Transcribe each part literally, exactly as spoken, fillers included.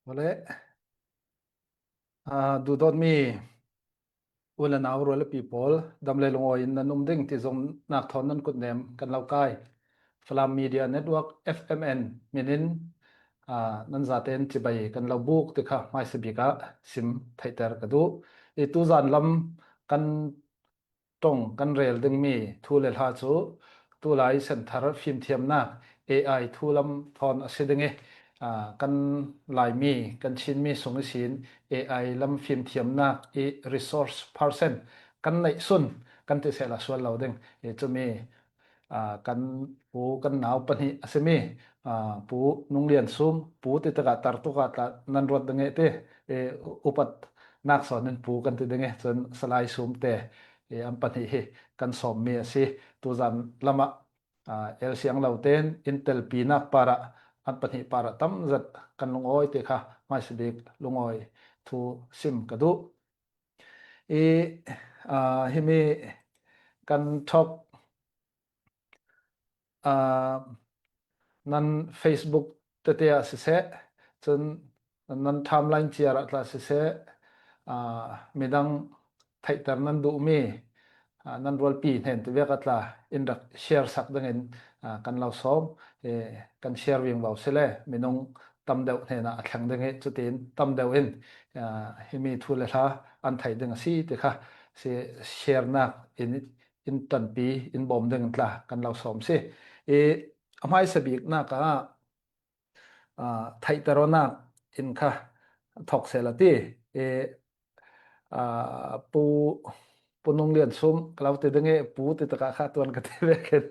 Awle, aa, duhdawtmi u le nau rual le pi pawl, dam le lungawi in nan um ding ti zong nak thawn nan kutnem kan lo kai. Falam Media Network, F M N, min in, aa, nan zaten cibai kan lo buk ti kha hmaisa bik ah sim theihter ka duh. I tuzan lam kan tong kan rel dingmi thu le hla cu tulai senthar fimthiamnak A I thu lam thawn a si ding i, aa, kan Laimi, kan Chinmi sung ihsin A I lam fimthiamnak i resource person kan neihsun kan ti sehla sual lo ding. I cumi, aa, kan pu, kan nau pahnih a simi, aa, Pu Nung Lian Sum, pu ti tikah tar tuk ah tla nan ruat ding i ti, i upat nak sawn in pu kan ti ding i, cun Salai Sum te, i an pahnih hi kan sawmmi a si. Tuzan lamah, aa, El Siang Lo tein in telpinak parah an pahnih parah tam zet kan lungawi ti kha hmaisa bik lungawi thu sim ka duh. I, aa, himi kan talk, aa, nan Facebook tete ah siseh, cun nan timeline ciar ah tla siseh, aa, midang theihter nan duhmi, aa, nan rualpi hnen ti vek ah tla in rak share sak dingin, aa, kan lo sawm. Eh, kan share vingvo si le minung tam deuh hnenah a thleng ding i, cutin tam deuh in, aa, himi thu le hla an thei ding a si ti kha si, share nak in, in tonpi in bawm ding tla kan lo sawm si. I a hmaisa biknak ah, aa, theihter awknak in kha thawk sehla ti. I, aa, Pu, Pu Nung Lian Sum ka lo ti ding i, pu ti tikah kha tuan ka ti vekin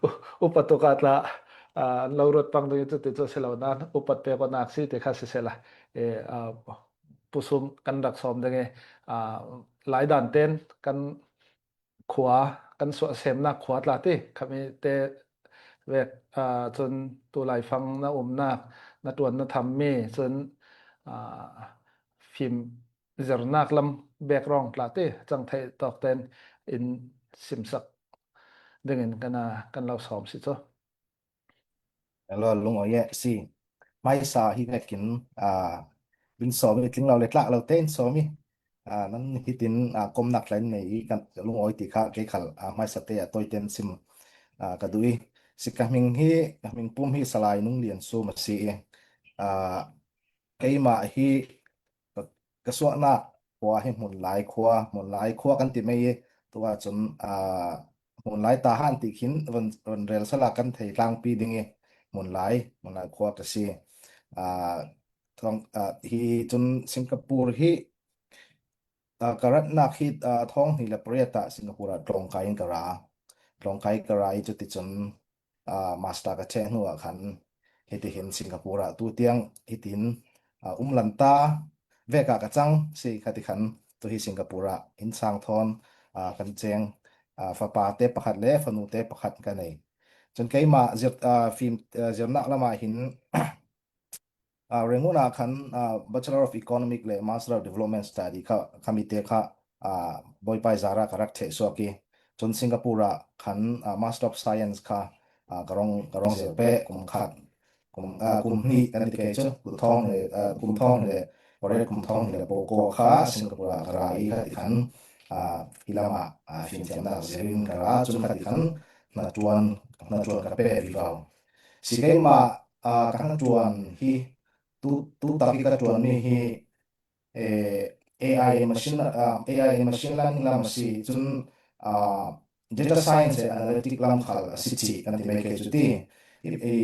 u-, upat tuk ah tla, aa, an lo ruat pang ding i, cuti cu si lo nain upat pek awknak si ti kha sisehla, i, aa, Pu Sum kan rak sawm ding i, aa, laidan ten kan khua, kan suahsemnak khua tla ti, khami te vek, aa, cun tu laifang na umnak, na ṭuan na thammi, cun, aa, fim zirnak lam background tla ti cang theih tawk ten in simsak dingin kan, aa, kan lo sawm si cu. Hello, lungawi e si. Hmaisa hi vekin, aa, in sawm i, tling lo le tlak lo tein sawm i, aa, nan hitin, aa, komnak tla in nei i kan lungawi ti kha kei khal, aa, hmaisa te a tawi tein sim, aa, ka duh i. Si ka hming hi, ka hming pum hi Salai Nung Lian Sum a si i, aa, keimah hi ka, ka suahnak khua hi Hmunlai khua, Hmunlai khua kan ti mai i, tu ahcun, aa, Hmunlai Tahan ti khin von, von rel sala kan thei tlangpi ding i, Hmunlai, Hmunlai khua ka si. Aa, thawng, aa, hi cun Singapore hi, aa, ka ratnak hi, aa, thawng hnih le pariat ah Singapore ah tlawngkai in ka ra. Tlawngkai ka ra i cuticun, aa, master ka cheh hnu ah khan hitihin Singapore ah tu tiang hitin, aa, um lanta vek ah ka cang si kha ti khan tu hi Singapore ah innsang thawn, aa, kan cheng, aa, fapa te pakhat le fanu te pakhat ka nei. Cun keimah zir, aa, fim, aa, zirnak lamah hin, aa, Rangoon ah khan, aa, Bachelor of Economic le Master of Development Study kha, khami te kha, aa, Bawipai zarah ka rak cheh suak i, cun Singapore ah khan, aa, Master of Science kha, aa, ka rung, ka rung zir peh kum khat, kum, aa, kum hnih kan ti kei cu, kum thawng le, aa, kum thawng le, pariat kum thawng le pawkaw kha Singapore ah ka ra i kha ti khan, aa, hi lamah, aa, fimthiamnak zir in ka ra, cun kha ti khan hnaṭuan, hnaṭuan ka peh vivo. Si keimah, aa, ka hnaṭuan hi tu, tu tak i ka ṭuanmi hi, eh, A I machine, ah, A I machine learning lam a si, cun, ah, data science le analytic lam khal a si cih kan ti mai kei cu ti. I, i,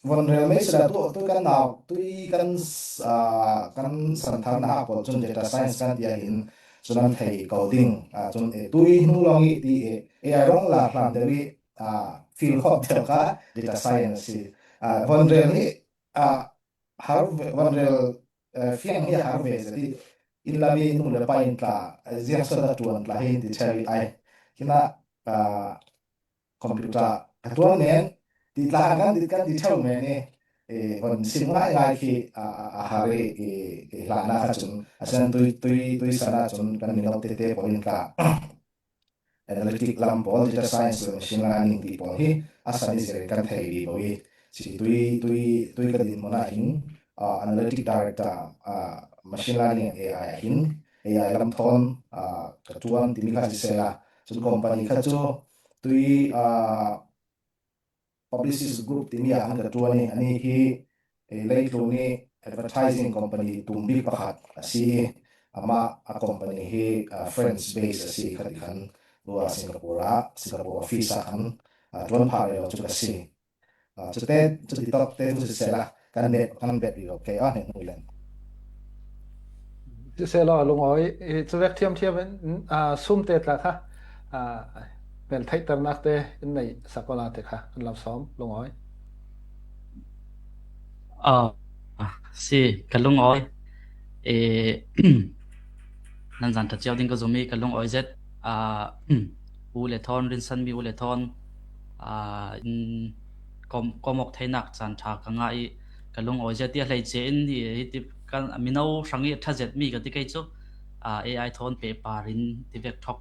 von rel mai sila tu, tu kan nau, tu i kan, ah, kan santharnak pawl cun data science kan ti ah hin cun an thei ko ding. Ah, cun, eh, tu i hnu lawng i ti, eh, A I rong la hlan deuh i, ah, field khawh deuh kha data science si. Ah, von rel hi, ah, har ve, von rel, eh, fiang hi har ve zet i, inn lam i nu le pa in tla, eh, ziang sual a ṭuan tla hi in ti ṭheu i ai. Hinah, ah, computer ka ṭuan men, ti tla kan ti, kan ti ṭheu men i, eh, von sim ngai ngai khi, ah, ah, a har i, i, i hlan ah kha cun, a san tui, tui, tui san ah cun kan mino tete pawl in tla, analytic lam pawl, data science le machine learning ti pawl hi a san i zir kan thei vivo i, si tui, tui, tui ka din hmun ah hin, uh, Analytic Director, uh, Machine Learning and A I ah hin, A I lam thawn, uh, ka ṭuan timi kha sisela, chun company kha chu Tui, uh, Publicis Group timi ah khan ka ṭuan i, ani hi, eh, leitlun i advertising company tum bik pakhat a si i, amah a company hi, uh, France base a si kha ti khan, tua Singapore ah, Singapore office ah khan, uh, ṭuan phah rero chu ka si. Ah, chute, chuti tawk te thu sisela, kan bet, kan bet ri lo kei a, hne hnu len. Sisela, Lungawi, i chu vek thiam thiam in, ah, sum te tla kha, ah, mel theihternak te in nei sak awla te kha, kan lo sawm, Lungawi. Ah, si, ka Lungawi. E, nan zan ṭha ciau ding ka zum i, ka lungawi zet. Ah, u le thawn, rinsan mi u le thawn, ah, in kawm, kawm awk theinak caan ṭha ka ngah i, ka lungawi zet i a hleice in hi, hi ti kan mino hrang i a ṭha zet mi ka ti kei cu, ah, A I thawn pehpar in ti vek thawk,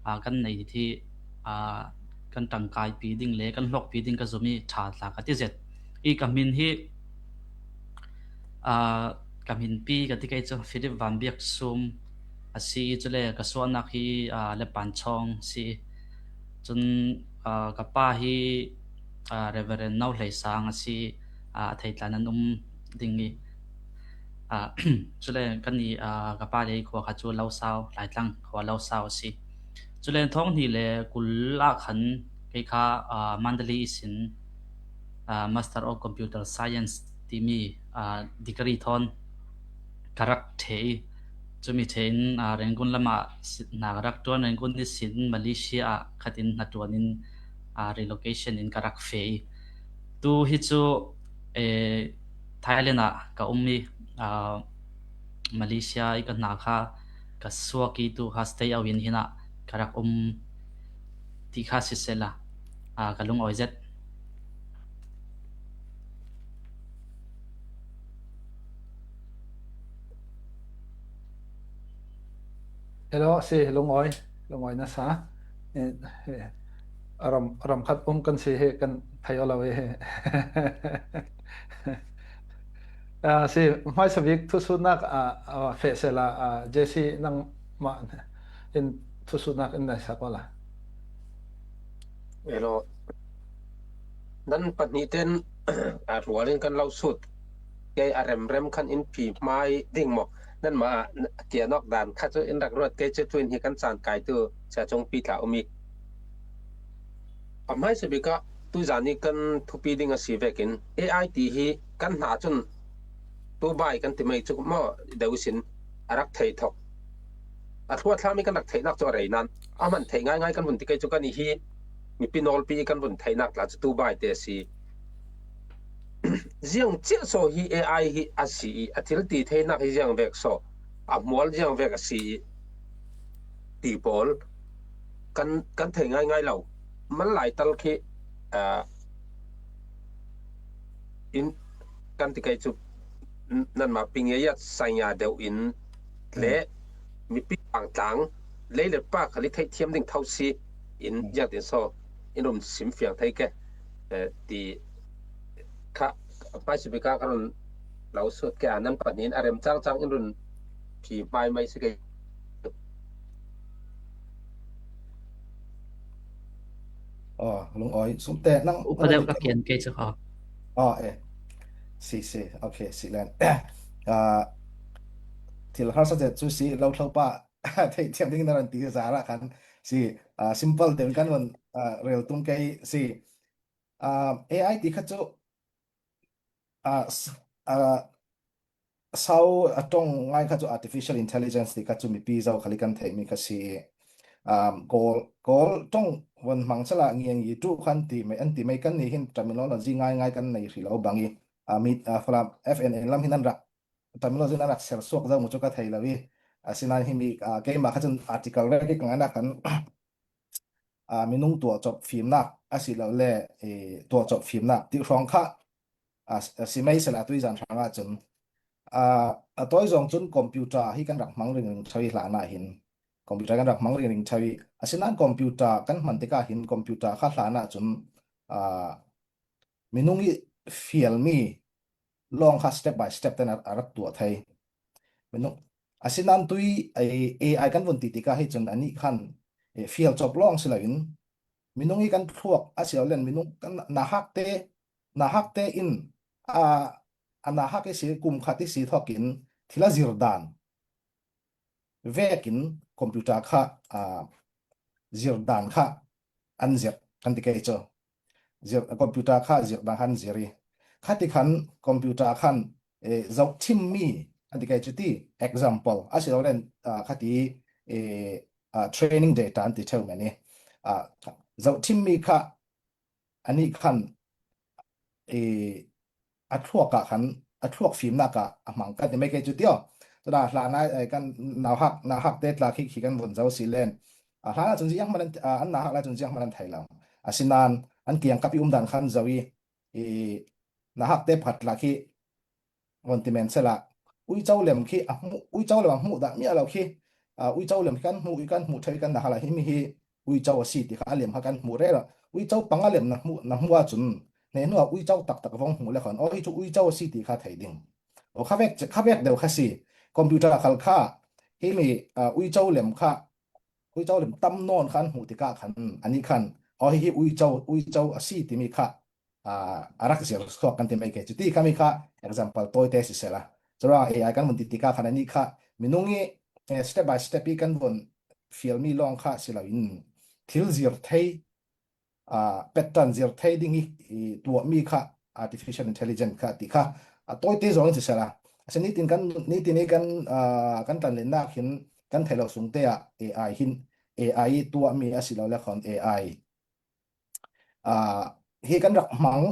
ah, kan nei hi, ah, kan ṭangkaipi ding le kan hlawkpi ding ka zum i ṭha tla ka ti zet. I ka hmin hi, ah, ka hminpi ka ti kei cu Philip Van Biak Sum a si i, cule ka suahnak hi, ah, Lepan Chawng si i. Cun, ah, ka pa hi, ah, Reverend No Hlei Sang a si, ah, a theitlan an um ding i, ah, cule kan i, ah, ka pa le khua kha cu Losau, Laitlang khua Losau a si. Cule thawng hnih le kul ah khan kei kha, ah, Mandalay ihsin, ah, Master of Computer Science timi, ah, degree thawn ka rak ṭhe i, cumi ṭhe in, ah, Rangoon lamah si-, hna ka rak ṭuan, Rangoon ihsin Malaysia ah khatin hnaṭuan in, ah, relocation in ka rak feh i, tu hi cu, eh, Thailand ah ka um i, ah, Malaysia i ka hna kha ka suak i tu kha stay out in hinah ka rak um ti kha sisela, ah, ka lungawi zet. Hello, si lungawi, lungawi na sa. Eh, eh, ram, ram khat um kan si hi kan thei aw lo hi. Ah, si, hmaisa bik thusutnak, ah, ah, feh sela, ah, J C nangmah in thusutnak in nai sak awla. Hello. Nan pahnih ten, a rual in kan lo sut. Kei a remrem khan in phi hmai ding maw? Nanmah a kian awk dan kha cu in rak ruat, kei cu tuin hi kan caan kai tu cia cung pi tla um i. A hmaisa bik ah tuzan i kan thupi ding a si vekin A I ti hi kan hna cun tu bai kan ti mai cu maw deuh sin a rak thei thok. A thluathlam i kan rak theihnak cu a rei nan a hman theih ngaingai kan vun ti kei cu kan i hi mipi nawlpi i kan vun theihnak tla cu tu bai te a si. Ziang ciah saw hi A I hi a si i a thil ti theinak hi ziang vek saw, a hmual ziang vek a si i ti pawl kan, kan thei ngaingai lo. Manlai tal khi, ah, in kan ti kei cu n-, nanmah ping ya yat sanya deuh in le mipi pangtlang lei le pa khal i theihthiam ding tho si in ziangtin saw in um sim fiang thei ke, eh, ti kha hmaisa bik ah ka run lo sut ke a nan pahnih in a rem cangcang in run phi hmai mai si ke. Aw, lungawi, sumte nang upa deuh ka kian kei cu kha. Aw, eh. Si, si. Okay, si len. Ah, thil harsa zet cu si lo thlo pa, theih thiam ding na ran ti zara khan si, ah, simple deuh kan vun, ah, rel tung kei si. Ah, A I ti kha cu, ah, s-, ah, sau a ṭong ngai kha cu artificial intelligence ti kha cu mipi zo khal i kan theihmi kha si. Um, Kawl, Kawl ṭong vun hmang chala ngian i tu khan ti mai, an ti mai kan nih hin terminology ngaingai kan nei hrih lo bang i, ah, mi, ah, Falam F N N lam hin an rak terminology nan rak ser suak zo mu cu ka thei lo i, asinain hi mi, ah, keimah kha cun article rek i ka ngan ah khan, ah, minung tuahcop fimnak a si lo le, eh, tuahcop fimnak ti hrawng kha, ah, si mai sela tuizan hrang ah cun, ah, a tawi zong cun computer hi kan rak hmang ringring ṭheu i hlan ah hin, computer kan rak hmang ringring ṭheu i, asinain computer kan hman tikah hin computer kha hlan ah cun, ah, minung i fialmi lawng kha step by step ten a, a rak tuah thei. Minung, asinan tui AI kan vun ti tikah hi cun anih khan fial cawp lawng si loin minung i kan thluak a si lo len minung kan nahak te, nahak te in a, a nahak i si kum khat i si thawkin thil a zir dan vekin computer kha a, zir dan kha an zir kan ti kei cu. Zir, computer kha zir dan kha an zir i khati khan computer khan eh, zohthimmi an ti kei cu ti example a si lo len ah, khati eh, ah, training data an ti ṭheu men i ah, zohthimmi kha anih khan eh, a thluak ah khan a thluak fimnak ah a hmang kan ti mai kei cu ti aw. Tuna hlan ah kan nauhak, nauhak te tla khi khi kan vun zo si len. A hlan ah cun ziang hman an, ah, an nauhak lai cun ziang hman an thei lo. Asinan an kiangkap i um dan khan zo i, i nauhak te pakhat tla khi vun ti men sela uico lem khi a hmuh, uico lem a hmuh dah mi a lo khi, ah, uico lem khi kan hmuh i kan hmuh ṭheu i kan nauhak lai hi mi hi uico a si ti kha a liam kha kan hmuh rero. Uico panga liam na hmuh, na hmuh ahcun hne hnu ah uico taktak vong hmuh le khan aw hi cu uico a si ti kha thei ding. Aw kha vek, kha vek deuh kha si. Computer khal kha himi ah, uico lem kha, uico lem tam nawn khan hmuh tikah khan anih khan aw hi hi uico, uico a si timi kha ah, a rak zir suak kan ti mai kei cu ti kha mi kha example tawite sisela. Curuang AI kan vun ti tikah khan anih kha minung i eh, step by step i kan vun fialmi lawng kha si loin thil zir thei, ah, pattern zir thei ding i, i tuahmi kha artificial intelligence kha ti kha a tawite zawng in sisela. Asin nitin kan, nitin i kan, ah, kan tlanlinnak hin kan theih lo sungte ah AI hin AI i tuahmi a si lo le khawn AI ah, hi kan rak hmang,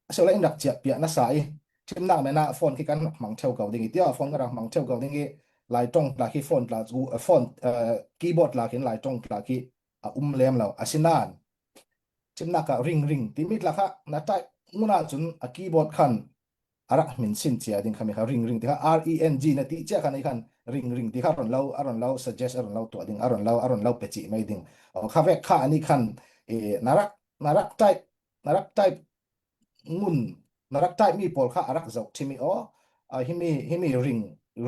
a si lo le in rak ciahpiah nasa i, ṭhimnak men ah phone khi kan rak hmang ṭheu ko ding i, tiah phone kan rak hmang ṭheu ko ding i, lai ṭong tla khi phone tla cu, eh, phone, eh, keyboard tla khin lai ṭong tla khi a um lem lo. Asinan, ṭhimnak ah ring ring timi tla kha na type ngun ahcun a keyboard khan a rak hminsin cia ding kha mi kha ring ring ti kha R E N G na ti cia khan i khan ring ring ti kha a ron lo, a ron lo suggest, a ron lo tuah ding, a ron lo, a ron lo pecih mai ding. Aw, kha vek kha anih khan eh, na rak, na rak type, na rak type ngun, na rak type mi pawl kha a rak zoh ṭhim i aw, ah, himi, himi ring,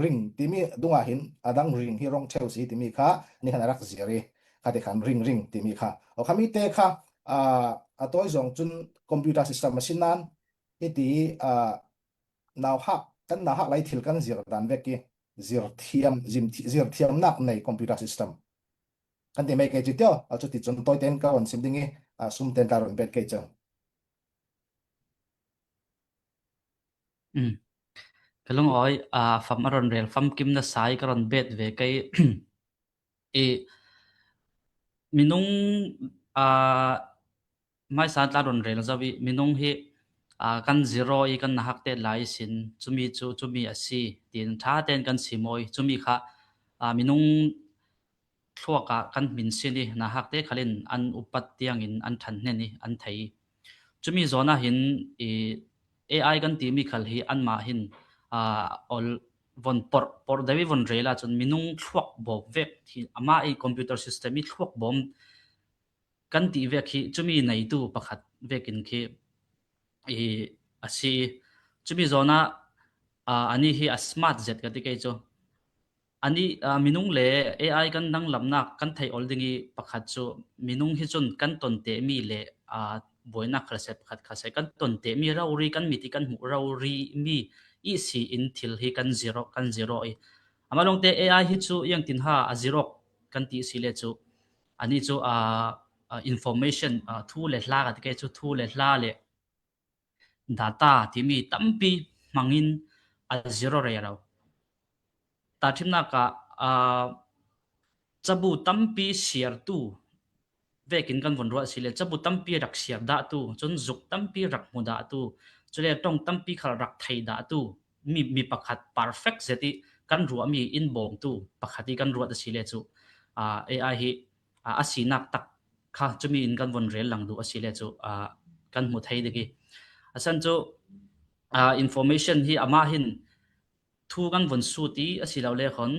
ring timi dungah hin a dang ring hi rong ṭheu si timi kha ni khan a rak zir i khati khan ring ring timi kha. Aw, kha mi te kha ah, a tawi zawng cun computer system a si nan hiti ah, nauhak, kan nauhak lai thil kan zir dan vek i zir thiam, zim thi-, zir thiamnak nei computer system kan ti mai kei cu tio, a cuti cun tawiten ka ron sim ding i, ah, sum ten tla ron bet kei cu. Mm. Ka lungawi, ah, fam a ron rel, famkim nasa i ka ron bet ve kei. I minung, ah, hmaisa tla ron rel zo i minung hi, ah, kan zero i kan nauhak te lai sin, cumi cu, cumi a si, tiin ṭha ten kan simawi, cumi kha, ah, minung thluak ah kan hminsin i nauhak te khalin an upat tiangin an ṭhanhnen i an thei. Cumi zawn ah hin i AI kan timi khal hi anmah hin, aa, ol von porh, porh deuh i von rel ahcun minung thluak bawm vek hi amah i computer system i thluak bawm kan tih vek hi cumi neitu pakhat vekin khi i a si i cumi zawn ah, aa, anih hi a smart zet ka ti kei cu. Anih, aa, minung le AI kan danglamnak kan theih ol ding i pakhat cu minung hi cun kan ton tehmi le, aa, buainak khal seh pakhat kha seh kan ton tehmi rori kan mit i kan hmuh rori mi ihsi in thil hi kan zir aw, kan zir aw i. Amah lawngte AI hi cu iangtin ha a zir awk kan ti si le cu anih cu, aa, aa, information, aa, thu le hla ka ti kei cu thu le hla le data timi tampi hmangin a zero rero. Tahṭhimnak ah, aa, cabu tampi siartu vekin kan von ruah si le cabu tampi rak siar dahtu, cun zuk tampi rak hmu dahtu, cule ṭong tampi khal rak thei dahtu mi, mi pakhat perfect zet i kan ruahmi in bawmtu pakhat i kan ruat a si le cu, aa, AI hi, aa, a sinak tak kha cumi in kan von rel lang duh a si le cu, aa, kan hmu thei ding i a san cu, aa, information hi amah hin thu kan von sut i a si lo le khon,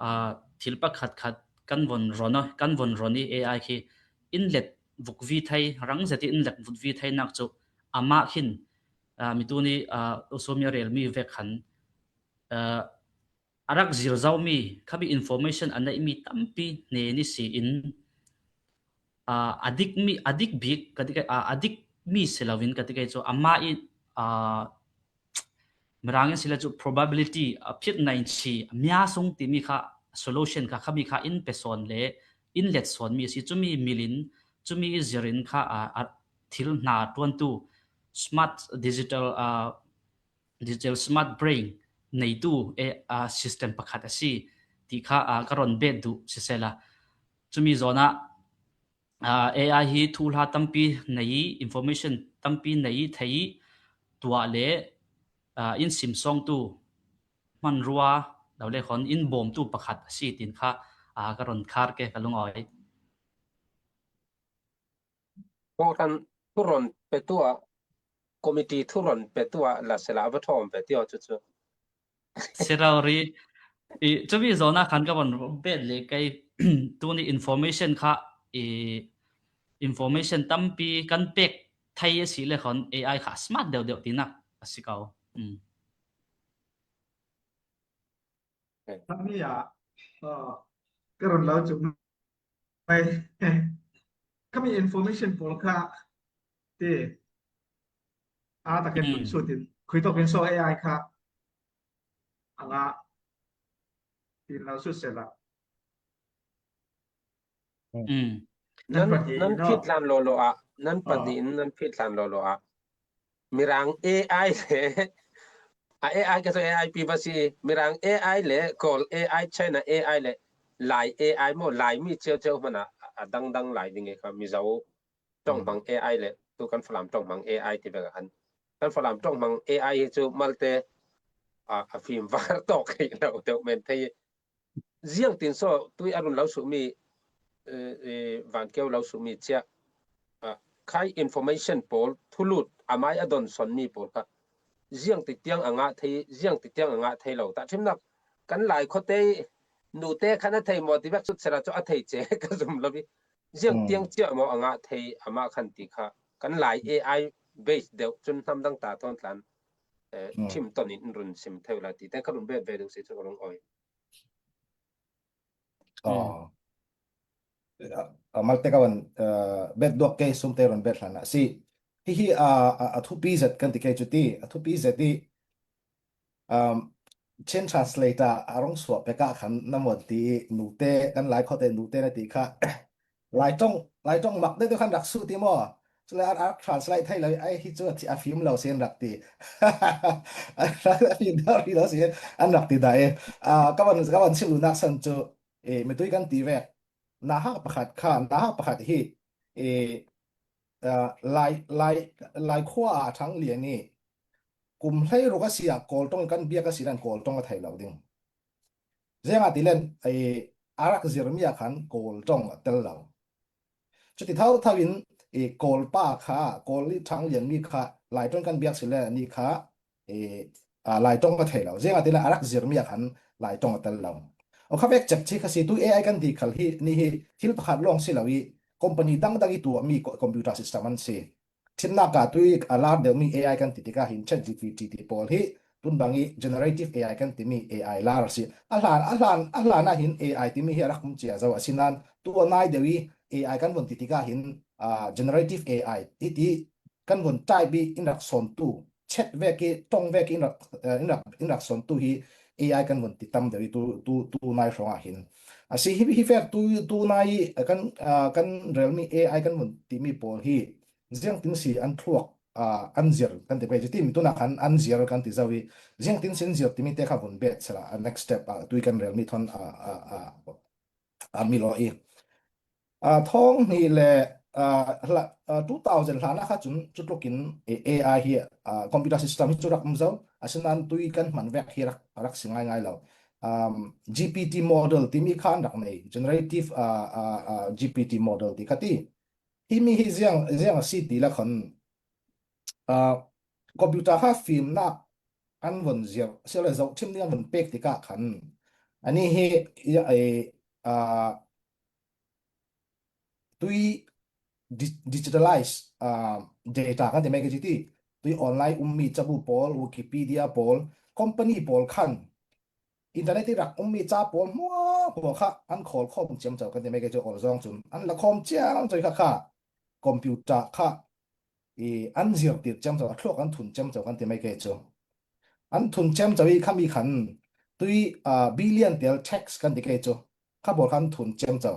aa, thil pakhat khat kan von ron, kan von ron i AI khi in let vukvi thei, rang zet i in let vukvi theinak cu amah khin a, mi tuni, a, usomia relmi vek khan, a, a rak zir zomi, khami information a neihmi tampi hne ni si in, a, a dikmi, a dik bik, ka ti kei, a, a dikmi si loin ka ti kei chu, ama i, a, Mirang in si le chu probability, a, phit nai chi, mia sung timi kha, solution kha, khami kha in pe sawn le, in let sawn mi si, chumi milin, chumi zirin kha, a, a, thil hna tuantu, smart digital, a, digital smart brain neitu, e, a, system pakhat a si, ti kha, a, ka ron bet duh sisela. Chumi zawnah, a, A I hi thuhla tampi nei, information tampi nei thei tuah le, a, in simsawngtu hmanrua lo le khon in bawmtu pakhat a si tin kha, a, ka ron khar ke ka lungawi. Program thuron petua, committee thuron petua la sela va thawm petua chu chu. Sirauri, i, chumi zawnah khan ka von bet le kei, tuni information kha, i, information tampi kan pek thei a si le khon A I kha smart deuh deuh tinak a si kau. Mm. Khami ah, uh, ka ron lo chu mai. Khami information pawl kha ti a takin, mm, sutin khui tokin so A I kha anga tin lo su sela. Mm. Nan, nan phit hlan lo lo a, nan pahnih in nan phit hlan lo lo a. Mirang A I le, a A I ka so A I pi va si, Mirang A I le, Kawl A I, China A I le, Lai A I maw, Lai mi cheu cheu hmana, a dang dang lai ding e kha, Mizo ṭawng hmang A I le, tu kan Falam ṭawng hmang A I ti vek a khan. Kan Falam ṭawng hmang A I hi chu malte, a, a fim var tawk hi lo deuh men thei. Ziangtin saw tui a run lo suhmi, eh, eh, Vankeu lo suhmi chiah, ah, khai information pawl, thulut, a mai a don son mi pawl kha. Ziangti tiang a ngah thei, ziangti tiang a ngah thei lo. Tahṭhimnak kan Lai khawte, nute khan a thei maw ti vek sut sera chu a thei che ka zum lo i. Ziang tiang chiah maw a ngah thei amah khan ti kha. Kan Lai A I base deuh chun hnam dang ta thawn tlan, eh, ṭhim ton in run sim thei la ti. Te ka run bet ve deuh si chu ka rung awi. Aw. A, a malte ka van, eh, bet duak kei sumte ron bet hlan a si. Hi hi a, a, a thupi zet kan ti kei chu ti, a thupi zet i, um, Chin translator a rong suah pek a khan na mon ti i, nute, kan Lai khawte nute na ti kha. Lai ṭawng, Lai ṭawng mak deuh deuh khan rak su ti maw? Chule a, a translate thei lo, ai hi chu a thi-, a fim lo si an rak ti. A fim lo, fim lo si an rak ti dai. A, ka van, ka van sim luhnak san chu, e, mitui kan ti vek. Nahak pakhat kha, nahak pakhat hi, e, a, Lai, Lai, Lai khua a Thang Lian i kum hleiruk a si a Kawl ṭawng kan biak a si nan Kawl ṭawng a thei lo ding. Ziangahtile, e, a rak zirmi a khan Kawl ṭawng a tel lo. Chuti thau thau in, e, Kawl pa kha, Kawl i Thang Lian mi kha, Lai ṭawng kan biak si le ni kha, e, a, Lai ṭawng a thei lo. Ziangahtile a rak zirmi a khan Lai ṭawng a tel lo. Aw kha vek chep chi kha si tu A I kan ti khal hi, ni hi thil pakhat lawng si lo i, company dang dang i tuahmi co-, computer system an si. Thimnak a tui a lar deuhmi A I kan ti tikah hin ChatGPT ti pawl hi tun bang i generative A I kan timi A I lar a si. A hlan, a hlan, a hlan ah hin A I timi hi a rak um cia zo a si nan tu a nai deuh i A I kan vun ti tikah hin, ah, generative A I hiti kan vun type i in rak sawntu, chat vek i, ṭawng vek i in rak, eh, in rak, in rak sawntu hi A I kan vun ti tam deuh i tu, tu, tu nai hrawng ah hin. A si hi, hi vek tu, tu nai, eh, kan, ah, kan relmi A I kan vun timi pawl hi ziangtin si an thluak, ah, an zir kan ti pei, timi tuna khan an zir kan ti zo i, ziangtin si an zir timi te kha vun bet sela, a next step, ah, tui kan relmi thawn, ah, ah, ah, ah, mi lo i. Ah, thawng hnih le, ah, hla, ah, two thousand hlan a kha chun chutlukin, eh, A I hi, ah, computer system hi chu rak um zo, a sinan tui kan hman vek hi rak, rak si ngai ngai lo. Um, G P T model timi khan rak nei, generative, ah, ah, ah, G P T model ti kha ti. Himi hi ziang, ziang a si ti la khon, ah, computer kha fimnak an von ziau, sia le zohthim ding an von pek tikah khan. Ani hi, i, i, ah, tui di-, digitalize, ah, data kan ti mai ka ti ti. tui online ummi cabu pawl, Wikipedia pawl, company pawl khan internet i rak ummi ca pawl hmuahhmuah kha an khawl khawm ciamco kan ti mai kei cu, awlzawng cun an la khawm ciamco kha kha computer kha i an zirtir ciamco, a thluak an thun ciamco kan ti mai kei cu. An thun ciamco i khami khan tui, aa, billion tel text kan ti kei cu. Kha pawl khan thun ciamco.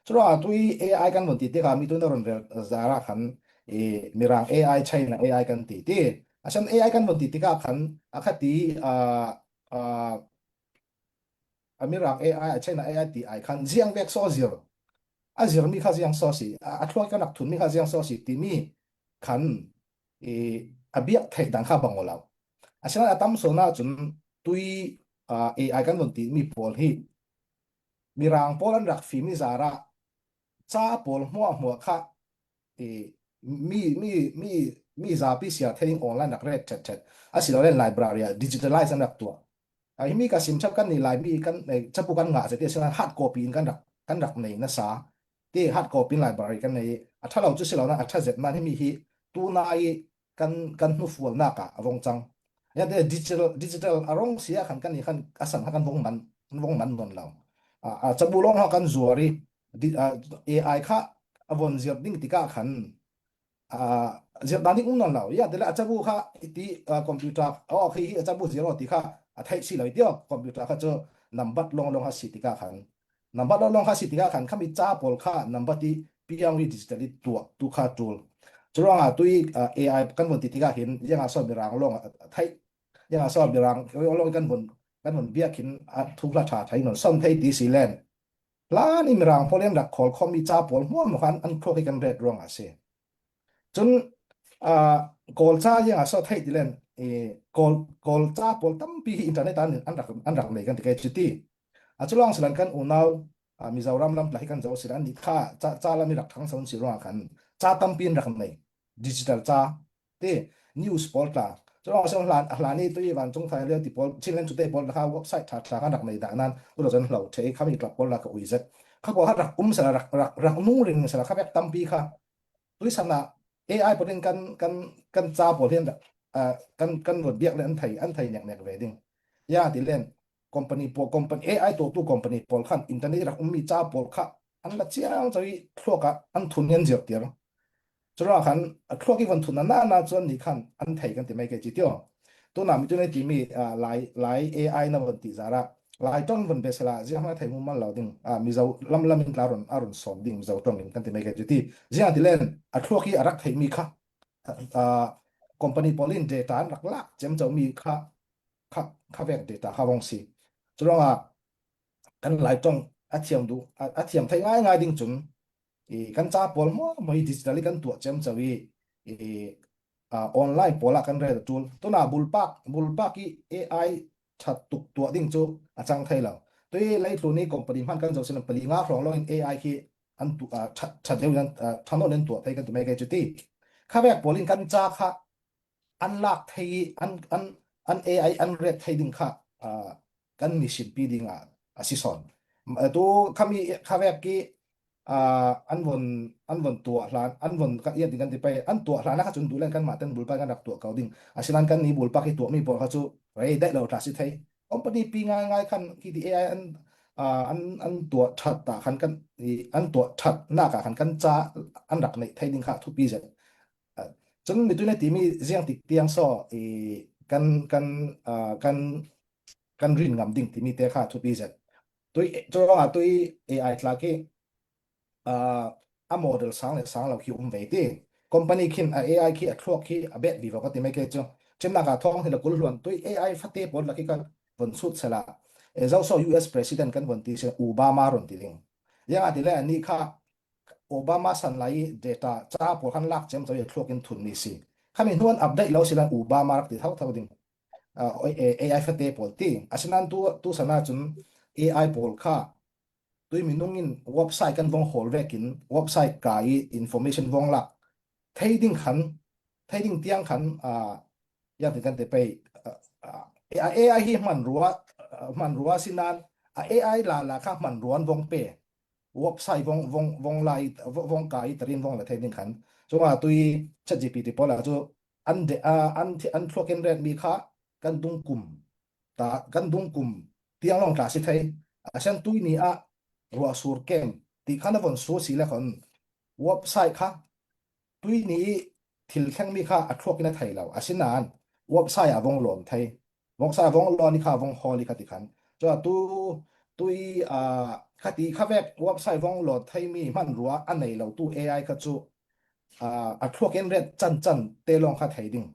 Curuangah tui A I kan vun ti tikah mi tui na run rel zarah khan i mirang A I, China A I kan ti ti. A san A I kan vun ti tikah khan a khati, aa, aa, a mirang A I, a China A I ti ai khan ziang vek saw zir. A zirmi kha ziang saw si, a, a thluak kan rak thunmi kha ziang saw si timi khan i a biak theih dang kha bang aw lo. A san a tam sawn ahcun tui, aa, A I kan vun timi pawl hi mirang pawl an rak fimi zarah ca pawl hmuahhmuah kha i mi, mi, mi, mi zapi siar thei ding online rak ret ṭhet ṭhet. A si lo len library ah digitalize an rak tuah. A himi ka sim chap kan ni lai mi kan, eh, cabu kan ngah zet i a si lo hard copy in kan rak, kan rak nei nasa. Ti hard copy in library kan nei i a ṭha lo cu si lo nan a ṭha zet nan himi hi tuna i kan, kan hnufualnak ah a vong cang. Ziangte digital, digital a rong si ah khan kan i khan a san kha kan vong man, kan vong man nawn lo. A, a cabu lawng kha kan zuar i di-, a, A I kha a von zirh ding tikah khan, a, zirh dan ding um nawn lo. Ziangte le a cabu kha i ti, a, computer, oh, khi hi a cabu zirh aw ti kha a theih si lo i ti aw. Computer kha cu nambat lawnglawng kha si tikah khan, nambat lawnglawng kha si tikah khan khami ca pawl kha nambat i piang i digital i tuah tu kha ṭul. Curuangah tui, a, A I kan vun ti tikah hin ziangah saw mirang lawng a, a theih, ziangah saw mirang lawng kan vun, kan vun biak hin a thu hla ṭha thei nawn sawn thei ti si len. Hlan i mirang pawl in rak khawl khawmmi ca pawl hmuahhmuah khan an thluak i kan ret ruangah a si. Cun, aa, Kawl ca ziangah saw theih ti len, i, Kawl, Kawl ca pawl tampi hi internet ah an, an rak, an rak nei kan ti kei cu ti. A cu lawng silan kan unau, aa, Mizoram lam tla hi kan zoh silan nih kha ca, ca lam i rak thangso an si ruangah khan ca tampi an rak nei. Digital ca ti, news pawl tla. Cu lawng silan hlan, hlan i tui vancung thai lio ti pawl, Chinland Today pawl tla kha website ṭha ṭha kha rak nei dah nan, tu lo cun hlo ṭhe i khami tlap pawl tla ka ui zet. Kha pawl kha rak um sala, rak, rak, rak nung ring sala, kha vek tampi kha tui san ah A I pawl in kan, kan, kan ca pawl hi an rak, aa, kan, kan vun biak le an thei, an thei neknek ve ding. Ya ti len company pawl, company, A I tuahtu company pawl khan internet i rak ummi ca pawl kha an la ciangco i thluak ah an thun i an zirtir. Curuangah khan a thluak i von thun na na na cu an nih khan an thei kan ti mai kei ci tio. Tuna mi tun i timi, aa, Lai, Lai A I na von ti zarah Lai ṭong von bia sela ziang hmang thei mu man lo ding, aa, Mizo lam lam in tla run, a run sawm ding Mizo ṭong in kan ti mai kei cu ti. Ziang ti len a thluak i a rak theihmi kha, aa, company pawl in data an rak lak ciamco mi kha, kha, kha vek data kha vong si. Curuangah kan Lai ṭong a thiam duh, a, a thiam thei ngaingai ding cun i kan ca pawl hmuahhmuah hi digital i kan tuah ciamco i, i, aa, online pawl ah kan rel a ṭul. Tuna bulpak, bulpak i A I ṭhat tuk tuah ding cu a cang thei lo. Tui leitlun i company hman kan zoh sinan pali nga hrawng lawngin A I khi an tu-, aa, ṭhat, ṭhat deuh in an, aa, ṭhat nawn in an tuah thei kan ti mai kei cu ti. Kha vek pawl in kan ca kha an lak thei i an, an, an A I an ret thei ding kha, aa, kan misinpi dingah a si sawn. Tu khami kha vek i, aa, an von, an von tuah hlan, an von ka iat ding kan ti pei, an tuah hlan a kha cun duhlen kanmah ten bulpak kan rak tuah ko ding. Asinan kan ni bulpak i tuahmi pawl kha cu rei daih lo tla si thei. Company pi ngaingai khan khi ti A I an, aa, an, an tuah ṭhat ta khan kan i, an tuah ṭhatnak ah khan kan ca an rak neih thei ding kha thupi zet. Aa, cun mi tui na timi ziang tik tiang saw i kan, kan, aa, kan kan rin ngam ding timi te kha thupi zet. Tui, curuangah tui A I tlak i, aa, a model sang le sang lo khi um ve ti. Company khin a A I khi a thluak khi a bet vivo ka ti mai kei cu. Cimnak ah thawng hi le kul hluan tui A I fate pawl lak hi ka von sut sela. E, zoso U S President kan von ti si Obama run ti ding. Ziangahtile ani kha Obama san lai i data ca pawl khan lak ciamco i a thluak in thunmi si. Khami hnuan update lo silan Obama rak ti thotho ding. Aa, A I fate pawl ti. Asinan tu, tu sana cun A I pawl kha tui minung in website kan vong hawl vekin website kai i information vong lak thei ding khan, thei ding tiang khan, aa, ziang ti kan ti pei, aa, aa, A I hi hmanrua, aa, hmanrua sinan, aa, A I lala kha hmanrua an vong pe. Website vong, vong, vong lai, vong, vong kai tarin vong la thei ding khan. Cunga tui ChatGPT pawl ah cu an de, a, an, thi- an thluak in ret mi kha kan dungkum ta, kan dungkum tiang long tla si thei. A sian tui ni a ruah sur kem ti khan a von sur si le khon website kha tui ni i thil thleng mi kha a thluak in a thei lo. A sinan website a vong lawm thei. Vong sa vong lawn i kha vong hawl i kha ti khan. Chua tu tui a kha ti kha vek website vong lawn thei mi hman rua a nei lo tu A I kha chu a, a thluak in ret chan chan te long kha thei ding.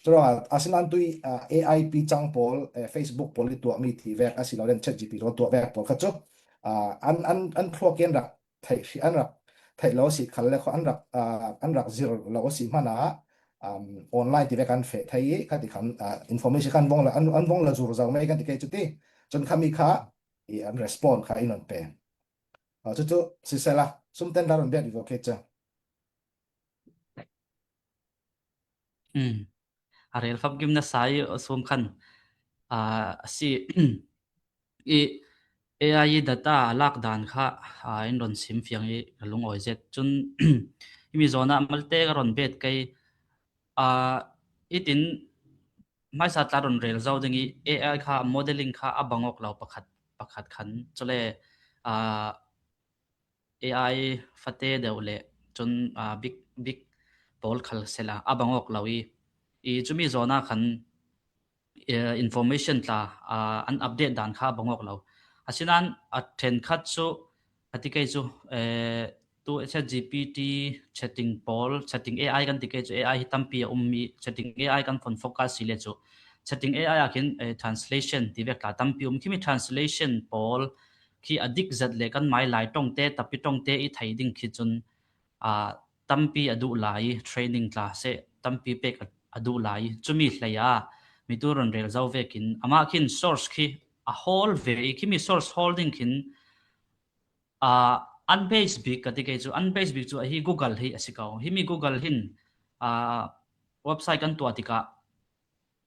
Chua a sinan tui a, A I pi chang pawl, eh, Facebook pawl i tuah mi ti vek a si lo den chat G P T tuah vek pawl kha chu a, an, an, an thluak in rak theih hri an rak theih lo si khal le khaw an rak a, an rak zir lo si hmana um, online ti vek an feh thei i kha ti khan a, information kan vong la an, an vong la zur zau mai kan ti kei chu ti chun kha mi kha i an respond kha i non pe. A, chu chu si sela sum ten daron bet i vo kei chu. A rel fap gim na sa i sum khan a si i A I data a lak dan kha a in ron sim fiang i ka lung awi zet chun i mi zona malte ka ron bet kei a itin hmaisa tla ron rel zau ding i A I kha modeling kha a bangawk lo pakhat pakhat khan chule a A I fate deuh le chun a big big pawl khal sela a bangawk lo i i chumi zona khan information tla an update dan kha bangawk lo. A sinan a then khat chu a ti kei chu tu chat G P T chatting pawl chatting A I kan ti kei chu A I hi tampi a um mi chatting A I kan phone focus si le chu chatting A I a khin translation ti vek tla tampi um khimi translation pawl khi a dik zat le kan mai lai tawngte tapi tawngte i thei ding khi chun a tampi a duh lai training tla se tampi pek a duh lai chumi hlei a mi tu ron rel zau vekin amah khin source khi a hawl ve i khimi source hawl ding khin a an base bik ka ti kei chu an base bik chu a hi Google hi a si kau himi Google hin a website kan tuah tikah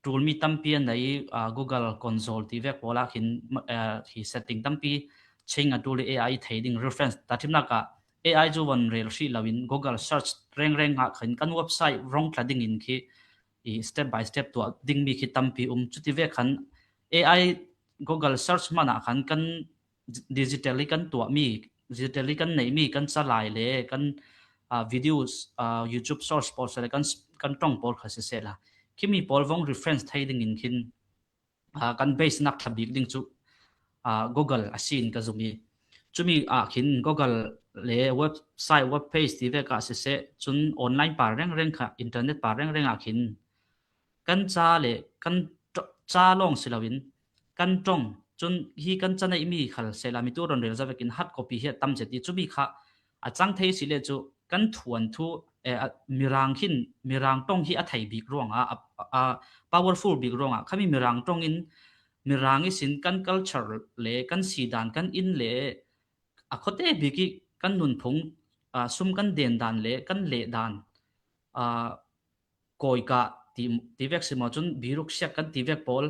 tul mi tampi an nei Google console ti vek pawla khin hi setting tampi ching a tul A I thei ding reference ta thimnak ah A I chu von rel hrih loin Google search reng reng ah khin kan website rong tla dingin khi i step by step tuah ding mi khi tampi um chuti vek khan A I Google search hmanah khan kan digital i kan tuah mi digital i kan neih mi kan calai le kan videos YouTube source pawl se le kan kan tawng pawl kha siseh la khimi pawl vong reference thei dingin khin kan base nak tha bik ding chu Google a sin ka zum i chumi ah khin Google le website web page ti vek ah siseh chun online par reng reng kha internet par reng reng ah khin kan ca le kan ca lawng si loin kan tawng chun hi kan ca neih mi khal sela mi tu ron rel za vekin hard copy hi a tam zet i chumi kha a cang thei si le chu kan thuan thu mirang khin mirang tawng hi a thei bik ruangah a powerful bik ruangah khami mirang tawngin mirang i sin kan culture le kan si dan kan inn le a khawte bik i kan nunphung sum kan den dan le kan leh dan kawika ti vek simaw chun biruk siak kan ti vek pawl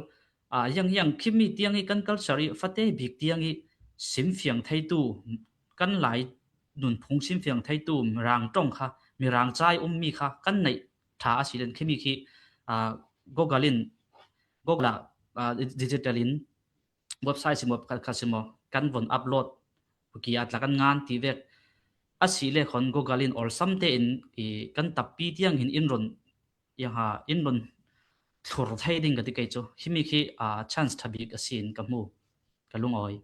hiang hiang khimi tiang i kan culture i fate bik tiang i simfiang theitu kan lai nunphung simfiang theitu mirang tawng kha mirang cai um mi kha kan neih tha a silen khimi khi Google in Google ah digital in website simaw kha simaw kan von upload ki a tla kan ngan ti vek a si le khon Google in awlsam te in i kan tappi tiang hin in ron yang ha in ron thlur thei ding ka ti kei chu himi khi a chance tha bik a sin ka hmu ka lungawi.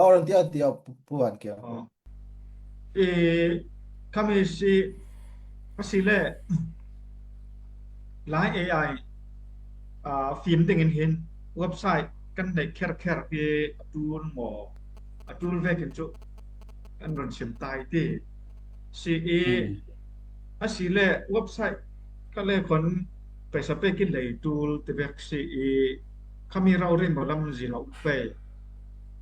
Aw, tia tia puan kia. E, kami si, kasi le, lai A I a fim dingin hin website kan nei kher kher hi a tul maw a tul vekin chu kan ron sim tai ti si i a si le website ka le kon paisa pe ki lei tul te vek si i kami rau rin maw lam zin a um pe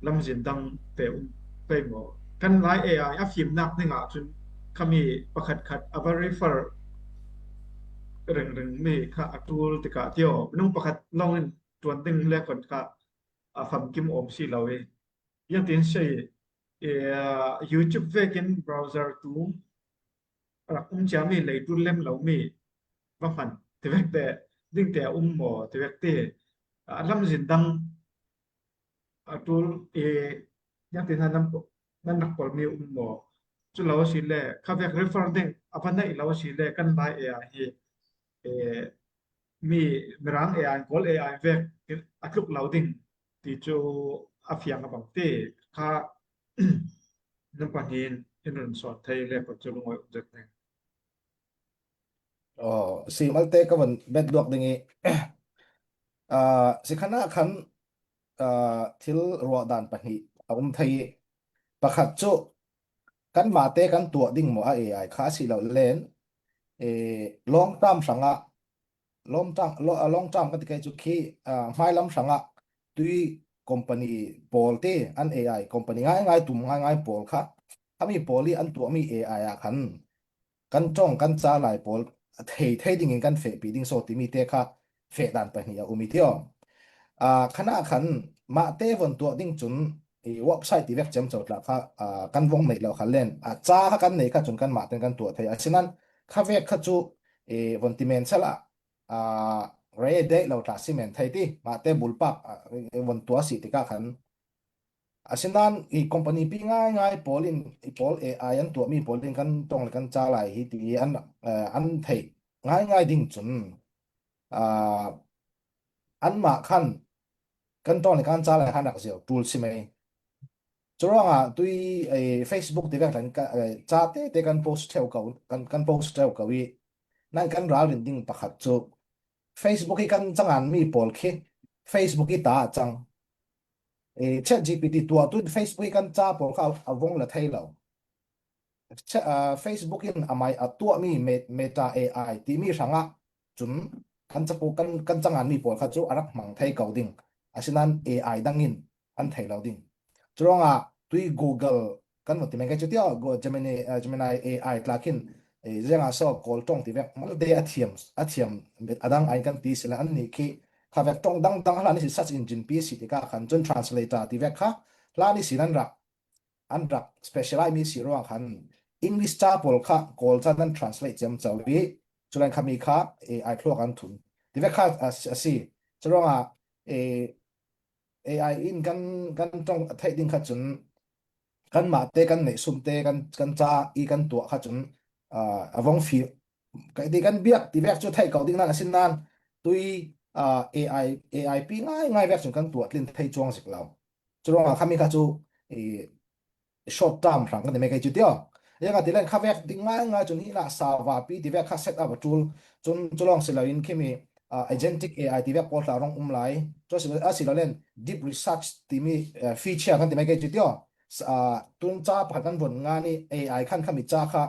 lam zin dang pe um pe maw kan lai A I a fim nak ding ah chun kami pakhat khat a va refer reng reng mi kha a tul te ka tio nung pakhat long in tuan ding le kon kha a famkim om si lo i. Yang tin sei, eh, YouTube vekin browser tu rak um ciami lei tu lem lo mi va hman ti vek te ding te a um maw ti vek ti a lam zin dang a tul e yang tin nan nan rak kol mi um maw? Cu lo si le kha vek refer ding a va nei lo si le kan lai e a hi e mi mirang e a kol e a vek a tluk lo ding ti cu a fiang a bang ti kha nan pahnih in in run sawt thei le ko cu lungoi um zet ding. Aw, si malte ka van bet luak ding i, ah, si khan ah khan, ah, thil ruah dan pahnih a um thei i, pakhat cu kan mahte kan tuah ding maw a A I kha a si lo len, eh, long term hrangah, long term, lo-, ah, long term kan ti kai cu khi, ah, hmailam hrangah tui company pawl te an A I company ngaingai tum ngaingai pawl kha, a mi pawl i an tuahmi A I ah khan kan ṭong kan ca lai pawl thei thei dingin kan fehpi ding so timi te kha feh dan pahnih a um i ti aw. Ah, khan ah khan mahte von tuah ding cun i website ti vek ciamco tla kha, ah, kan vong neih lo kha len, ah, ca kha kan nei kha cun kan mahte kan tuah thei. Asinan kha vek kha cu i von ti men sal ah, ah, re dei lo tla si men thei ti mahte bulpak, ah, i von tuah si tikah khan Asinan i company pi ngaingai pawl in i pawl A I an tuahmi pawl in kan ṭong le kan ca lai hi ti an, eh, an theih ngaingai ding cun, ah, anmah khan kan ṭong le kan ca lai khan rak zio ṭul si mai. Curuangah tui, eh, Facebook ti vek kan, eh, ca tete kan post ṭheu ko, kan, kan post ṭheu ko i nan kan ralrin ding pakhat cu Facebook i kan canganmi pawl khi Facebook i ta a cang. Eh, ChatGPT tuah tu in Facebook i kan ca pawl kha a vong la thei lo. Cha-, ah, Facebook in amai a tuahmi Me-, Meta A I timi hrangah cun kan capu-, kan, kan canganmi pawl kha cu a rak hmang thei ko ding. Asinan A I dang in an thei lo ding. Curuangah tui Google kan hmu ti men kei cu tiah Go-, Gemini, ah, Gemini A I tla khin, eh, ziangah so Kawl ṭong ti vek malte a thiam, a thiam a dang ai kan ti sila annih khi kha vek ṭong dangdang hlan ihsi search engine pi si tikah khan cun translator ti vek kha hlan ihsi nan rak an rak specialize mi si ruang khan English ca pawl kha Kawl ca nan translate ciamco i culan khami kha A I thluak an thun ti vek kha a, a si. Curuangah, eh, A I in kan, kan ṭong a theih ding kha cun kan mahte kan neih sumte kan, kan ca i kan tuah kha cun, ah, a vong fi, ka ti kan biak ti vek cu theih ko ding nan a sin nan tui, ah, A I, A I pi ngaingai vek cun kan tuah tlin thei cuang zik lo. Curuangah khami kha cu i short term hrang kan ti mai kei cu tiaw. Ziangah ti len kha vek ding ngaingai cun hi lah sava pi ti vek kha set up a ṭul cun cu lawng si loin khimi, ah, agentic A I ti vek pawl tla rong um lai. Cu a si lo, a si lo len deep research timi, eh, feature kan ti mai kei cu tiaw. S-, ah, tun ca pakhat kan von nga ni A I khan khami ca kha,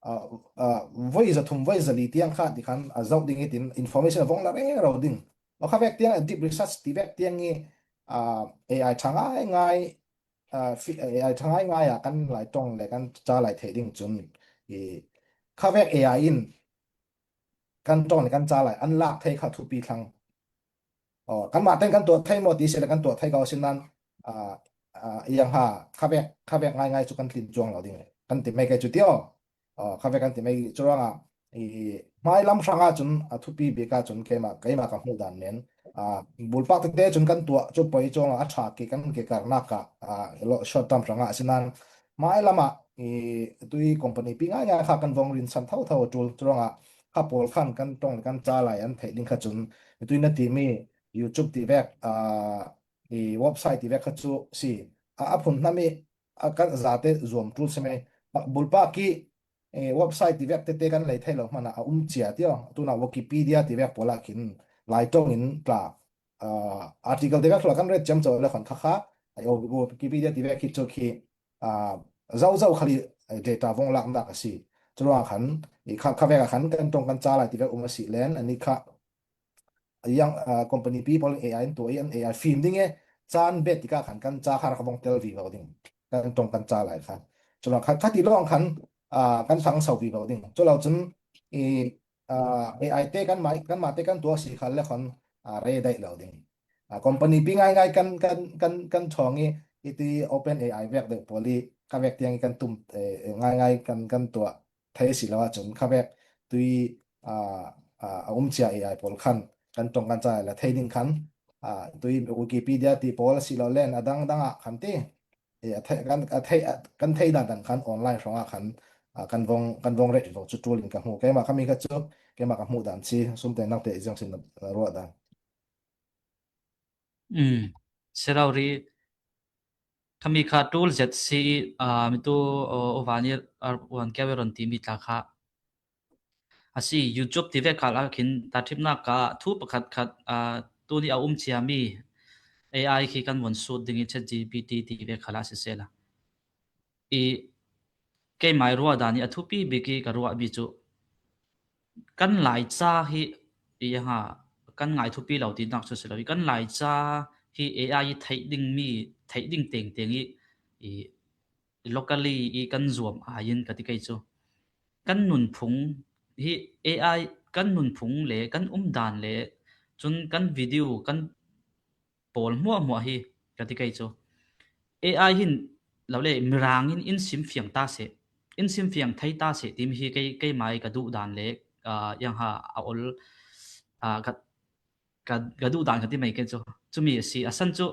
ah, ah, voi za thum voi za li tiang kha ti khan a zoh ding i tin information a vong la rero ding. Kha vek tiang deep research ti vek tiang i, ah, A I ṭha ngaingai, ah, fi-, A I ṭha ngaingai ah kan lai ṭong le kan ca lai theih ding cun i kha vek A I in kan ṭong le kan ca lai an lak thei kha thupi thlang. Aw, kanmah ten kan tuah thei maw ti si le kan tuah thei ko a sin nan, ah, ah, iang ha kha vek, kha vek ngaingai cu kan tlin cuang lo ding kan ti mai kei cu tiaw. Ah, kha vek kan ti mai cu ruangah i hmailam hrangah cun a thupi bik ah cun keimah, keimah ka hmuh dan men, ah, bulpak tete cun kan tuah cu poi cuang a ṭha ki kan ke karnak ah, ah, short term hrangah a sin nan hmailam ah i tui company pi ngaingai kha kan vong rinsan thotho a ṭul cu ruangah kha pawl khan kan ṭong le kan ca lai an theih ding kha cun tui na timi YouTube ti vek, ah, i website ti vek kha cu si a, a phun hnam i a kan zate zuam ṭul si mai. Bulpak i, eh, website ti vek tete kan lei thei lo hmanh ah a um cia tiaw. Tunah Wikipedia ti vek pawl ah khin lai ṭong in tla, ah, article ti vek tla kan ret ciamco le khan kha kha, ai, Wikipedia ti vek hi cu khi, ah, zozo khali, eh, data vong laknak a si. Curuang khan i kha, kha vek ah khan kan ṭong kan ca lai ti vek um a si len ani kha yang, ah, company pi pawl in A I an tuah i an A I fim ding e, caan bet tikah khan kan ca kha rak vong tel vivo ding. Kan ṭong kan ca lai khan. Culo kha, kha ti lawng khan, ah, kan hrang so vivo ding. Culo cun i, ah, A I te kan mai, kanmah te kan tuah si khan le khan, ah, re daih lo ding. a, company pi ngaingai kan, kan, kan, kan thawng i, i ti OpenAI vek deuh pawl i, kha vek tiang i kan tum, eh, eh, ngaingai kan, kan tuah thei si lo ahcun kha vek tui, a, a, a um cia AI pawl khan kan tong kan ca la thei ding khan, a, tui Wikipedia ti pawl a si lo len a dang dang ah khan ti, eh, a thei, kan, a thei, a, kan thei dan dan khan online hrawng ah khan, a, kan vong, kan vong rate vong cu ṭul in ka hmu. Keimah kha mi kha cu, keimah ka hmuh dan si, sum te nang te i ziang sin na, na ruah dan. Um, si rori, khami kha ṭul zet si, ah, mi tu, oh, oh, vani, ah, wan keu ron ti mi tla kha. A si, YouTube ti ve kal a khin ta thimnak ka thu pakhat khat, ah, tuni a um cia mi AI khi kan von sut ding i ChatGPT ti ve kal a si sela. I keimai ruah dan i a thupi bik i ka ruah bik cu kan Lai ca hi i ha kan ngai thupi lo tinak cu si lo i kan Lai ca hi AI i theih ding mi, theih ding tengteng i, i locally i kan zuam ai in ka ti kei cu kan nunphung hi AI kan nunphung le kan umdan le cun kan video kan pawl hmuahhmuah hi ka ti kei cu AI hin lo le mirang in in simfiang ta seh, in simfiang thei ta seh timi hi kei, keimai ka duh dan le, ah, yang ha a ol, ah, ka, ka, ka duh dan ka ti mai kei cu. Cumi a si, a san cu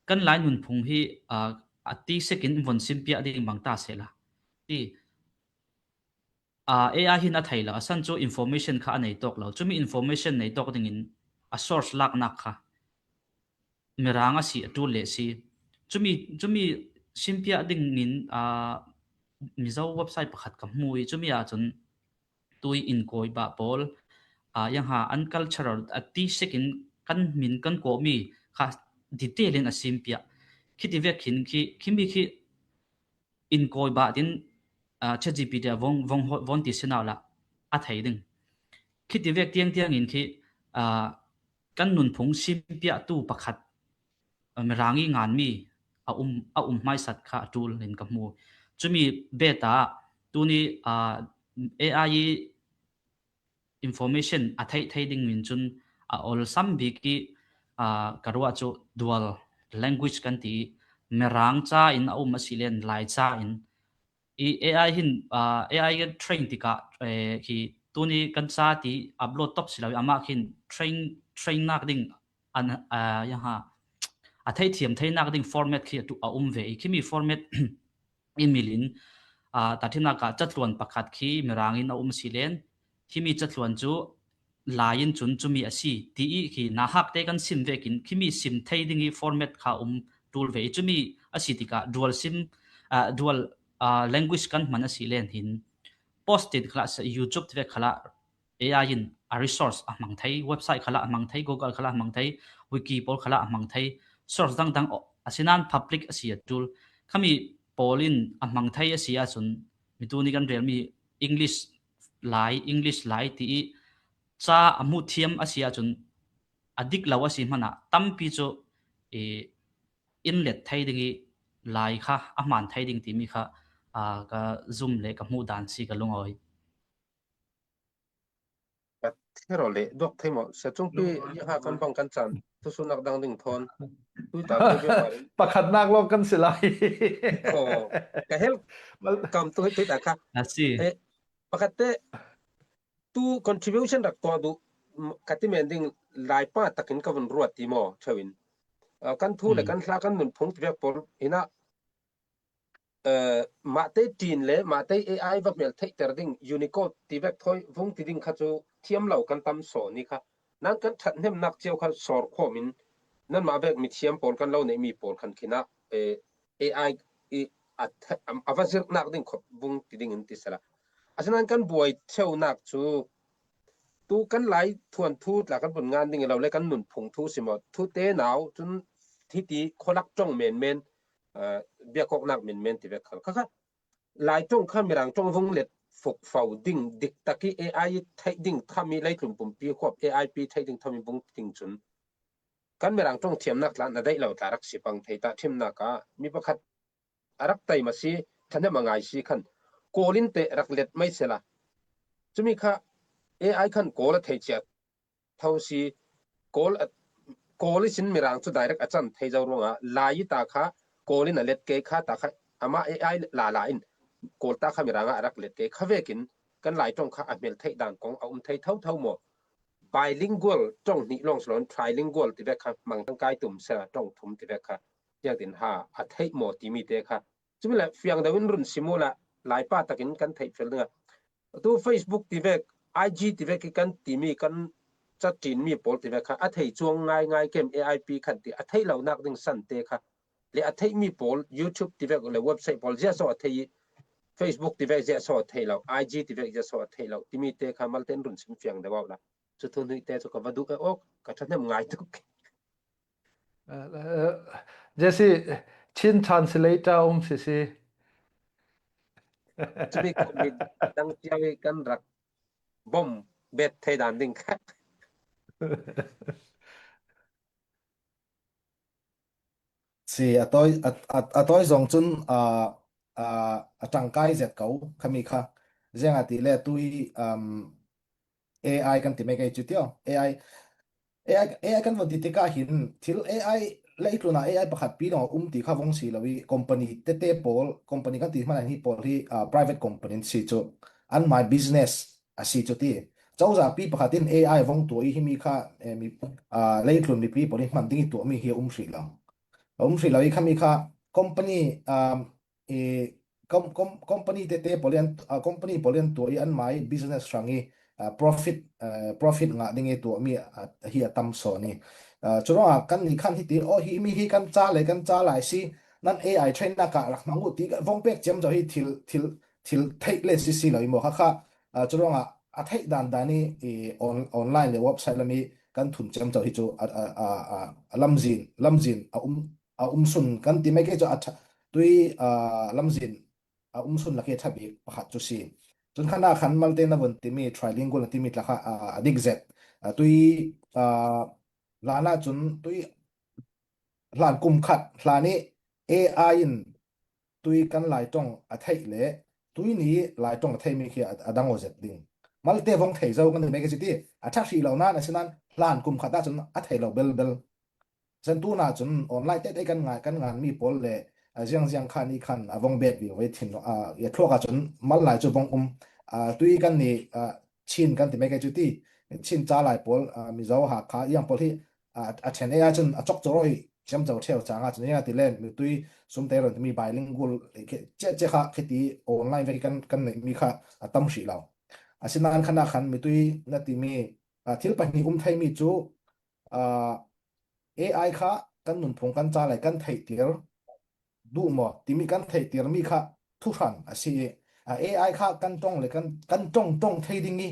kan Lai nunphung hi, ah, a ti sekin von simpiah ding bang ta seh la. Ti, ah, AI hin a thei lo, a san cu information kha a nei tawk lo. Cumi information nei tawk dingin a source laknak kha mirang a si, a ṭul le si. Cumi, cumi simpiah dingin, ah, Mizo website pakhat ka hmu i, cumi ah cun tui inkawi bah pawl, ah, yang ha an cultural a ti sekin kan min kan kawhmi kha detail in a simpiah. Khiti vek khin khi, khimi khi inkawi bah tin, ah, ChatGPT a vong, vong, vong ti sinau la a thei ding. Khiti vek tiang tiangin khi, ah, kan nunphung simpiahtu pakhat, ah, mirang i nganmi a um, a um hmaisat kha a ṭul in ka hmu. Cumi beta tuni, ah, AI i information a theih thei ding min cun a olsam bik i, ah, ka ruah cu dual language kan ti i mirang ca in a um a si len Lai ca in i AI hin, ah, AI kan train tikah, eh, khi tuni kan ca ti upload top si lo i amah khin train, train nak ding an, ah, yang ha, a theihthiam theinak ding format khi a tu, a um ve i khimi format i milin, ah, tahṭhimnak ah catluan pakhat khi mirang in a um si len, himi catluan cu Lai in cun cumi a si ti i khi nauhak te kan sim vekin khimi sim thei ding i format kha um ṭul ve i cumi a si tikah dual sim, ah, dual, ah, language kan hman a si len hin post-it khalah, YouTube ti vek khalah AI in a resource a hmang thei, website khalah a hmang thei, Google khalah a hmang thei, wiki pawl khalah a hmang thei, source dangdang a si nan public a si a ṭul. Khami pawl in a hmang thei a si ahcun mi tuni kan relmi English Lai, English Lai ti i ca a hmuh thiam a si ahcun a dik lo a si hmanah tampi cu i in let thei ding i Lai kha a hmaan thei ding timi kha, aa, ka zum le ka hmuh dan si ka lungawi. Ka thero le dok thei maw? Sia Cungpi, ni ha kan bang kan caan, thusunak dang ding thawn. Tui ta Pakhatnak lawng kan si lai. Ka hel kam tu tui ta kha. A si. Pakhat te tu contribution rak tuah duh ka ti men ding, Laipa takin ka vun ruat ti maw, Theuin. Kan thu le kan hla kan nunphung ti vek pawl hinah, mahte ṭin le mahte AI va hmel theihter ding Unicode ti vek thawi vung ti ding kha cu thiam lo kan tam saw ni kha. Nan kan ṭhathnemnak cio kha sawr khawm in nanmah vek mithiam pawl kan lo neih mi pawl khan khinah AI i a va zirhnak ding khawp vung ti ding in ti sela. Asinain kan buai cheunak cu tu kan Lai thuanthu tla kan vun ngan ding i lo le kan nunphung thu si maw, thu te nau cun hiti khualak ṭong menmen, biakawknak menmen ti vek khal kha kha Lai ṭong kha Mirang ṭong vung let fukfau ding diktak i AI i theih ding thami leitlun pumpi khuap AI pi theih ding thami vung ding cun kan Mirang ṭong thiamnak tla na daih lo tla rak si pang thei ta ṭhimnak ah mi pakhat a rak taima si, thanem a ngai si khan Kawl in teh rak let mai sela. Cumi kha AI khan Kawl a thei cia tho si, Kawl a Kawl i sin Mirang chu direct a chan thei zo ruangah, Lai i ta kha, Kawl in a let kei kha ta kha, ama A I la la in, Kawl ta kha Mirang ah a rak let kei kha vekin, kan Lai ṭong kha a hmel theih dan kong a um thei tho tho maw? Bilingual ṭong hnih lawng si lo in, trilingual ti vek kha, mang tangkai tum se ṭong thum ti vek kha, ziak din ha a theih maw timi te kha. Chumi le fiang deuh in run sim uh la, Lai pa takin kan theih fel ding a. Tu Facebook ti vek, I G ti vek i kan timi kan chat ṭin mi pawl ti vek kha, a thei chuang ngai ngai kem A I P khan ti a theih lo nak ding san te kha. Le a theih mi pawl, YouTube ti vek le website pawl zia so a thei, Facebook ti vek zia so a thei lo, I G ti vek zia so a thei lo, timi te kha malte in run sim fiang deuh uh la. Chu thu nuih te chu ka va duh e awk, ka ṭhahnem ngai tuk. Uh, uh, Jesse, Chin translator um sisi. Chumi ko mi dang chiang i kan rak bom bet thei dan ding kha. Si, a tawi, a, a, a tawi zong cun, a, a, a ṭangkai zet ko, khami kha. Ziangahtile tui, um, A I kan ti mai kei cu tio. A I, A I, A I kan von ti tikah hin thil A I leitlunah A I pakhat pi dong a um ti kha vong si lo i company tete pawl, company kan ti hmanah hi pawl hi, ah, private company an si cu anmai business a si cu ti. Cozah pi pakhat in A I vong tuah i himi kha, eh, mi, ah, leitlun mipi pawl i hman ding i tuahmi hi a um hrih lo. A um hrih lo i khami kha company, ah, i com-, com-, company tete pawl in, ah, company pawl in tuah i anmai business hrang i, ah, profit, ah, profit ngah ding i tuahmi, ah, hi a tam sawn i. Ah, curuangah kan nih khan hiti, aw, hi mi hi kan ca le kan ca lai si, nan A I train nak ah rak hmang uh ti vong pek ciamco hi thil, thil, thil theih le sisi lo i maw kha kha, ah, curuangah a theih dan dan i, i on-, online le website lam i kan thun ciamco hi cu a, a, a, a, a lamzin, lamzin a um, a um sun kan ti mai kei cu a ṭha-, tui, ah, lamzin a um sun lak hi a ṭha bik pakhat cu si. Cun khan ah khan malte na vun timi trilingual na timi tla kha, ah, a dik zet. Ah, tui, ah, hlan ah cun tui hlan kum khat hlan i A I in tui kan Lai ṭong a theih le tui ni Lai ṭong a theihmi khi a, a dang aw zet ding. Malte vong thei zo kan ti mai ka si ti, a ṭha hrih lo nan, asinain hlan kum khat ah cun a thei lo belbel. Zan tuna cun online tete kan ngai, kan ngan mi pawl le, a, ziang ziang khan i khan a vong bet viau ve thin, a, i a thluak ah cun mal lai cu vong um, a, tui kan ni, a, Chin kan ti mai ka cu ti, Chin ca lai pawl, a, Mizo, Hakha, iang pawl hi, a, a ṭhen ei ah cun a cok cawrawi ciamco ṭheu cang ah cun, ziangahtile mitui sumte ron timi bilingual, ke, ce, ce kha khiti online vek kan, kan neihmi kha a tam hrih lo. Asinain khan ah khan mitui na timi, a, thil pahnih um theimi cu, a, A I kha kan nunphung kan ca lai kan theihtir duh maw timi kan theihtirmi kha thuhran a si i, a, A I kha kan ṭong le kan, kan ṭong ṭong thei ding i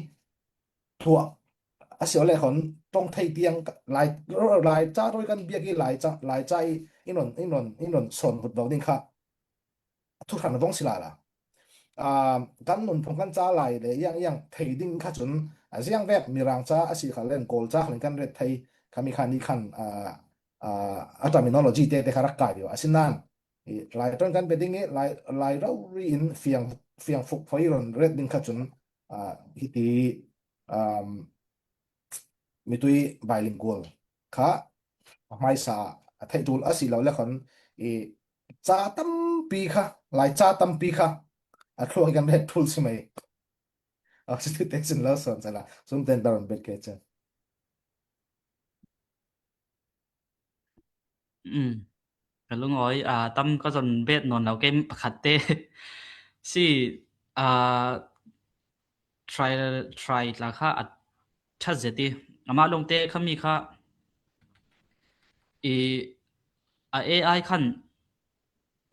tuah a si awle khon ṭong thei tiang ka-, lai, lai ca rawi kan biak i lai ca, lai ca i in ron, in ron, in ron sawn vut lo ding kha thuhran vong si lala. Aa, kan nunphung kan ca lai le iang iang thei ding kha cun, a, ziang vek Mirang ca a si kha len Kawl ca kha len kan ret thei khami kha ni khan, aa, aa, a terminology te, te kha rak kai deuh. Asinain, i, Lai ṭong kan pe ding i, Lai, Lai rori in fiang, fiang fuk fo i ron ret ding kha cun, aa, hiti, um, mitui bilingual kha a hmaisa a theih ṭul a si lo le khon i ca tampi kha, Lai ca tampi kha a thluak i kan ret ṭul si mai. A si te sin lo sawn cala sum ten taron bet ke cen. Um, ka lungawi, a, tam ka zon bet nawn lo ke pakhat te si, a, try, try tla kha a ṭha zet i, amah lawngte khami kha i, a, A I khan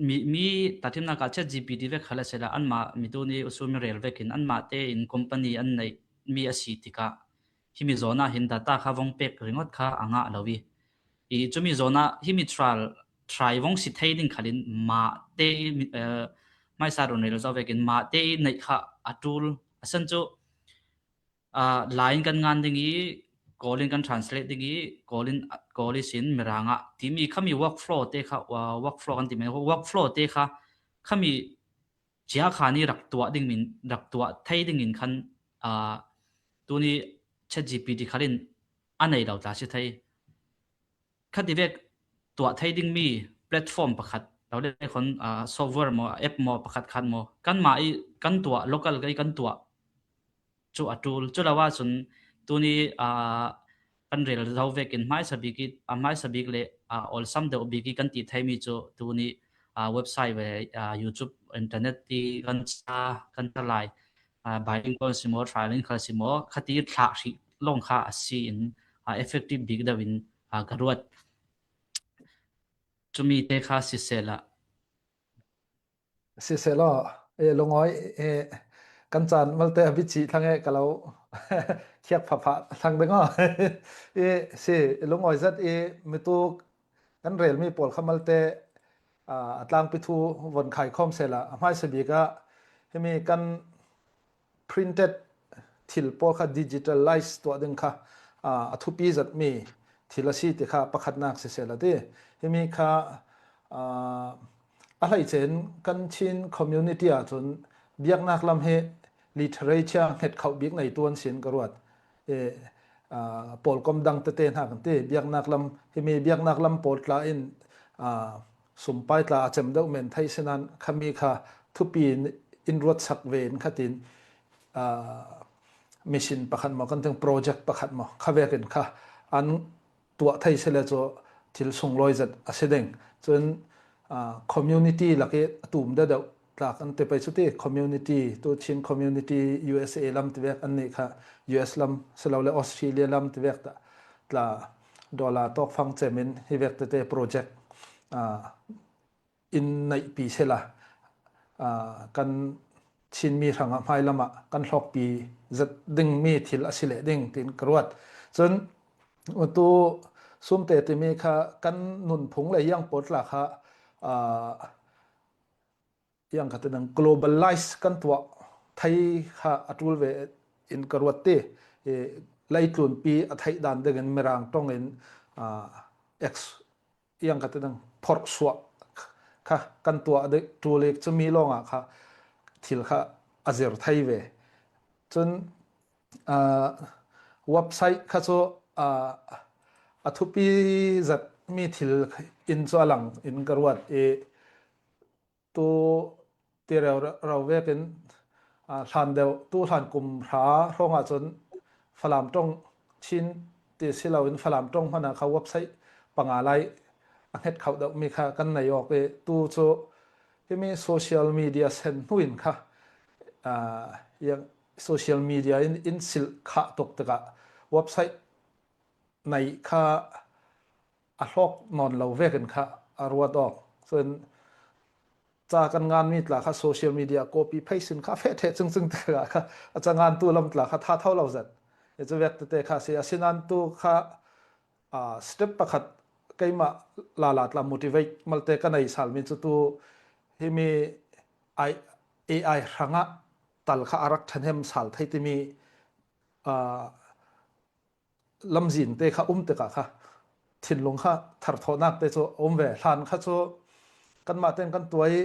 mi, mi tahṭhimnak ah Chat G P T vek kha la sela anmah mi tuni usu mi rel vekin anmah te in company an neih mi a si tikah himi zawn ah hin data kha vong pek ringawt kha a ngah lo i, i cumi zawn ah himi trial, try vong si thei ding khalin mah te i, eh, hmaisa run rel zo vekin mah te i neih kha a ṭul a san cu, ah, Lai in kan ngan ding i, Kawl in kan translate ding i, Kawl in, Kawl i sin Mirang ah timi khami workflow te kha, ah, workflow kan ti mai, workflow te kha khami cia khan i rak tuah ding min, rak tuah thei ding in khan, ah, tuni Chat G P T khalin a nei lo tla si thei. khati vek tuah thei ding mi platform pakhat lo le khon, ah, software maw, app maw, pakhat khat maw, kanmah i kan tuah, local ka i kan tuah chu a tul chu lo a chun tuni, ah, kan rel zo vekin hmaisa bik i, a hmaisa bik le, ah, awlsam deuh bik i kan ti thei mi chu tuni, ah, website ve, ah, YouTube, internet ti kan cha, kan cha lai, ah, bilingual si maw, trilingual si maw, khati thlak hrih lawng kha a si in, ah, effective bik deuh in, ah, ka ruat. Chumi te kha sisela. Sisela, e, Lungawi, e, kan chan malte a bichi thlang e ka lo khiak pha pha thlang deng a. E, si, Lungawi zat e, mitu kan rel mi pawl kha malte, a, a tlangpi thu von khai khawm sela, a hmaisa bik a, himi kan printed thil pawl kha digitalize tuah ding kha, a, a thupi zat mi thil a si ti kha pakhatnak sisela ti. Himi kha, a, a hleichen kan Chin community ah chun biaknak lam hi literature hnget khauh bik nei tuan sin ka ruat. E, a, pawlkom dang tete hna kan ti. Biaknak lam, himi biaknak lam pawl tla in, a, sumpai tla a cem deuh men thei sinan khami kha thupi in, in ruatsak ve in khatin, a, mission pakhat maw, kan teng project pakhat maw, kha vekin kha an tuah thei sele cu thil sunglawi zet a si ding. Cun, a, community lak i a tum deuh deuh tlak an ti pei cu ti, community, tu Chin community U S A lam ti vek an nih kha U S lam, si lo le Australia lam ti vek ta, tla dollar tawkfang cem in hi vek tete project, a, in neihpi sela, a, kan Chinmi hrangah hmai lamah kan hlawkpi zet ding mi thil a si leh ding tiin ka ruat. Cun tu sumte timi kha kan nunphung le yang pawl tla kha, a, yang ka ti dang globalize kan tuah thei kha a tul ve in ka ruat ti. E, leitlunpi a theih dan dingin Mirang tongin, a, ex-, yang ka ti dang phorh suah kha kan tuah dih tul ik cu mi lawngah kha thil kha a zir thei ve. Cun, a, website kha cu, a, a thupi zat mi thil in cu a lang in ka ruat i, tu ti rero vekin, a, hlan deuh, tu hlan kum hra hrawngah cun Falam ṭong Chin ti si loin Falam ṭong hmanah kha website panga lai a hnget khauh deuh mi kha kan nei awk i, tu cu himi social media sen hnu in kha, a, social media in, in silh khah tuk tikah website neih kha a hlawk nawn lo vekin kha a ruat awk. Cun ca kan nganmi tla kha social media copy paste in kha feh ṭheh cingcing tikah kha a ca ngantu lam tla kha tha tho lo zat. Cu vek tete kha si. Asinan tu kha, a, step pakhat keimah lala tla motivate malte ka nei salmi cu tu himi ai, A I hrangah tal kha a rak ṭhahnem sal thei timi, a, lamzin te kha um tikah kha thinlung kha tharthawhnak te cu a um ve. Hlan kha cu kanmah tein kan tuah i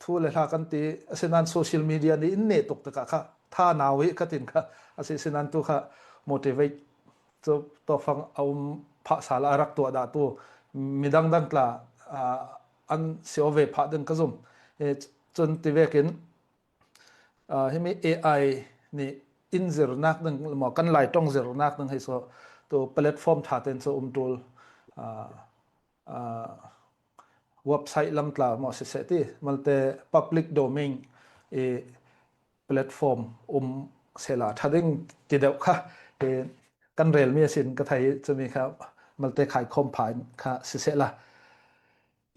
thu le hla kan ti, asinan social media nih in neh tuk tikah kha tha nau i ka tin kha a si. Asinan tu kha motivate cu tawkfang a um phah sal a rak tuah dah tu midang dang tla, aa, an si aw ve phah ding ka zum. E, cun ti vekin, aa, himi A I nih in zirnak ding maw, kan Lai ṭong zirnak ding hi saw tu platform ṭha tein cu um ṭul, aa, aa, website lam tla maw siseh ti, malte public domain i platform um sehla ṭha ding ti deuh kha, i, kan relmi a sin ka thei, cumi kha malte khaikhawm pha in kha sisehla.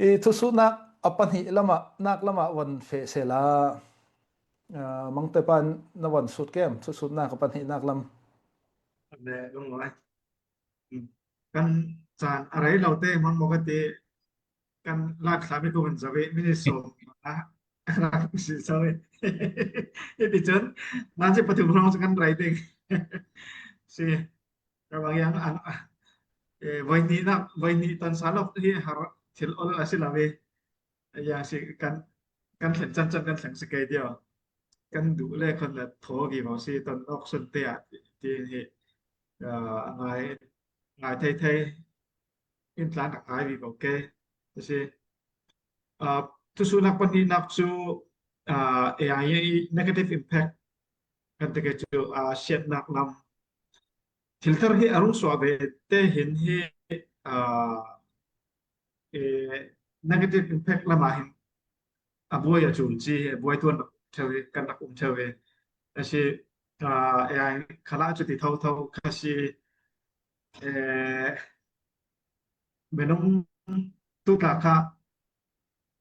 I thusuhnak a pahnih lamah, nak lamah von feh sehla, aa, Mangtepa in na von sut kem, thusuhnak a pahnihnak lam? Le, lungawi. Kan caan a rei lo te hmang maw ka ti, kan lak thla mi ko van zawi, minute sawm a rak si zawi. Hiti cun, nan si pathum hrawng cu kan rei ding. Si. Ka bang yang ang, eh, voi hnih nak, voi hnih ton salok hi har thil ol a si lo i. Yang si kan, kan thlen chan chan kan thleng si kei dio. Kan duh le khon le thaw ki vo si ton awk sun te ah ti, ti hi, ah, a ngai, ngai thei thei. in tlan rak ngai vivo ke. Kasi, ah, thusuhnak pahnihnak cu, ah, A I i negative impact kan ti ke cu, ah, siatnak lam thilthar hi a rung suah ve te hin hi, ah, eh, negative impact lamah hin a buai a cul ci hi, a buai tuan rak ṭheu hi kan rak um ṭheu hi. A si, ah, A I khalah cu ti thotho kha si, eh, minung tu tla kha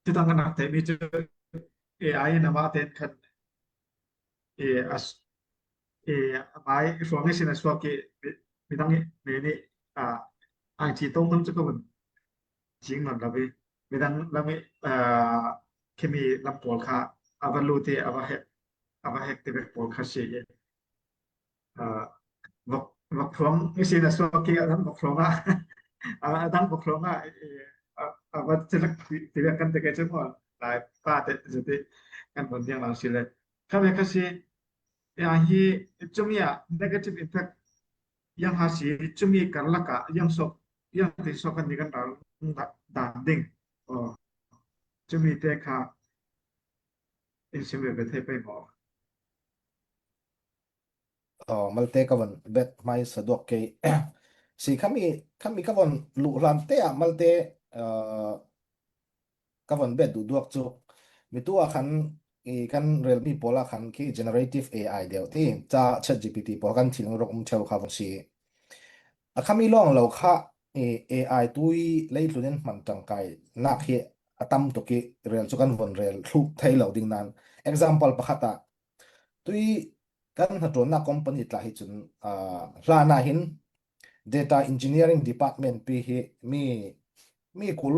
tu tang kan rak theihmi cu A I in amah tein khan, eh, a s-, eh, amai hruang ihsin a suak i mi-, midang i, mi nih, ah, ang ci tong tum cu ka vun cing nawn lo i midang lam i, ah, khimi lam pawl kha a va lut i a va hek, a va hek ti vek pawl kha si i, ah, vok, vok hruang ihsin a suak i a dang vok hruang ah, a, a dang vok hruang ah, eh, a, a va cilak ti, ti vek kan ti ke cu maw, lai pa te zati kan vun diang lang si le. Kha ve kha si, ya hi cumi ah negative impact yang ha si cumi karlak ah yang sok, yang ti sok kan ni kan ral da-, dan ding. Oh, cumi te kha in sim ve ve thei pei maw? Oh, malte ka von bet mai sa duak kei. Si khami, khami ka von luh hlan te ah malte, ah, ka von bet duh duak cu. Mi tu ah khan i kan relmi pawl ah khan khi generative A I deuh ti ca ChatGPT pawl kan thil rawk um ṭheu kha von si. A khami lawng lo kha i A I tui leitlun in hman ṭangkai nak hi a tam tuk i rel cu kan von rel thluh thei lo ding nan. Example pakhat ah tui kan hnaṭuannak company tla hi cun, ah, hlan ah hin data engineering department pi hi mi, mi kul,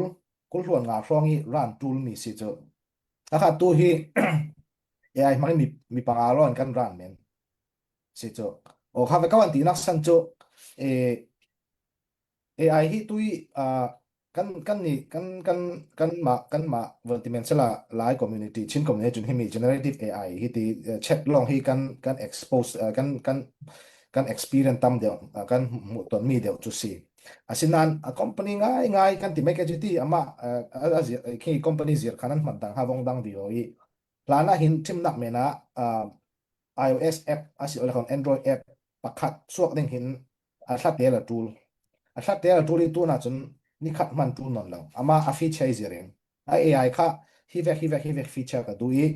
kul hluan nga hrawng i ran ṭul mi si cu. A kha tu hi A I hmang i mi, mi panga lawng kan ran men si cu. Aw, kha ve ka van tinak san cu, eh, A I hi tui, ah, kan, kan ni, kan, kan, kan mah, kan mah, van ti men sela lai community, Chin community cun himi generative A I hi ti, eh, chat lawng hi kan, kan expose, eh, kan, kan, kan experience tam deuh, ah, kan hmuh tuan mi deuh cu si. Asinan a company ngai ngai kan ti mai ke cu ti amah, eh, a, a zir, eh, khi company zir khan an hman dang ha vong dang vivo i hlan ah hin ṭhimnak men ah, ah, iOS app a si le khan Android app pakhat suak ding hin a thlate la ṭul. A thlate la ṭul i tuna cun ni khat hman ṭul nawn lo. Amah a feature i zir in a A I kha hi vek, hi vek, hi vek feature ka duh i,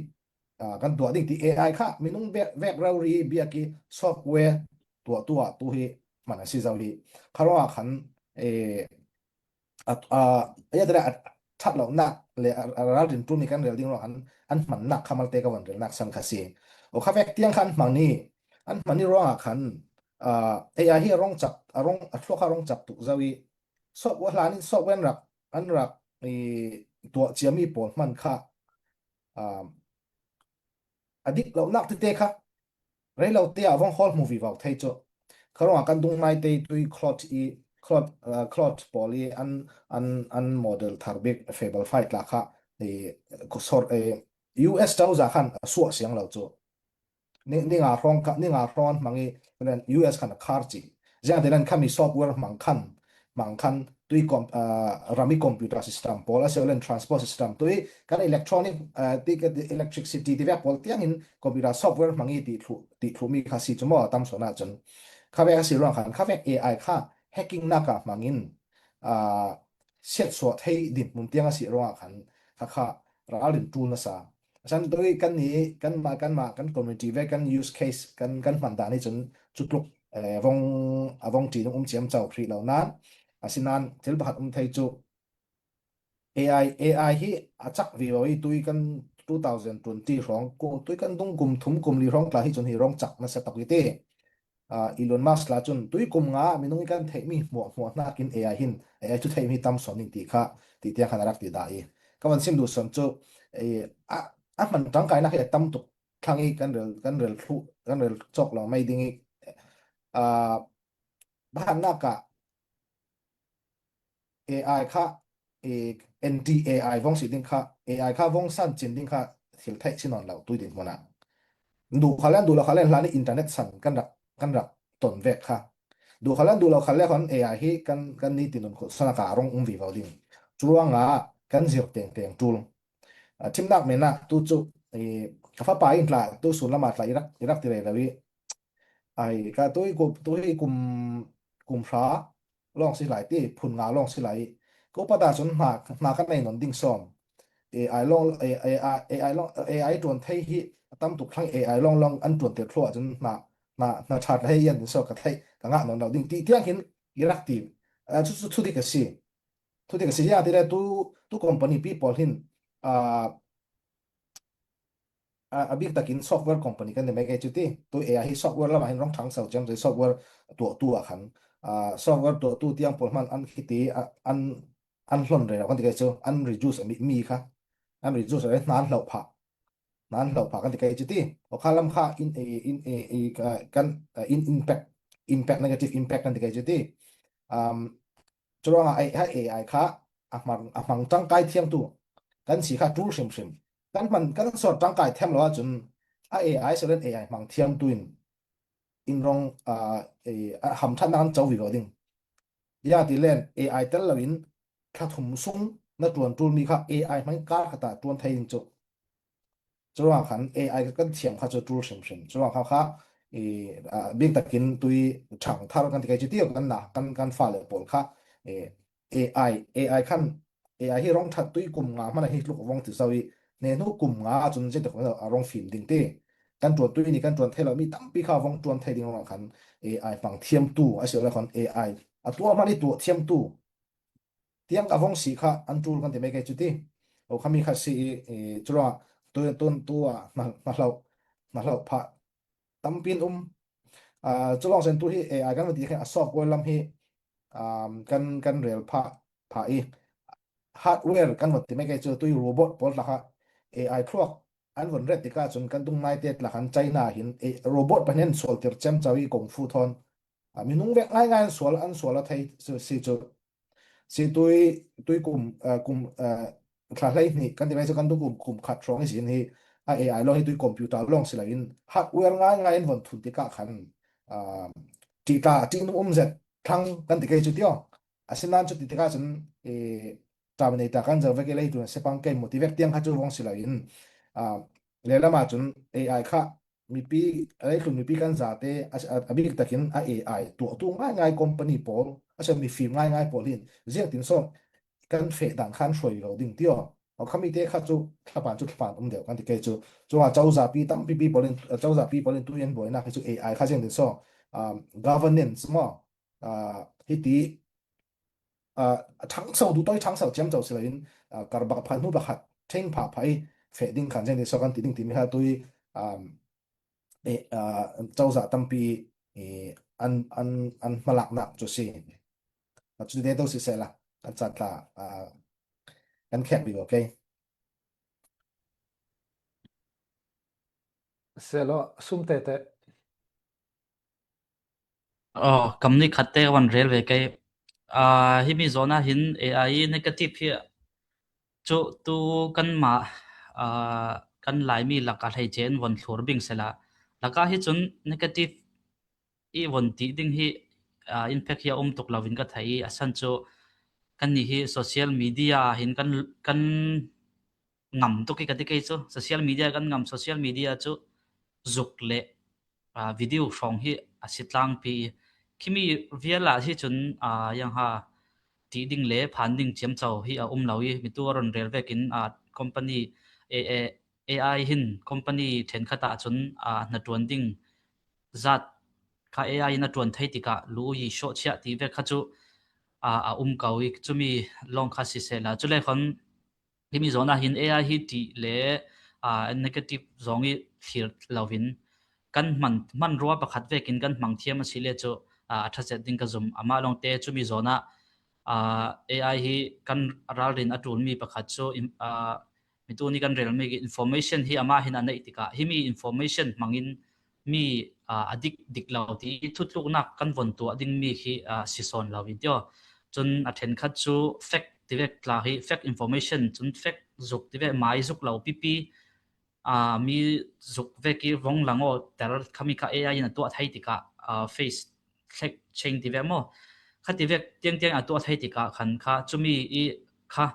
ah, kan tuah ding ti A I kha minung vek, vek rori biak i software tuah tuah tu hi hman a si zo hi. Kha ruangah khan, eh, a, a, a, a ṭhat lonak le a, a ralrin ṭulmi kan rel ding ruang an, an hmannak kha malte ka van relnak san kha si. Aw, kha vek tiang kha an hmang ni, an hman ni ruangah khan, ah, A I hi a rong cak, a rong, a thluak a rong cak tuk zo i, software hlan in software an rak, an rak i tuah ciami pawl hman kha, ah, a dik lonak tete kha rei lo te ah vong hawl hmu vivo thei cu. Kha ruangah kan dung nai te tui Claude i, Claude, ah, Claude pawl i an, an, an model thar bik Fable Five tla kha i, sor, eh, U S cozah khan a suah siang lo cu. Ni, ni nga hrawng kha, ni nga hrawng an hmang i, len U S khan a khar ci. Ziang te len khami software hmang khan, hmang khan tui com-, ah, rami computer system pawl a si len transport system tui kan electronic, ah, ti, ti electricity ti vek pawl tiang in computer software hmang i ti thlu, ti thlu mi kha si cu maw tam sawn ah cun. Kha vek a si ruang khan, kha vek A I kha hacking nak a hmang in, ah, siatsuah thei dinhmun tiang a si ruangah khan kha kha ralrin ṭul nasa. Asan tui kan ni, kan mah, kan mah, kan community ve kan use case, kan, kan hman dan hi cun cutluk, eh, vong, a vong ṭi ding um ciamco hrih lo nan. Asinan thil pakhat um thei cu A I, A I hi a cak vivo i tui kan two thousand twenty hrawng, ku-, tui kan dung kum thum kum li hrawng tla hi cun hi rong cak nasa tak i ti. Ah, Elon Musk tla cun tui kum nga minung i kan theihmi hmuahhmuah hnakin A I hin, A I cu theihmi tam sawn ning ti kha, ti tiang khan a rak ti dah i. Ka van sim duh sawn cu, eh, a, a hman ṭangkainak hi a tam tuk thlang i kan rel, kan rel thluh, kan rel cawk lo mai ding i, ah, bahannak ah A I kha, eh, anti A I vong si ding kha, A I kha vong san cin ding kha thil theih si nawn lo tui dinhmun ah. Duh kha len, duh lo kha len hlan i internet san kan rak, kan rak ton vek kha. Duh khat le an duh lo khat le khan A I hi kan, kan nitin nun khut sana ka rong um vivo ding. Churuanga kan zir teng teng tul. A, thimnak mena tu chu, eh, ka fapa in tla, tu sun lama tla irak, irak ti rei lo i. Ai, ka tu i kum, tu hi kum, kum hra long si lai ti, phun nga long si lai. Ko pata chun hna, hna kan nei non ding sawm. A I long, A I, A I long, A I tuan thei hi a tam tuk thlang A I long long an tuan tel thluah chun hna, hna, hna that lai yan din sawm ka thei, ka ngah non lo ding ti tiang hin irak ti. A, chu, chu, chu di ka si. Thu ti ka si hia ti le tu, tu company people hin, a, a, a bik takin software company kan ti mai kei chu ti. Tu A I hi software lama hin rong thang sau chiam chu software tuah tu a khan. A, software tuah tu tiang pawl hman an khiti, a, an, an hlon rei lo kan ti kei chu, an reduce a mi, mi kha. An reduce a hna an hloh phah. Hna an hloh phah kan ti kei chu ti. Aw kha lam kha in, in, in, in, ka, kan, in impact, impact, negative impact kan ti kei chu ti. Um, Churuanga A I, A I kha a hmang, a hmang tangkai thiam tu kan si kha tul hrim hrim. Kan hman, kan sawt tangkai thiam lo ahcun a A I sawt in A I hmang thiam tu in, in rong, a, a, a hamṭhatnak an co vivo ding. Ya ti len A I tel lo in thla thum sung na ṭuan ṭul mi kha A I hmang kar khat ah ṭuan thei ding cu. Churuang khan A I kan thiam kha cu ṭul hrim hrim. Churuang kha kha, i, a, bik takin tui ṭhang thar kan ti kei cu ti kan na, kan, kan fale pawl kha, i, A I, A I khan, A I hi rong ṭhat tui kum nga hmanh a hi tluk a vong ti so i, hne hnu kum nga ahcun zeitik a rong fim ding ti. Kan ṭuan tui ni kan ṭuan thei lo mi tampi kha vong ṭuan thei ding ruang khan A I hmang thiam tu, a si le khan A I a tuah hmanh i tuah thiam tu. Tiang a vong si kha an ṭul kan ti mai kei cu ti. Aw khami kha si i, i, curuangah tu, tu, tu ah hna, hna hloh, hna hloh phah tampi an um. A, culawng sen tu hi A I kan va ti khin a software lam hi, um, kan, kan rel phah, phah i hardware kan va ti mai kei cu tui robot pawl tla kha A I thluak an von ret tikah cun kan dung naite tla khan China hin, eh, robot pahnih an sualter ciamco i kung fu thawn, ah, minung vek ngaingai an sual, an sual a thei si, si cu. Si tui, tui kum, ah, kum, ah, thla hleihnih kan ti mai cu kan dung kum, kum khat hrawng ihsin hi a A I lawng hi tui computer lawng si loin hardware ngaingai an von thun tikah khan, ah, ṭih tla, ṭihnung um zet thlang kan ti kei cu tio. Asinain cu ti tikah cun, eh, Terminator kan zoh vek i leitlun a si pang kei maw ti vek tiang kha cu vong si loin, ah, lehlam ah cun A I kha mipi, leitlun mipi kan zate a, a, a bik takin a A I tuahtu ngaingai company pawl, a si mifim ngaingai pawl hin ziangtin sawm kan feh dan khan hruai lo ding tio. Aw khami te kha cu thlapan cu thlapan um deuh kan ti kei cu. Cunga cozahpi tampipi pawl in, cozahpi pawl in tu in buainak hi cu A I kha ziangtin sawm, ah, governance maw, ah, hiti, ah, a ṭhangso duh tawi ṭhangso ciamco si loin, ah, karbak phat hnu pakhat ṭheng phah phah i feh ding khan ziangtin so kan ti ding timi kha tui, um, eh, ah, cozah tampi, eh, an, an, an hmalaknak cu si. A cu te to sisehla kan caan tla, ah, kan khek dih, okay? Sehlaw, sum tete. Oh, kam nih khat te ka van rel ve kei. Ah, himi zawn ah hin A I negative hi cu tu kanmah, ah, kan Laimi lakah hleice in von thlur bing sehla. Lakah hi cun negative i von ti ding hi, ah, impact hi a um tuk lo in ka thei i, a san cu kannih hi social media hin kan, kan ngam tuk i ka ti kei cu, social media kan ngam, social media cu zuk le, ah, video hrawng hi a si tlangpi i, khimi vial ah hi cun, ah, yang ha ti ding le phan ding ciamco hi a um lo i, mitu a run rel vekin, ah, company, A, A, A I hin company ṭhenkhat ah cun, ah, hnaṭuan ding zat kha A I in a ṭuan thei tikah lu yi sawhchiah ti vek kha cu, ah, a um ko i, cumi lawng kha sisehla, cu le khan himi zawn ah hin A I hi ṭih le, ah, negative zong i thlir loin kan hman, hmanrua pakhat vekin kan hmang thiam a si le cu, ah, a ṭha zet ding ka zum. Amah lawngte cumi zawn ah, ah, A I hi kan ralrin a ṭulmi pakhat cu, im-, ah, mitu nih kan relmi information hi amah hin a neih tikah himi information hmangin mi, ah, a dik dik lo ti i thutluknak kan von tuah dingmi khi, ah, si sawn lo in tio. Cun a ṭhenkhat cu fake ti vek tla hi, fake information, cun fake zuk ti vek, mai zuk lo pipi, ah, mi zuk vek i vong lang aw ter khami kha A I in a tuah thei tikah, ah, face thlek cheng ti vek maw? Kha ti vek tiang tiang a tuah thei tikah khan kha cumi i kha,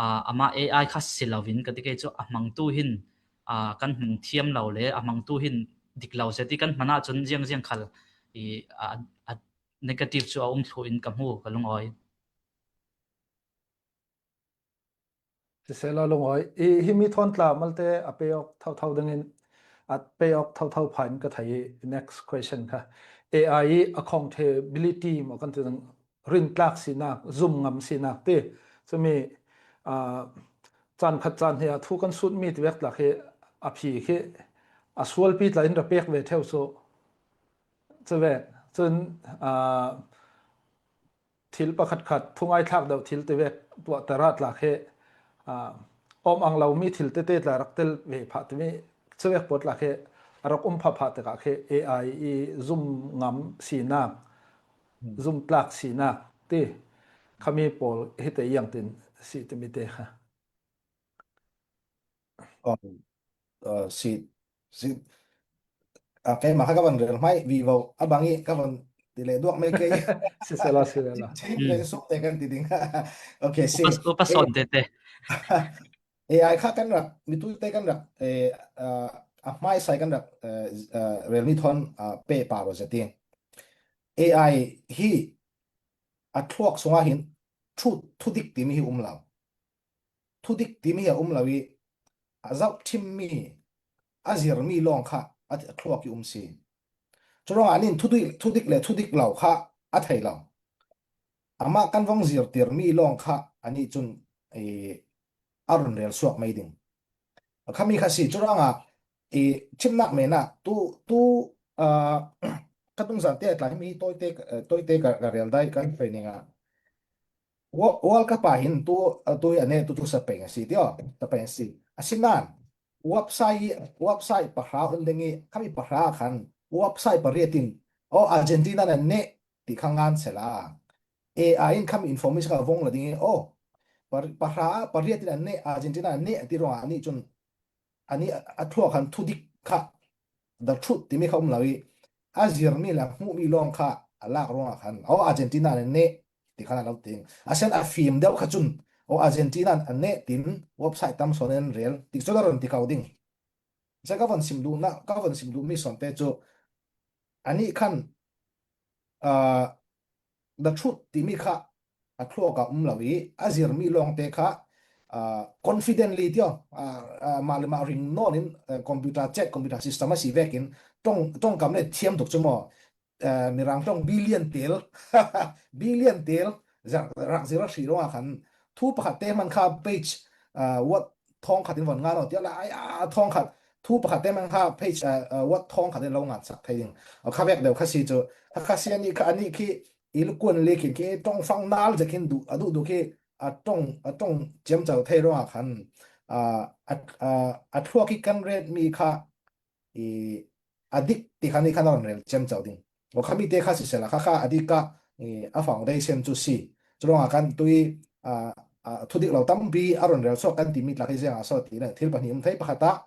aa, amah A I kha si loin ka ti kei cu a hmangtu hin, aa, kan hmang thiam lo le a hmangtu hin dik lo zet i kan hman ahcun ziangziang khal i, aa, a negative cu a um thluh in ka hmu ka lungawi. Siseh law lungawi. I, himi thawn tla malte a pay awk thotho dingin, a pay awk thotho pha in ka thei i next question kha. A I i accountability maw kan ti ding, rintlak sinak, zum ngam sinak ti. Cumi, aa, caan khat caan hnih ah thu kan sutmi ti vek tlak hi a phi khi a sualpi tla in ra pek ve theu cu. Cu vek. Cun, aa, thil pakhatkhat, thungai thlak deuh thil ti vek tuah ter ah tla khi, aa, awm ang lomi thil tete tla rak tel ve phah timi cu vek pawl tla khi a rak um phah phah tikah khi A I i zum ngam sinak, zum tlak sinak ti khami pawl hi te iang tin si timi te kha. Aa, si, si, aa, keimah kha ka van rel hmai vivo a bang i ka van ti leh duak mai kei. Siseh law, siseh law. Chin le suk te kan ti ding. Okay, si. Upa, upa sawn tete. A I kha kan rak, mi tu te kan rak, eh, aa, a hmaisai kan rak, eh, aa, relmi thawn, aa, pe pa ro zet i. A I hi a thluak sungah hin thu, thudik timi hi um lo. Thudik timi hi a um lo i a zohṭhimmi, a zirmi lawng kha a, a thluak i um si. Curuangah anih thudik, thudik le thudik lo kha a thei lo. Amah kan vong zirtirmi lawng kha anih cun, eh, a run rel suak mai ding. Khami kha si, curuangah i chimnak men ah tu, tu, aa, ka tungzan te a tlai mi tawite, eh, tawite ka, ka rel dai kan training ah. Wo-, World Cup ah hin tu, aa, tu a ne tu tu sa peng a si ti aw, sa peng a si. Asinain website, website pahra un ding i khami pahra khan website pariat in, oh, Argentina na ne ti kha ngan sela. A I in khami information kha vong la ding i, oh, pa-, pahra, pariat in a ne, Argentina a ne ti ruangah anih cun anih a, a thluak khan thudik kha, the truth timi kha um lo i, a zirmi le a hmuhmi lawng kha a lak ruangah khan, oh, Argentina na ne ti khan a lo ting. A sen a fim deuh kha cun, oh, Argentina a ne tin website tam sawn an rel ti cu a run ti ko ding. Cun ka von sim duhnak, ka von sim duhmi sawn te cu anih khan, aa, the truth timi kha a thluak a um lo i, a zirmi lawngte kha, aa, confidently ti aw, aa, aa, mah le mah ring nawn in, aa, computer check, computer system a si vekin ṭong, ṭongkam le thiam tuk cu maw, aa, Mirang ṭong billion tel, billion tel, zar-, rak zir a hrih ruangah khan thu pakhat te hman kha page, aa, word thawng khat in von ngan aw tiah la, ai, a thawng khat, thu pakhat te hman kha page, aa, aa, word thawng khat in lo ngan sak thei ding. Aw, kha vek deuh kha si cu, kha, kha si anih kha, anih khi i lukuan le khin khi ṭongfang nal zet khin duh, a duh duh khi a ṭong, a ṭong ciamco thei ruangah khan, aa, a, aa, a thluak i kan retmi kha i a dik ti khan i khan a rawn rel ciamco ding. Aw, khami te kha sisela, kha kha a dik ah i a foundation cu si. Curuangah kan tu i, aa, aa, thudik lo tampi a rawn rel suak kan timi tla hi ziangah saw ti le thil pahnih um thei, pakhat ah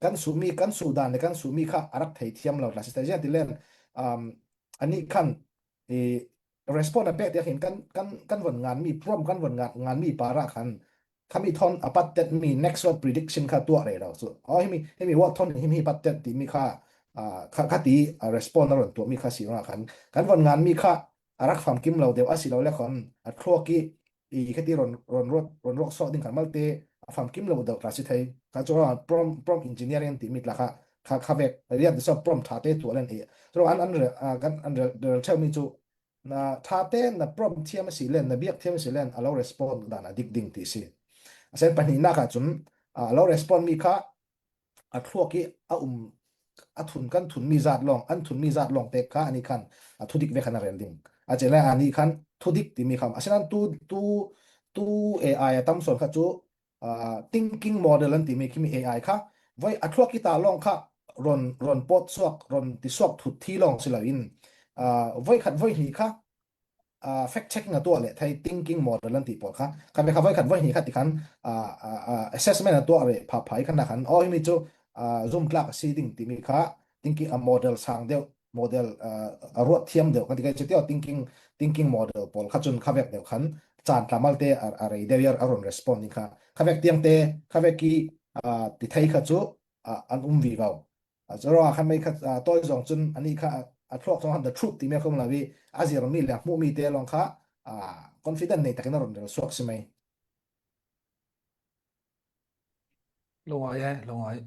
kan suhmi, kan suh dan le kan suhmi kha a rak thei thiam lo tla si thei ziang ti len, um, anih khan i respond a pek tiah hin kan, kan, kan von nganmi, prompt kan von ngan, nganmi par ah khan khami thawn a pattet mi next word prediction kha tuah rero cu. Aw, himi, himi word thawn himi hi pattet timi kha, aa, kha, kha ti, aa, respond a rawn tuahmi kha si ruangah khan kan von nganmi kha a rak famkim lo deuh a si lo le khan a thluak i, i khati rawn, rawn ruat, rawn ruak sawh ding khan malte a famkim lo deuh tla si thei. Kha cu ruangah prompt, prompt engineering timi tla kha, kha, kha vek riat deuh prompt ṭha te tuah len i. Curuangah an, an rel, aa, kan, an rel, rel ṭheuhmi cu na ṭha te na prompt thiam a si len, na biak thiam a si len, a lo respond dan a dik ding ti si. A sen pahnihnak ah cun, aa, a lo respond mi kha a thluak i a um, a thun kan thunmi zat lawng, an thunmi zat lawng pek kha anih khan a thudik vek khan a rel ding. A cele anih khan thudik timi kha, a sen an tu, tu, tu A I a tam sawn kha cu, aa, thinking model an timi khimi A I kha, voi a thluak i ta lawng kha ron, ron pawt suak, ron ti suak thut thi lawng si loin, aa, voi khat voi hnih kha, aa, fact checking a tuah le thei thinking model an ti pawl kha, kha ve kha voi khat voi hnih kha ti khan, aa, aa, aa, assessment a tuah reh pha phai khan a khan, aw, himi cu, aa, zumtlak a si ding timi kha thinking a model sang deuh model, ah, a ruat thiam deuh kha ti kei chu tio, thinking, thinking model pawl kha chun kha vek deuh khan chan tla malte a, a rei deuh i a run respond ding kha. Kha vek tiangte, kha vek i, ah, ti thei kha chu, ah, an um vivo. Ah, chu ruangah khan mei kha, ah, tawi zawng chun a nih kha, ah, a thluak zawng khan the truth ti mi a khawm lo i, a zir mi le a hmuh mite lawng kha, ah, confident nei takin a run rel suak si mai. Lungawi e, lungawi.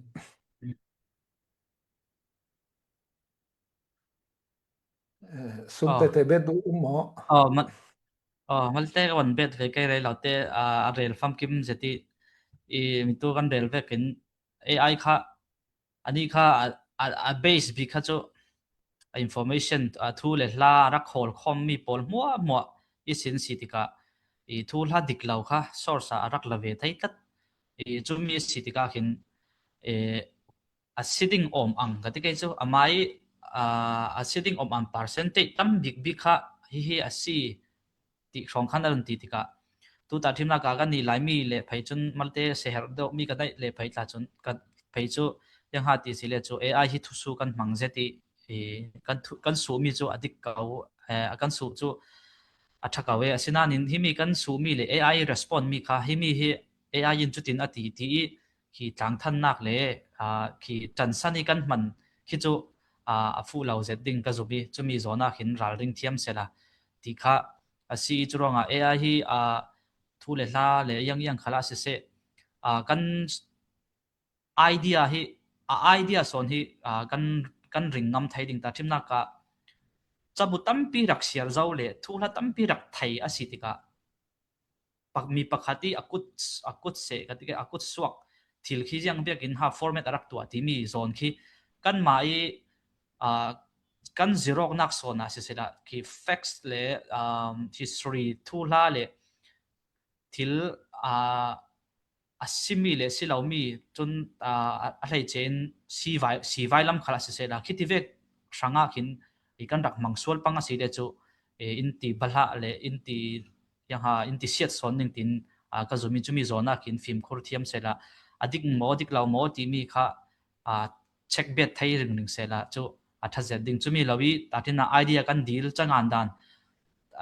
Eh, sum Aw. Tete bet duh um maw? Aw, ma-, aw, malte ka van bet ve kei rei lo te, ah, a rel famkim zet i, i mi tu kan rel vekin A I kha, a nih kha, a, a, a base bik kha chu, a information, a thu le hla a rak hawl khawm mi pawl hmuahhmuah i sin si tikah, i thu hla dik lo kha source ah a rak la ve thei tlat. I chu mi si tikah khin, eh, a si ding awm ang ka ti kei chu, amah i, ah, a si ding awm ang percentage tam bik bik kha hi hi a si tih hrawng khan a run ti tikah, tuta thimnak ah kan nih lai mi le phei chun malte seher deuh mi ka neih le phei tla chun ka phei chu, yang ha ti si le chu A I hi thusu kan hmang zet i, i kan thu, kan suh mi chu a dik ko, eh, a kan suh chu a ṭha ko e. Asinain himi kan suh mi le A I respond mi kha, himi hi A I in chutin a ti ti i, khi tlangthannak le, ah, khi ṭansan i kan hman khi chu, ah, a fuh lo zet ding ka zum i, chumi zawnah khin ralring thiam sela ti kha a si i, chu ruangah A I hi, ah, thu le hla le iang iang khalah siseh, ah, kan idea hi, a idea sawn hi, ah, kan, kan ring ngam thei ding ta thimnak ah cabu tampi rak siar zo le thu hla tampi rak thei a si tikah pak-, mi pakhat i a kut, a kut seh ka ti kei, a kut suak thil khi ziang biakin ha format a rak tuah timi zawn khi kanmah i, ah, kan zirawknak sawn ah sisela khi facts le, um, history thu hla le thil, ah, a si mi le si lo mi chun, ah, a, a hleice in si vai, si vai lam khalah sisela khiti vek hrangah khin i kan rak hmang sual pang a si le chu, eh, in ti balhah le in ti, yang ha, in ti siat sawn ning tin, ah, ka zum i, chumi zawnah khin fimkhur thiam sela, a dik maw, a dik lo maw timi kha, ah, check bet thei ringring sela chu a ṭha zet ding. Chumi lo i, tatina idea kan dil, ca ngan dan,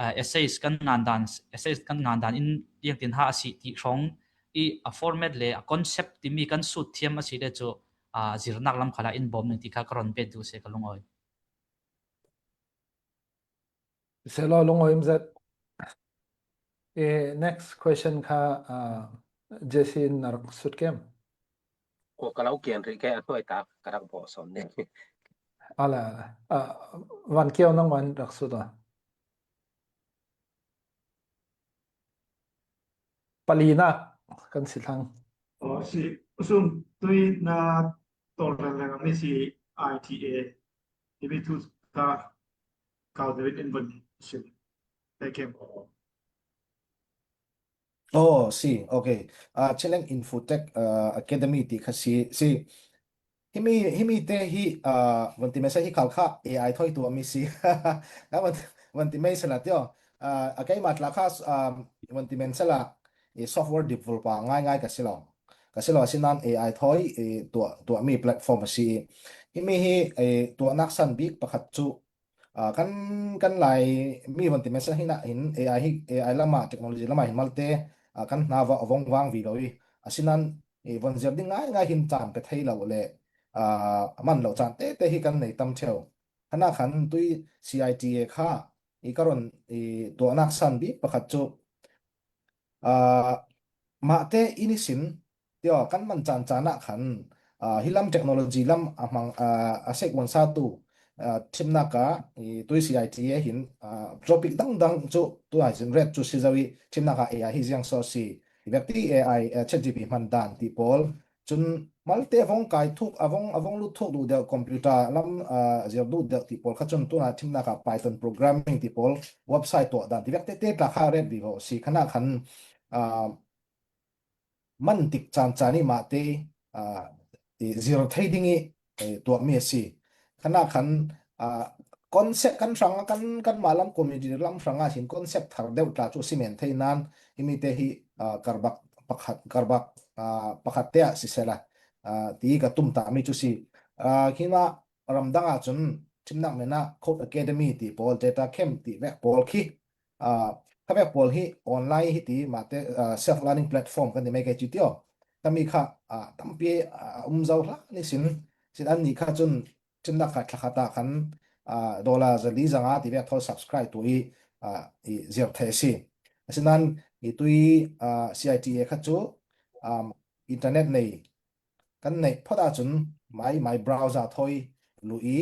ah, essays kan ngan dan, essays kan ngan dan in iang tin ha a si ti hrawng i, a format le a concept timi kan sut thiam a si le chu, ah, zirnak lam khalah in bawm ning ti kha ka ron bet duh se ka lungawi. Selo, lungawi um zet. Eh, next question kha, ah, Jesse in a rak sut kem? Ko ka lo kian rih kei a hnuai ta ka rak bawh sawn ni. Ala, ala. Ah, Van Kiau nangman rak sut a. Palinak kan si thlang. Aw, si, sum tui na tawlrel leng a mi si I T A. Himi thu ta kau deuh in in von sim. Thank you. Oh, si, okay. Ah, Cheleng Infotech, ah, Academy ti kha si, si. Himi, himi te hi, ah, von ti mesa hi khal kha A I thawi tuah mi si. Ka von, von ti mesa la tio. Ah, a keima tla kha, ah, von ti mesa la, i software developer ngai ngai ka si lo. Ka si lo, asinan A I thawi, i tuah, tuah mi platform a si. Himi hi, i tuahnak san bik pakhat chu, ah, kan, kan lai mi von ti mesa hi na hin A I hi, A I lama, technology lama hin malte, ah, kan hna va, a vong vang vivo i. Asinan, i von zir ding ngai ngai hin caan pe thei lo le, ah, a man lo caan tete hi kan nei tam theu. Hana khan tui C I T A kha i ka ron i tuahnak san bik pakhat cu, ah, mahte i nisin tio kan man caan caan ah khan, ah, hi lam technology lam a hmang, ah, a sek won sa tu, ah, thimnak ah i tui C I T A hin, ah, topic dangdang cu tu ai sin ret cu si zo i thimnak ah A I hi ziang so si. I vek ti A I, eh, ChatGPT hman dan ti pawl. Cun malte vong kai thuk, a vong, a vong lut thuk duh deuh, computer lam, ah, zir duh deuh ti pawl kha cun tunah thimnak ah Python programming ti pawl, website tuah dan ti vek tete tla kha ret vivo si. Khanah khan, ah, man tik caan caan i mahte, ah, i zir thei ding i, eh, tuahmi a si. Khanah khan, ah, concept kan hrang, kan, kan mah lam community lam hrang ah hin concept thar deuh tla cu si men thei nan, himi te hi, ah, karbak pakhat, karbak, ah, pakhat te ah sisela, ah, ti ka tum ta mi cu si. Ah, hina ramdang ah cun, chimnak mena Code Academy ti pawl, Data Camp ti vek pawl khi, ah, kha vek pawl hi online hi ti mate, ah, self learning platform kan ti mai kai chi tio. Tami kha, ah, tampi, ah, um zo hla ni sin, sin an ni kha chun chimnak kha thla khat ah khan, ah, dollar zali zanga ti vek thawl subscribe tu i, ah, i zir thei si. Asinan i tui, ah, C I T A kha chu, um, internet nei kan neih phot ahcun mai, mai browser thawi luh i,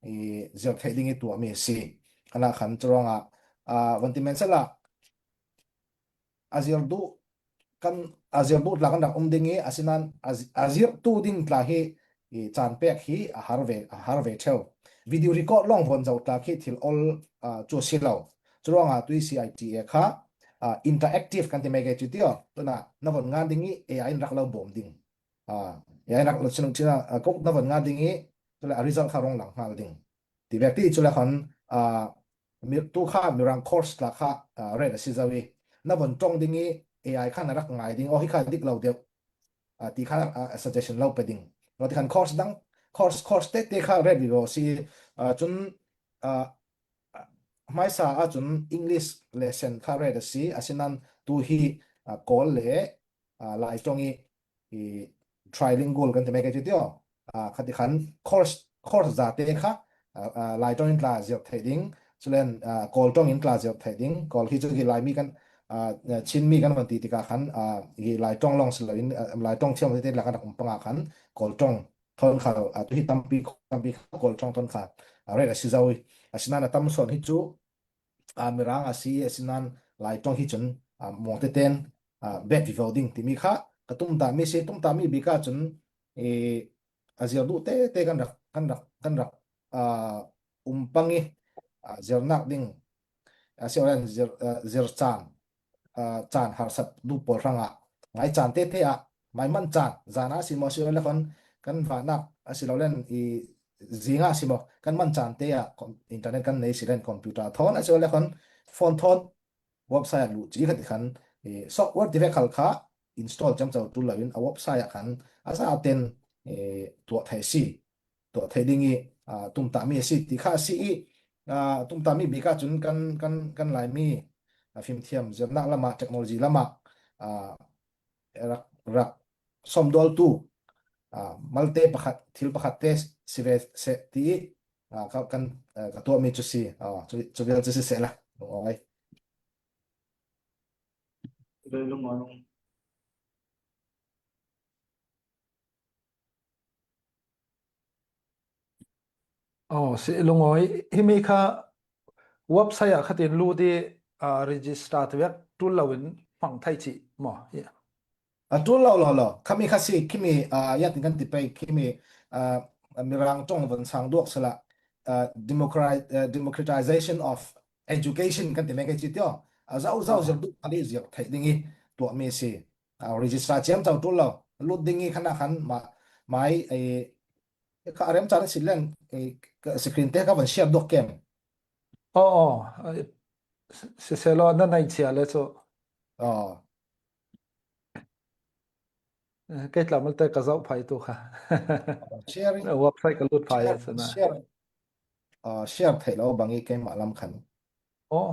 i zir theih ding i tuahmi a si. Kanah khan curuangah, aa, van ti men sehla a zir duh kan, a zir duh tla kan rak um ding i, asinan a zi-, a zirtu ding tla hi i caan pek hi a har ve, a har ve ṭheu. Video record lawng von zoh tla khi thil ol, aa, cu a si lo. Curuangah tui C I T A kha, aa, interactive kan ti mai ke cu tio. Tunah na von ngan ding i A I in rak lo bawm ding. Ah, ya rak lo chin chin a, ah, kok na von nga ding i, tu le a result kha rong lang ngal ding. Ti bek ti cu le khon, ah, mi, tu kha Mirang course tla kha, ah, red a si zo i. Na von tong ding i, A I kha na rak ngai ding, oh, hi kha dik lo deuh. Ah, ti kha, ah, suggestion lo pe ding. Lo ti khan course dang, course, course te te kha red vivo si, ah, chun, ah, hmaisa ah chun English lesson kha red a si, asinan tu hi, ah, Kawl le, ah, Lai tong i, i trilingual kan ti mai ke ti tio. Ah, khati khan course, course za te kha, ah, ah, Lai tong in tla ziak thei ding, chulen, ah, Kawl tong in tla ziak thei ding, Kawl hi chu hi Lai mi kan, ah, Chin mi kan van ti tika khan, ah, hi Lai tong long si lo in, ah, Lai tong thiam te te la kan rak um panga khan Kawl tong thon kha, ah, tu hi tampi, tampi kha Kawl tong thon kha, ah, red a si zo i. Asinan a tam son hi chu, ah, Mirang a si, asinan Lai tong hi chun, ah, mawng te ten, ah, bet vivo ding timi kha, ka tumta mi si, tumta mi bika chun, eh, a zir duh te te kan rak, kan rak, kan rak, ah, um pang i, ah, zirnak ding, ah, si orang zir, ah, zir caan, ah, caan harsat duh pawl hrangah, ngai caan te te ah, mai man caan, zana si maw si le khon, kan vahnak a si lo len i zinga si maw, kan man caan te ah, com-, internet kan nei si len computer thawn a si le khon, phone thawn, website ah luh ci kha ti khan, eh, software ti ve khal kha install ciamco tul lo in a website ah khan a za ten, eh, tuah thei si, tuah thei ding i, ah, tumta mi a si ti kha a si i, ah, tumta mi bika chun kan, kan, kan Lai mi, ah, fimthiam zirnak lamah, technology lamah, ah, rak, rak sawmdawltu, ah, malte pakhat, thil pakhat te si ve seh ti i, ah, ka, kan, ah, ka tuahmi cu si, ah, cu, cu vial cu si seh la. Lungawi. Lungawi. Oh, si lungawi. Himi kha website ah khatin lut i, ah, register ti vek tul lo in hmang thei cih maw? Yeah. A ṭul lo, lo, lo. Khami kha si, khimi, ah, ya tin kan ti pei, khimi, ah, Mirang ṭong von sang duak sala, ah, democra-, ah, democratization of education kan ti mai kei ci tio. A zau, zau zir duh, a li zir theih ding i tuah mi si. Ah, register ciam cau ṭul lo. Lut ding i khan a khan ma, mai, eh, kha a rem caan a si len, eh, ka screen te ka von share duak kem. Oh, oh. Eh, si, si se lo, na nai cia le cu. Oh. Eh, kei tla malte ka zoh phai tu kha. Sharing, website ka lut phai share, sana. Share, ah, share theih lo bang i keimah lam khan. Oh.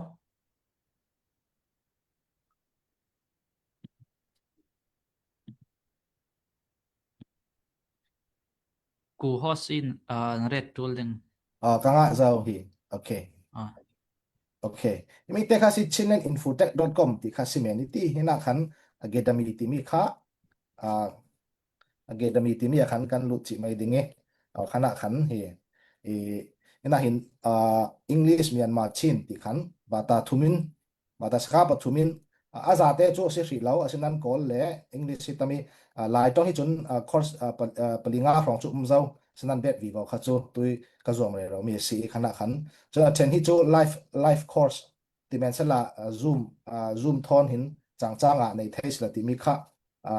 Ku host in, ah, na ret tul ding. Ah, ka ngah zo hi. Okay. Ah. Okay. Himi te kha si chinland infotech dot com ti kha si men i ti. Hina khan academy timi kha, ah, academy timi a khan kan lut cih mai ding i. Ah, khana khan hi. I, hina hin, ah, English Myanmar Chin ti khan bata thumin, bata saka pathumin, a, a zate cu a si hrih lo, asinan Kawl le English hi tami, a, Lai ṭong hi cun, a, course, a, pa, a, pali nga hrawng cu um zo, asinan bet vivo kha cu tui ka zuam rero mi a si i khan a khan. Cun a ṭhen hi cu live, live course ti men sela, a, Zoom, a, Zoom thawn hin cangcang ah nei thei sila timi kha, a,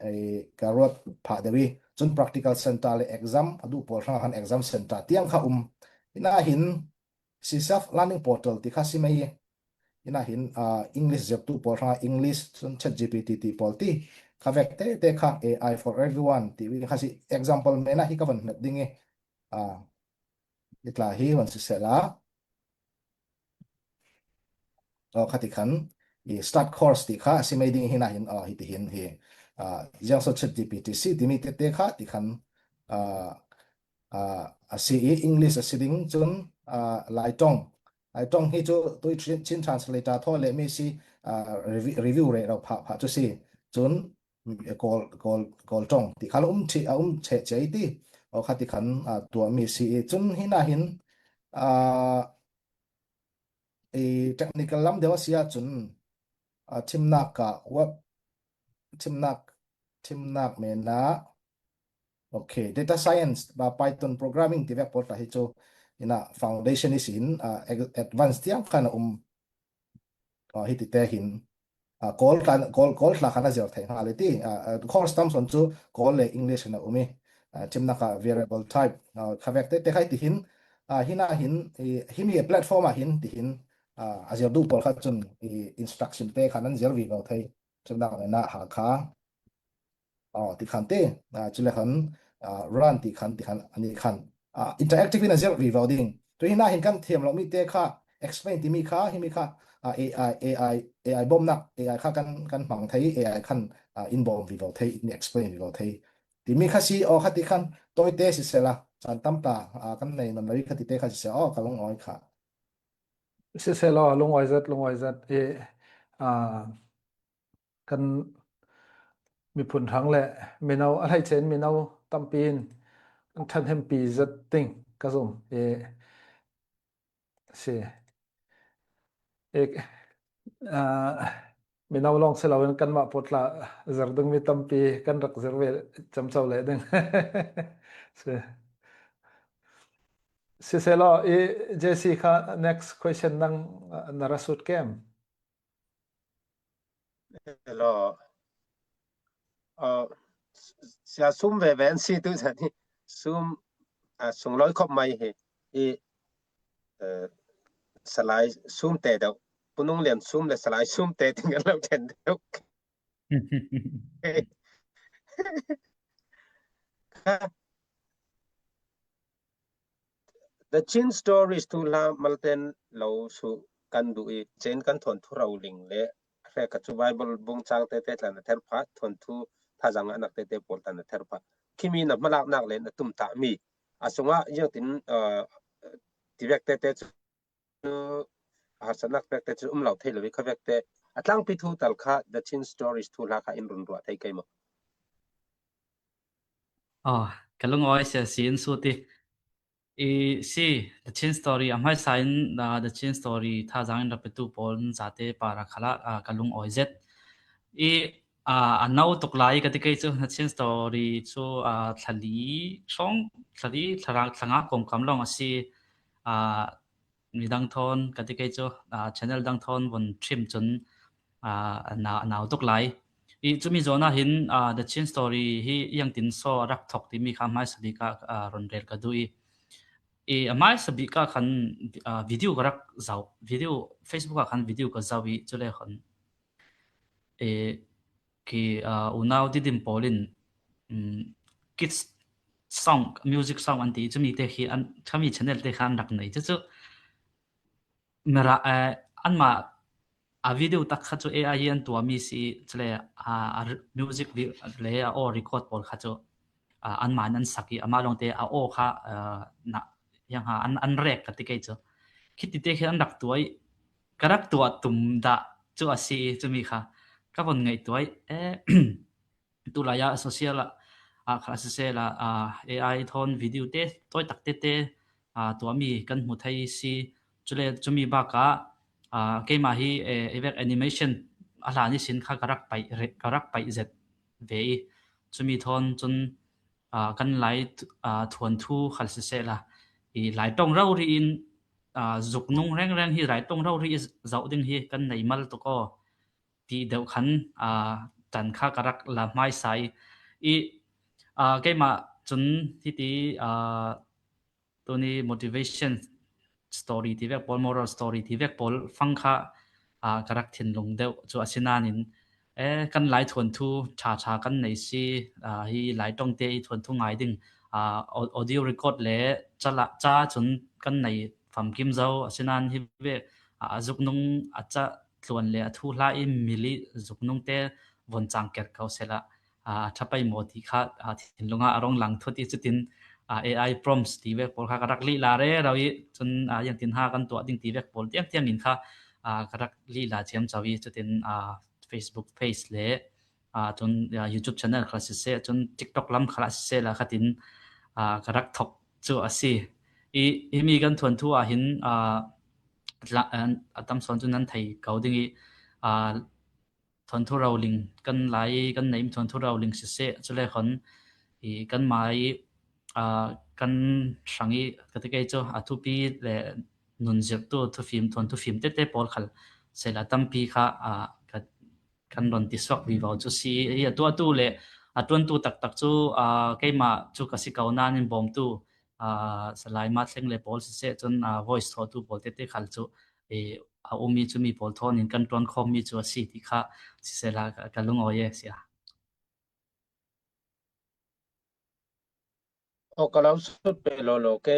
ei, ka ruat phah deuh i. Cun practical center le exam a duh pawl hrang a khan exam center tiang kha um. Hina hin, si self learning portal ti kha si mai i. Hina hin, ah, English zirtu pawl hrang English, cun ChatGPT ti pawl ti. Kha vek te te kha A I for everyone ti kha si example mena hi ka van hmet ding i. Ah, i tla hi van sisela. Aw, khati khan i start course ti kha a si mai ding hi na hin, aw, hiti hin hi. Ziang so chat G P T C ti mi te te kha ti khan a si i English a si ding chun Laitong. Laitong hi chu tui Chin translator thaw le mi si review rei rau pha pha chu si chun Kawl, Kawl, Kawl tong ti khan um thi, a um che che ti. Aw, khati khan tua mi si i chun hi na hin i technical lam deuh a si a chun thimnak ka web thimnak thimnak mena. Okay, data science ba Python programming ti vek pawl ta hi chu ina foundation i sin advance tiang khan a um. Hiti te hin Kawl tla khan a zir thei hnga le ti. Course tam son chu Kawl le English na um i thimnak a variable type kha vek te te khai ti hin hi na hin hi mi platform a hin ti hin a zir du pawl kha chun instruction te khan an zir vivo thei. Chimnak le na ha kha ti khan te chule khan run ti khan ti khan ani khan interactive in a zir vivo ding. Tu hi na hin kan thiam lo mi te kha explain ti mi kha hi mi kha AI, AI, AI bomnak AI kha kan kan hmang thei AI khan in bom vivo thei in explain vivo thei ti mi kha si. Aw, khati khan toi te sisela chan tam ta kan nei nam lo i khati te kha sisela aw ka lungawi kha. Sisela lungawi zat lungawi zat i kan miphun hrang le mino a hlei chen mino tampi in an ṭhahnempi zat ding ka zum i si. Mino lawng si loin kanmah pawt tla zir ding mi tampi kan rak zir ve camco leh ding. Sisela i J C kha next question nang na ra sut kem. Hello. Sia sum ve ve an si tu zani sum sung loi khop mai hi i salai sum te deuh punung lian sum le salai sum te ting an lo ten deuh. The Chin Stories thu hla malten lo su kan duh i chen kan thon thu rau ling le hre ka chu Bible bung chang te te tlan a ther pha thon thu tha zang anak te te pawl tlan a ther pha. Khimi na hmalak nak le na tum ta mi a sunga yang tin ti vek te te chu a harsatnak pek te chu um lo thei lo i kha vek te a tlangpi thu tal kha The Chin Stories thu hla kha in run ruah thei kei maw? Aw, ka lungawi sia si in su ti. I si The Chin Story a hmaisa in The Chin Story tha zang in rapitu pawl in zate para khala ka lungawi zet. I a no tuk lai ka ti kei chu The Chin Story chu thla li hrawng thla li thla nga kawm kam lawng a si. Midang thawn ka ti kei chu channel dang thawn vun trim chun a nau tuk lai. I chumi zawna hin The Chin Story hi iang tin saw a rak thawk ti mi kha hmaisa bik ah run rel ka duh i. I a hmaisa bik ah khan video ka rak zau, video Facebook ah khan video ka zau i chule khan e ki unau Didim pawl in kids song, music song an ti chumi te khi an khami channel te khan rak nei chu chu mera anma a video tak kha chu A I hi an tuam mi si chule a music le a aw record pawl kha chu anma an sak i ama lawngte a aw kha na yang ha an an rek ka ti kei chu khiti te khi an rak tuai ka rak tuah tum dah chu a si i chumi kha ka von ngaihtuah i. Tulai ah social ah kha sisela A I thawn video te tawi tak te te tuah mi kan hmu thei si. Chule chumi bak ah keimah hi i vek animation a hlan i sin kha ka rak paih ka rak paih zet ve i chumi thawn chun kan lai thuanthu khal sisela i Laitong rori in zuk nung rengreng hi Laitong rori i zoh ding hi kan nei mal tuk aw ti deuh khan tan kha ka rak la hmaisa i. I keimah chun hiti tuni motivation story ti vek pawl, moral story ti vek pawl fang kha ka rak thinlung deuh chu a si nanin e kan lai thuanthu ṭha ṭha kan nei si hi Laitong te i thuanthu ngai ding a, au- audio record le ca la ca cun kan nei famkim zo, asinain hi ve, a, a zuknung a ca tluan le a thuhla i mil i zuknungte von cang ker ko sela, a, a ṭha pei maw ti kha, a, thinlung ah a rung lang thut i cutin, a, A I prompts ti vek pawl kha ka rak lih la rero i cun, a, ziangtin ha kan tuah ding ti vek pawl tiang tiang in kha, a, ka rak lih la ciamco i cutin, a, Facebook page le, a, cun, a, YouTube channel kha siseh, cun TikTok lam kha siseh la khatin, a, ka rak thok cu a si. I, himi kan thuanthu ah hin, a, tla- a, a tam sawn cu nan thei ko ding i, a, thuanthu roling kan lai i kan neih thuanthu roling siseh, cule khon i kanmah i, a, kan hrang i ka ti kei cu a thupi le nunzirhtu thufim, thuanthu fim tete pawl khal sela tampi kha, a, ka kan run ti suak vivo cu si i a tuahtu le a ṭuantu taktak cu, aa, keimah cu ka si ko nain bawmtu, aa, Salai Mat Thleng le pawl siseh cun, aa, voice thawhtu pawl tete khal cu, ee, a um i cumi pawl thawn in kan ṭuan khawmmi cu a si ti kha siseh la ka, ka lungawi e sia. Aw, ka lo sut pe lo lo ke,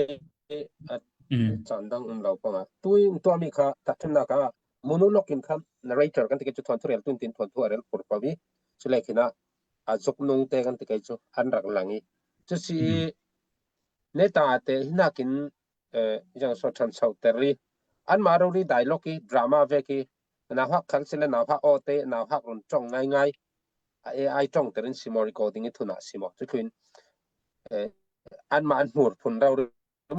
a, mm, caan dang um lo pang a. Tui in tuahmi kha tahṭhimnak ah Munu Lok in kha narrator kan ti kei cu thuanthu rel tun tin thuanthu a rel pur pah i, cu le khin ah a zuknung te kan ti kei cu an rak lang i. Cu si i, mm, neta te hinakin, eh, ziang so ṭhan so ter i, anmah rori dialogue i drama vek i, nauhak khal si le nauhak aw te, nauhak run ṭong ngaingai, a A I ṭong terin si maw, recording i thun ah si maw. Cutlin, eh, anmah an hmur phun rori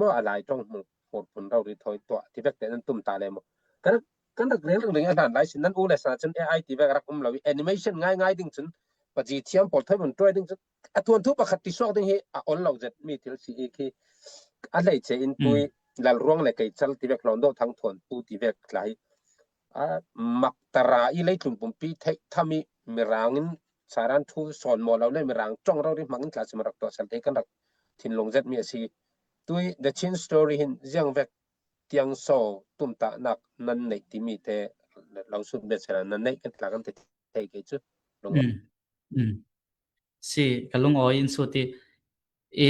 maw, a lai ṭong hmur, hmur phun rori thawi tuah ti vek te nan tum ta le maw. Kan, kan rak rel ringring a hlan lai sin nan u le sa cun A I ti vek a rak um lo i animation ngaingai ding cun pazi thiam pawl thawi mun tuai ding cun a thuanthu pakhat ti suak ding hi a ol lo zet mi thil si i khi a hleice in tui, mm, Lalruang le Keical ti vek hlawn dawh thang thuanthu ti vek tla hi a, maktara i leitlun pumpi theih tham i mirang in saran thu sawn maw lo le mirang ṭong rori hmang in tla si maw rak tuah sal te kan rak thinlung zet mi a si. Tui The Chin Story hin ziang vek tiang so tumtahnak nan neih timi te lo sut bet sela nan neih kan tla kan ti thei kei cu. Lung, mm, mm. Si, ka lungawi in sut i, i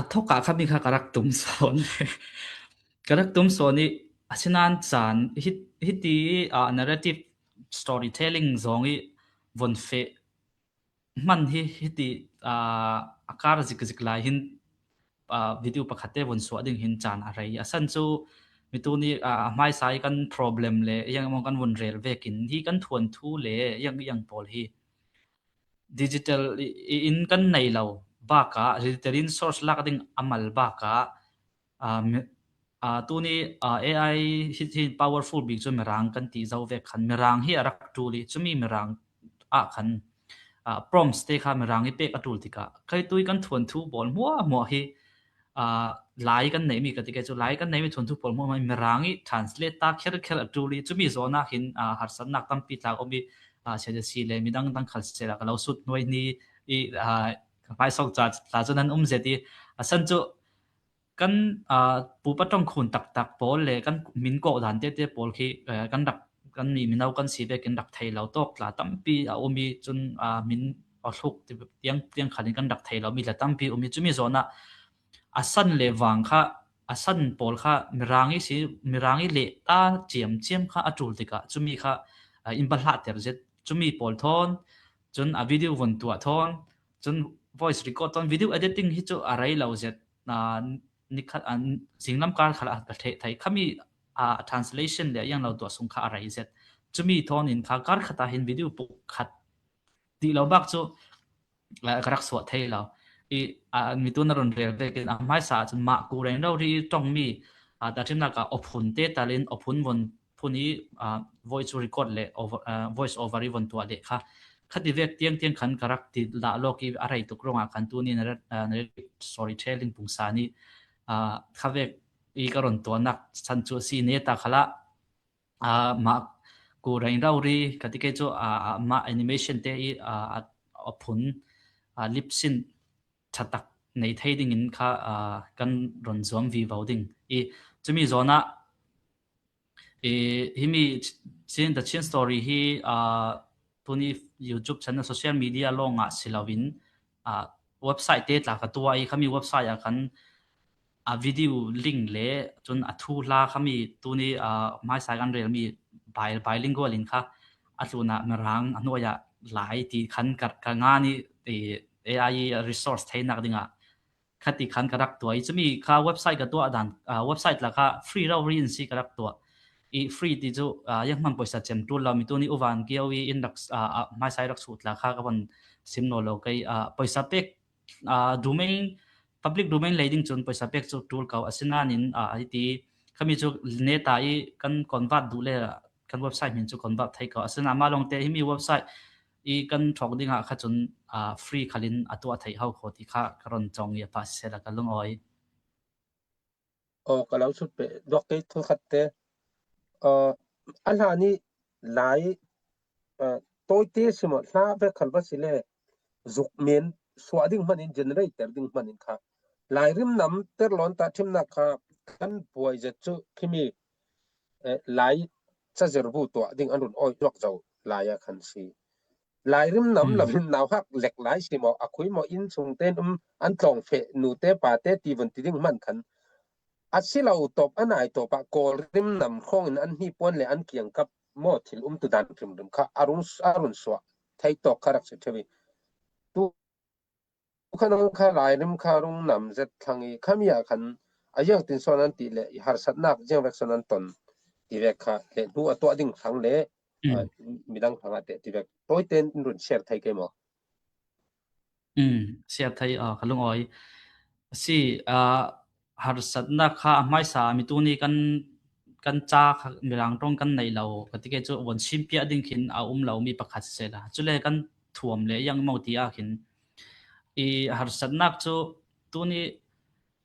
a thawk ah kha mi kha ka rak tum sawn. Ka rak tum sawn i, asinain caan hi, hiti, ah, narrative storytelling zong i von feh hman hi, hiti, ah, a kar zikzik lai hin, ah, video pakhat te von suah ding hin caan a rei. A san cu mi tu ni, ah, a hmaisa i kan problem le iang maw kan von rel vekin hi kan thuanthu le iang iang pawl hi digital i, i in kan nei lo bakah, digital in source lak ding a mal bakah, ah, mi, ah, tuni, ah, A I hi, hi powerful bik cu mirang kan ti zo vek khan mirang hi a rak ṭul i, cumi mirang ah khan, ah, prompts te kha mirang i pek a ṭul tikah, kei tui kan thuanthu pawl hmuahhmuah hi, aa, lai kan neihmi ka ti kei cu, lai kan neihmi thuanthu pawl hmuahhmuah hi mirang i translate ta kherkher a ṭul i, cumi zawn ah hin, aa, harsatnak tampi tla um i, aa, sia si le midang dang khal siseh la ka lo sut hnuai ni i, aa, ka hmaisawng ca tla cu nan um zet i, a san cu kan, aa, pupa ṭong khun taktak pawl le kan min kawh dan tete pawl khi, aa, kan rak, kan mi mino kan si vekin rak thei lo tawk tla tampi a um i cun, aa, min a hluk ti tiang, tiang khan in kan rak thei lo mi tla tampi um i, cumi zawn ah a san le vang kha, a san pawl kha mirang i si, mirang i leh ta ciamciam kha a ṭul tikah cumi kha, ah, in balhah ter zet. Cumi pawl thawn, cun a video von tuah thawn, cun voice record thawn, video editing hi cu a rei lo zet. Ah, nikhat, ah, zinglam kar khalah ka ṭheh thei. Khami, ah, translation le a iang lo tuah sung kha a rei zet. Cumi thawn in kha kar khat ah hin video puk khat ti lo bak cu, ah, ka rak suah thei lo. I, ah, mi tu na run rel vekin a hmaisa ah cun mah ku reng rori ṭongmi, ah, tahṭhimnak ah awphun te tal in awphun von phun i, ah, voice record le over, ah, voice over i von tuah le kha. Kha ti vek tiang tiang khan ka rak ti dah lawk i a rei tuk ruangah khan tu ni na rak, ah, na rak storytelling pungsan i, ah, kha vek i ka run tuahnak chan cu a si neta khalah, aa, mah ku reng rori ka ti kei cu, aa, aa, mah animation te i, aa, a, a phun, aa, lip sync ṭha tak nei thei ding in kha, aa, kan run zuam vivo ding i, cumi zawn ah i, himi Chin, The Chin Story hi, aa, tuni YouTube channel, social media lawng ah si loin, aa, website te tla ka tuah i, khami website ah khan a video link le chun a thu hla khami tuni, ah, hmaisa kan rel mi bi-, bilingual in kha a tluna Mirang a hnuaia lai ti khan ka, ka ngan i, i A I resource theinak dingah kha ti khan ka rak tuah i, chumi kha website ka tuah dan, ah, website la kha free rau rin si ka rak tuah i. Free ti chu, ah, yang hman poisa chem tul lo mi tuni uvan kio i in rak, ah, ah, hmaisa i rak suh tla kha ka van sim naw lo kei, ah, poisa pek, ah, domain, public domain lei ding chun poisa pek chu tul ko, asinanin, ah, i ti khami chu neta i kan convert duh le kan website min chu convert thei ko. Asina ma lawngte himi website i kan thawk dingah kha chun, ah, free khalin a tuah theih ho kho ti kha ka ron chawng i a pha sisela ka lungawi. Aw, ka lo sut peh duak kei thul khat te. Aw, a hla ni lai, ah, tawite simawh hla vek khal va si le zuk men suah ding hmanin generator ding hmanin kha. Lairim nam ter lawn ta thimnak kha kan buai zet chu khimi, eh, lai chazir bu tuah ding an run awi zuak zo lai a khan si. Lairim nam Hmm. lo in nauhak lek lai si maw, a khui maw, inn sung ten um an tlawng feh, nute pate ti vun ti ding hman khan. A si lo tawp, a nai tawp ah Kawlrim nam khawngin an hnipuan le an kiangkap maw thil um tu dan hrimhrim kha a rung, a run suah thei tawk kha rak si theu i. Tu kha nang kha Lairim kha rung nam zet thlang i, khami ah khan a ziang tin sawn an ti le i harsatnak ziang vek sawn an ton ti vek kha le hnu a tuah ding thlang le, Hmm. ah, midang thlang ah te ti vek. Tawite in run share thei kei maw? Hmm, share thei, ah, ka lungawi. Si, ah, harsatnak kha a hmaisa mi tuni kan, kan ca kha Mirang ṭawng kan neih lo ka ti kei chu von sim piah ding khin a um lo mi pakhat sisela. Chule kan thuam le yang maw ti a khin i harsatnak chu tuni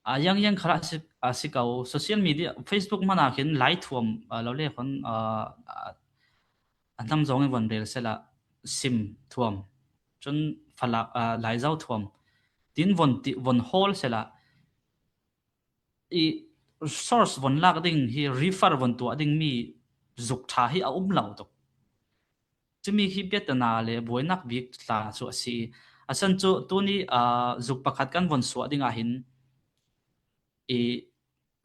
a yang yang khal a si, a si ko. Social media, Facebook hmana khin lai thuam, ah, lo le khon, ah, ah, a hnam zawng in von rel sela sim thuam. Chun falak, ah, lai zau thuam. Tin von ti, von hawl sela i source von lak ding hi refer von tuah ding mi zuk ṭha hi a um lo tuk. Chumi hi biatana le buainak bik tla chu a si i. A san chu tuni, ah, zuk pakhat kan von suah ding ah hin i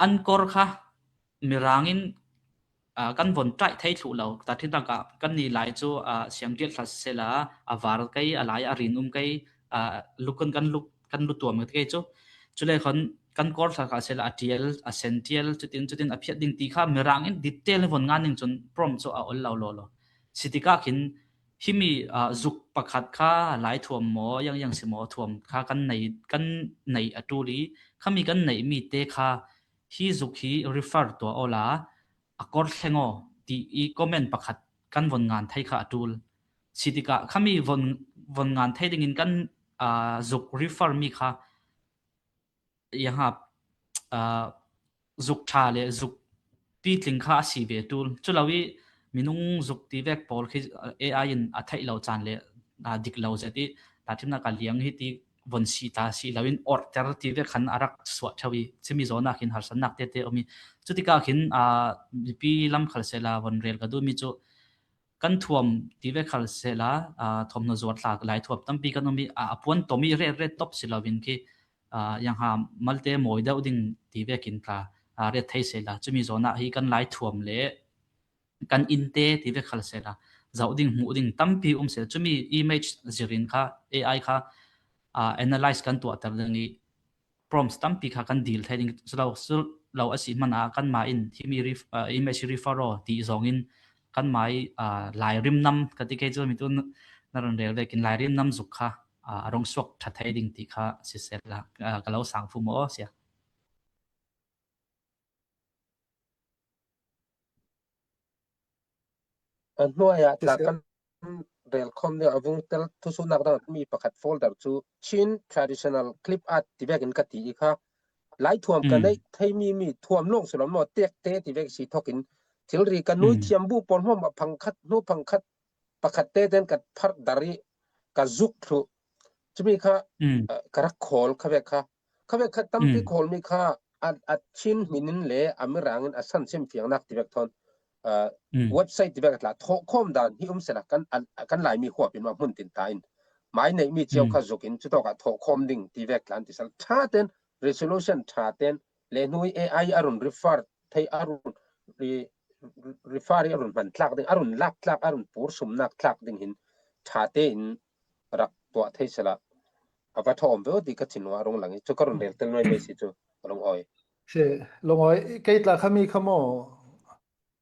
an kor kha Mirang in, ah, kan von ṭaih thei thluh lo. Ta thil tak ah kan ni lai chu, ah, siang tial thla sela a var kei, a lai a rin um kei, ah, lu kan, kan lu, kan lu tuam kei chu. Chule khon kan kor thla kha sela a tial, a sen tial, chutin, chutin a phiat ding ti kha Mirang in detail von ngan ning chun prompt chu a ol lo lo lo. Sitika khin himi, ah, zuk pakhat kha lai thuam maw, yang yang si maw thuam kha kan nei, kan nei a tul i, khami kan neih mi te kha hi zuk hi refer tuah awla a kor thleng aw ti i comment pakhat kan von ngan thei kha a tul. Sitika khami von, von ngan thei dingin kan, ah, zuk refer mi kha yang ha, ah, zuk ṭha le zuk pitling kha a si ve tul. Chu lo i minung zuk ti vek pawl khi, ah, A I in a theih lo chan le, ah, dik lo zet i ta thimnak a liang hi ti von si ta si lo in order ti vek khan a rak suah theu i chimi zawna khin harsatnak tete um i. Chutika khin, ah, mipi lam khal sela von rel ka duh mi chu kan thuam ti vek khal sela, ah, thuam hnu zuar tla lai thuam tampi kan um i, ah, a puan tom i ret, ret top si lo in khi, ah, yang ha malte mawi deuh ding ti vekin tla, ah, ret thei sela. Chumi zawna hi kan lai thuam le kan inn te ti vek khal sela. Zoh ding, hmuh ding tampi um sela. Chumi image zirin kha, A I kha, ah, analyze kan tuah ter ding i, prompts tampi kha kan dil thei ding. Chu lo, chu lo a si hmana kan ma in himi ref-, ah, image refer aw ti zawngin kan ma i, ah, Lairim nam ka ti kei chu mi tun na ron rel vekin Lairim nam zuk kha, ah, a rong suak ṭha thei ding ti kha sisela, ah, ka lo sang fu maw sia. A hnuaiah tla kan rel khawm deuh a vung tel thusuhnak dang mi pakhat folder chu Chin Traditional Clip Art ti vekin ka ti i kha. Lai thuam ka neih thei mi, mi thuam lawng si lo maw, tek te ti vek si thokin thilri ka nui thiam bu pawl hmawm a phang khat, hnu phang khat pakhat te ten ka phar dar i ka zuk thluh. Chumi kha, ah, ka rak khawl kha vek kha. Kha vek kha tampi khawl mi kha a, a Chin hminin le a Mirangin a san sim fiangnak ti vek thawn, ah, website ti vek a tla thawh khawm dan hi um sela kan, a, kan lai mi khuapin ma hmun tin ta in. mai neih mi cio kha zukin chutawkah thawhkhawm ding ti vek tla an ti sal. Ṭha ten, resolution ṭha ten, le hnui A I a run refer thei, a run re-, refer hi a run hman tlak ding, a run lak tlak, a run pur sumnak tlak ding hin ṭha tein rak tuah thei sela a va ṭhawm ve ti ka thinua a rung lang hi chu ka run rel tel nuai mai si chu a lungawi. Si, lungawi, kei tla khami kha maw,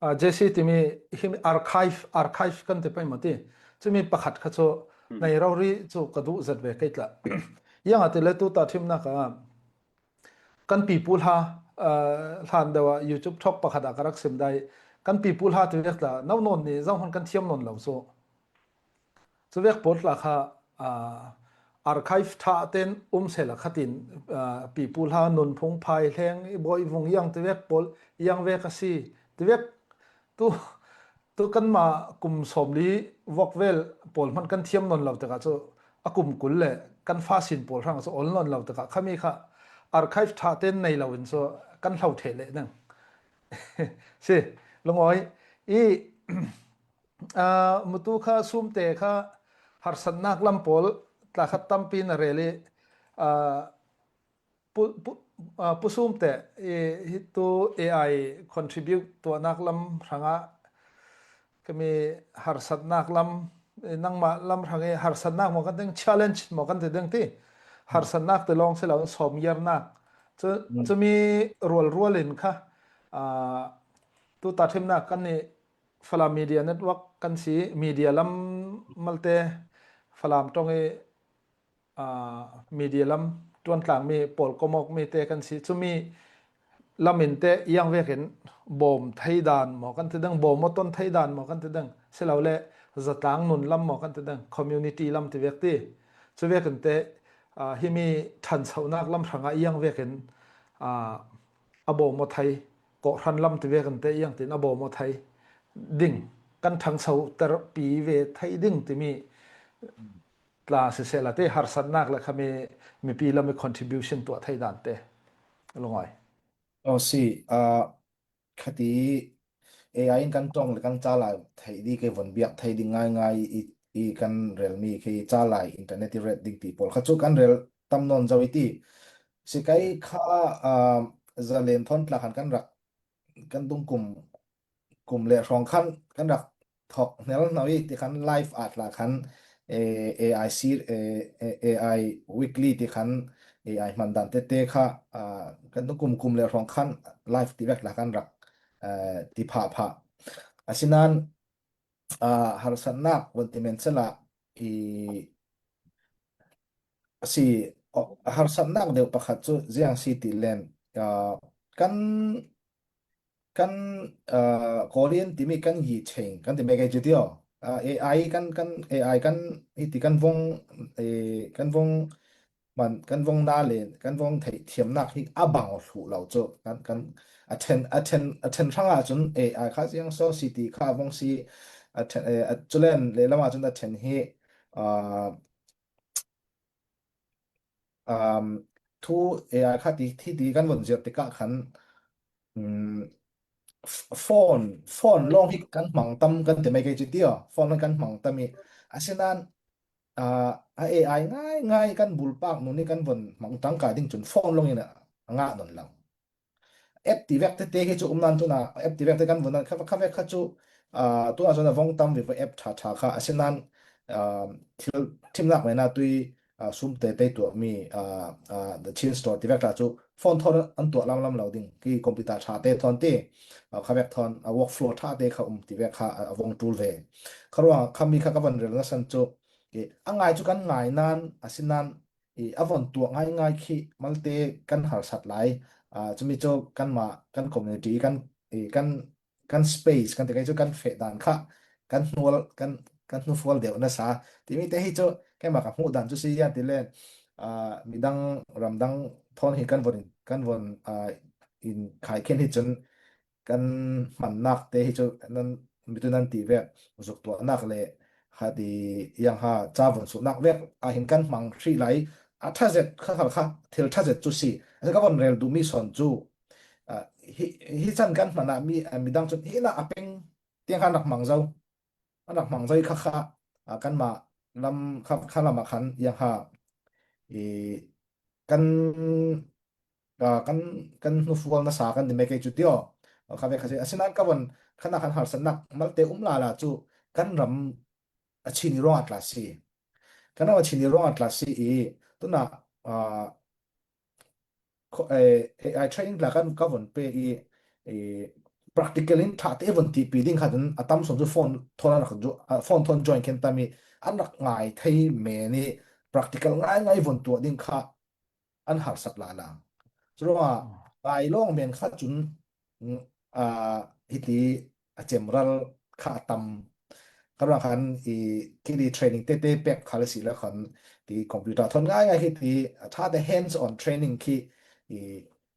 a, J C timi him archive, archive kan ti pai maw ti. Chumi pakhat kha chu nei rori chu ka duh zet ve kei tla. Iang a ti le tu ta thimnak a kan pipu hla, a, hlan deuh a YouTube thawk pakhat a ka rak sim dai. Kan pipu hla ti vek tla, no nawn ni zong hon kan thiam nawn lo chu. Chu vek pawl tla kha, a, archive ṭha ten um sela khatin, a, pipu hla nunphung phai hleng i bawi vung iang ti vek pawl iang vek a si. Ti vek tu, tu kanmah kum sawmli vok vel pawl hman kan thiam nawn lo tekah chu a kum kul le kan fa sin pawl hrang chu ol nawn lo tekah khami kha archive ṭha ten nei lo in chu kan hlo theh leh nang. Si, lungawi i, a, mutu kha sumte kha harsatnak lam pawl tla khat tampi na rel i, a, pu, pu, a, pu sumte i, hi tu A I contribute tuahnak lam hrangah kami harsatnak lam, i, nangmah lam hrang i harsatnak maw kan teng, challenge maw kan ti deng ti. Harsatnak ti lawng si lo, sawmngiarnak. Chu, chumi rualrual in kha, a, tu ta thimnak kan ni Falam Media Network kan si, media lam malte Falam ṭawng i, a, media lam ṭuan tlang mi pawl kawmawk mi te kan si. Chumi lam in te iang vekin bawm thei dan maw kan ti deng, bawm aw ton thei dan maw kan ti deng, si lo le zatlang nun lam maw kan ti deng, community lam ti vek ti. Chu vekin te, a, himi ṭhansohnak lam hrangah iang vekin, a, a bawm aw thei, kawhhran lam ti vekin te iang tin a bawm aw thei ding, kan ṭhangso terpi ve thei ding timi tla sisela te harsatnak le khami mipi lam i contribution tuah thei dan te lungawi. Aw si, a, khati A I in kan ṭawng le kan calai thei di ke von biak thei di ngaingai i, i kan rel mi khi calai internet i ret ding ti pawl kha chu kan rel tam nawn zo i ti. Si kai kha, a, zalen thawn tla khan kan rak kan dung kum, kum le hrawng khan kan rak thawk hnel hno i ti khan live at la khan, eh, A I si, eh, eh, A I weekly ti khan A I hman dan te te kha, ah, kan dung kum, kum le hrawng khan live ti vek la kan rak, eh, ti phah phah. Asinan, ah, harsatnak von ti men sela i si, oh, harsatnak deuh pakhat chu ziang si ti len, ah, kan kan, ah, Korean timi kan yi cheng kan ti mai kai chu tio. Ah, A I kan, kan A I kan i ti kan vong, eh, kan vong man, kan vong na le kan vong thei thiamnak hi a bang aw hluh lo chu kan, kan a then, a then, a then hrang a chun A I kha ziang so si ti kha vong si a then, eh, a chulen le lama chun a then hi, ah, um, thu A I kha ti, thi ti kan von ziat tikah khan, um, f-, phone, phone lawng hi kan hmang tam kan ti mai kei chu tio, phone lawng kan hmang tam i. Asinan, ah, a A I ngai ngai kan bulpak nun i kan von hmang tangka ding chun phone lawng in a ngah nawn lo. App ti vek te te hi chu um nan tuna, app ti vek te kan vun nan kha, kha vek kha chu, ah, tuna chuan a vawng tam ve va app ṭha ṭha kha, asinan, ah, thil thimnak mai na tui, ah, sum te te tuah mi, ah, ah, the Chin Store ti vek ta chu phone thawn an tuah lam lam lo ding, ki computer ṭha te thawn ti, ah, kha vek thawn, ah, workflow ṭha te kha um ti vek kha, ah, a vawng tul ve. Kha ruang kha mi kha ka van rel na san chu, eh, a ngai chu kan ngai nan, asinan, i, a von tuah ngai ngai khi malte kan harsat lai, ah, chumi chu kanmah, kan community, kan, i, kan, kan space, kan ti kai chu kan feh dan kha, kan hnual, kan, kan hnufual deuh nasa. Timi te hi chu keimah ka hmuh dan chu si hian ti le, ah, midang ramdang thawn hi kan von, kan von, ah, in khai khin hi chun, kan hmannak te hi chu nan, mitu nan ti vek zuk tuahnak le kha ti yang ha cha von suhnak vek a hin kan hmang hrih lai a ṭha zet kha khal kha thil ṭha zet chu si. A ka von rel duh mi sawn chu, ah, hi, hi chan kan hman a mi, ah, midang chun hi na a peng tiang khan rak hmang zo. A rak hmang zo i kha kha, ah, kanmah lam kha, kha lamah khan iang ha i kan, ah, kan, kan hnufual nasa kan ti mai kei cu tio. Kha ve kha si. Asinan ka von khan a khan harsatnak malte um lala cu kan ram a chini ruangah tla si. Kan ram a chini ruangah tla si i tuna, ah, kho-, eh, A I training tla kan ka von pe i, i practical in ṭha te von tihpi ding kha cun a tam sawn cu phone thawn an rak ju-, ah, phone thawn join khen tam i an rak ngai thei men i practical ngaingai von tuah ding kha an harsat lala. Curuangah ngai lawng men kha cun, mm, ah, hiti a cemral kha a tam. Ka ruang khan i kili training tete pek kha le si le khan ti computer thawn ngaingai khi ti a ṭha te hands on training khi i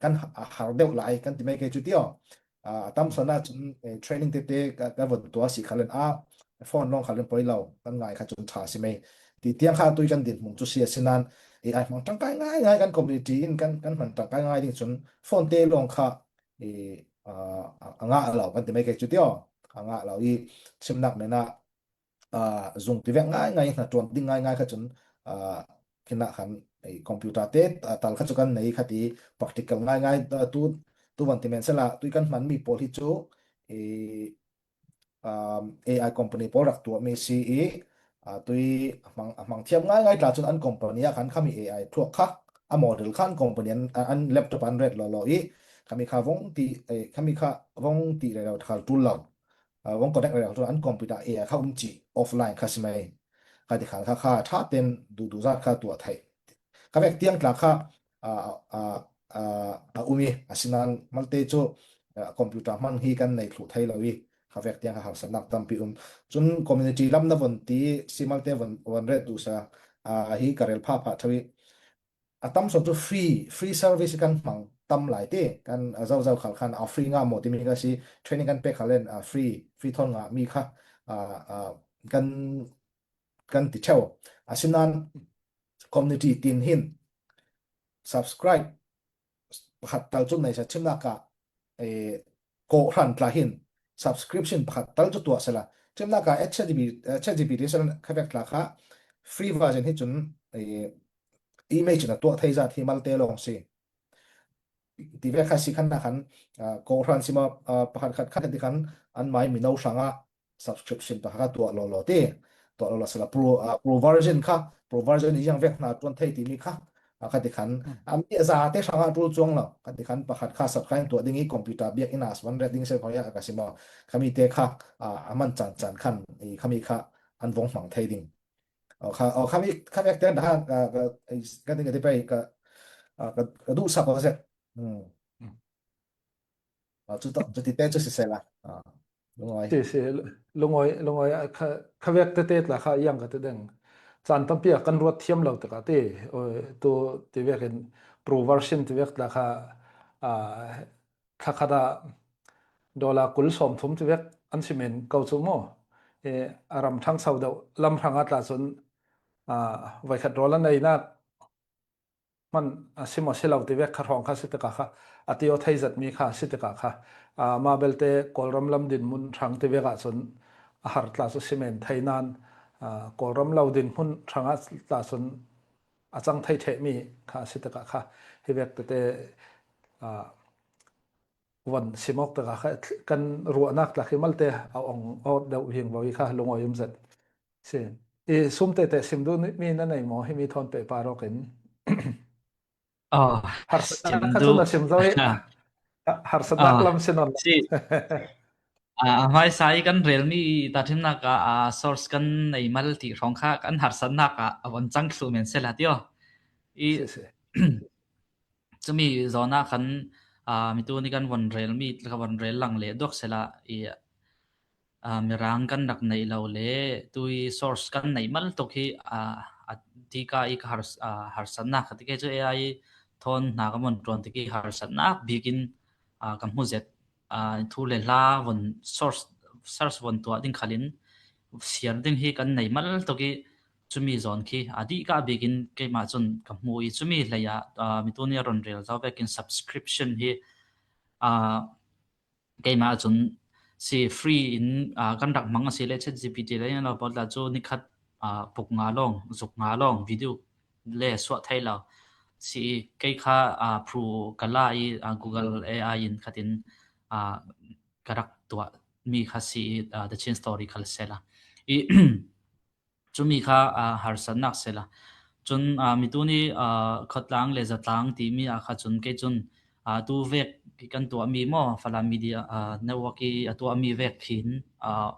kan ha-, a har deuh lai kan ti mai kei cu tio. Ah, a tam sawn ah cun, eh, training tete ka, ka von tuah si kha len ah phone lawng kha len poi lo kan ngai kha cun ṭha si mai. Ti tiang kha tui kan dinhmun cu si asinan A I hmang ṭangkai ngaingai kan community in kan, kan hman ṭangkai ngai ding cun phone te lawng kha i, ah, a, a ngah lo kan ti mai kei cu tio. A ngah lo i simnak men ah, ah, zung ti vek ngaingai hna ṭuan ding ngaingai kha cun, ah, khin ah khan i computer te, ah, tal kha cu kan nei kha ti practical ngaingai, ah, tu, tu van ti men sela tui kan hmanmi pawl hi cu i, um, A I company pawl rak tuahmi si i, ah, tui a hmang, a hmang thiam ngaingai tla cun an company ah khan khami A I thluak kha a model khan company an, an laptop an ret lawlaw i khami kha vong ti, eh, khami kha vong ti rero khal ṭul lo. Ah, vong connect rero ṭul an computer A I kha um cih offline kha si mai. Kha ti khan kha kha ṭha ten duhduh zat kha tuah theih. Kha vek tiang tla kha, ah, ah, ah, a um i asinan malte cu, ah, computer hmang hi kan nei thluh thei lo i kha vek tiang kha harsatnak tampi um. Cun community lam na von ti si malte von, von ret duh sa, ah, hi ka rel phah phah ṭheu i a tam sawn cu free, free service kan hmang tam lai ti kan, ah, zozo khal khan a free nga maw timi ka si training kan pek kha len, ah, free, free thawn ngah mi kha, ah, ah, kan kan ti ṭheu. Asinan community tin hin subscribe pakhat tal cu nei sa chimnak ah, eh, kawhhran tla hin subscription pakhat tal cu tuah sala chimnak ah H G P, eh, H G P ti sala kha vek tla kha free version hi cun, eh, image na tuah thei zat hi malte lawng si. Ti ve kha si khan na khan, ah, kawhhran si ma, ah, pakhat khat khat ti khan an mai mino hrangah subscription pakhat kha tuah lawlaw ti. Tuah lawlaw sala pro, ah, pro version kha, pro version i ziang vek hna tuan thei timi kha, ah, kha ti khan, ah, mi a za te hrangah ṭul cuang lo. Kha ti khan pakhat kha subscribe tuah ding i computer biak in a van ret ding se kho ya ka si maw. Khami te kha, ah, a man caan caan khan i khami kha an vong hmang thei ding. Aw, kha, aw, khami, khami te dah, ka, ka, ka ding ka ti pei, ka, ah, ka, ka duh sak aw zet. Hmm. Hmm. Ah, cu tawh, cu ti te cu sisela. Ah, lungawi. Si, si, lungawi, lungawi, ah, kha, kha vek tete tla kha yang ka ti deng. Caan tampi ah kan ruat thiam lo tikah ti, aw, tu ti vekin pro version ti vek tla kha, ah, thla khat ah dollar kul sawmthum ti vek an si men ko cu maw? Eh, a ram ṭhangso deuh lam hrangah tla cun, ah, voikhat rawl a neinak hman a si maw si lo ti vek kha hrawng kha si tikah kha a ti aw thei zetmi kha si tikah kha, ah, mah belte Kawlram lam dinhmun hrang ti vek ah cun a har tla cu si men thei nain, ah, Kawlram lo dinhmun hrangah tla cun a cang thei ṭhehmi kha si tikah kha hi vek tete, ah, van sim awk tikah kha kan ruahnak tla khi malte a ong awt deuh vingvo i kha lungawi um zet. Si. I sum tete sim duh mi na nei maw? Himi thawn pehpar awk in. Oh, harsatnak sim kha duh. Cun a sim zo i harsatnak lam si nawn lo. Si. Ah, a hmaisa i kan relmi tahṭhimnak ah, ah, source kan nei mal ti hrawng kha kan harsatnak ah a von cang thluh men sela tio. I si, si. Cumi zawn ah khan, aa, mitu nih kan von relmi, ka von rel lang leh duak sela i, aa, mirang kan rak neih lo le tui source kan neih mal tuk hi, aa, a tika i ka har, aa, harsatnak kha tikei cu A I thawn hna ka von ṭuan tik i harsatnak bikin, aa, ka hmu zet. Aa, thu le hla von source, search von tuah ding khalin siar ding hi kan nei mal tuk i cumi zawn khi a dih kah bikin keimah cun ka hmu i cumi hlei ah, aa, mitu nih a run rel zo vekin subscription hi, aa, keimah cun si free in, aa, kan rak hmang a si le ChatGPT le lo pawl tla cu nikhat ah, puk nga lawng, zuk nga lawng video le suah thei lo. Si i kei kha, ah, pru ka la i, ah, Google A I in khatin, ah, ka rak tuah mi kha si i, ah, The Chin Story khal sela. I cumi kha, ah, harsatnak sela. Cun, ah, mi tuni, ah, khawtlang le zatlang timi ah kha cun kei cun, ah, tu vek kan tuahmi maw, Falam Media, ah, Network i a tuahmi vek khin, ah,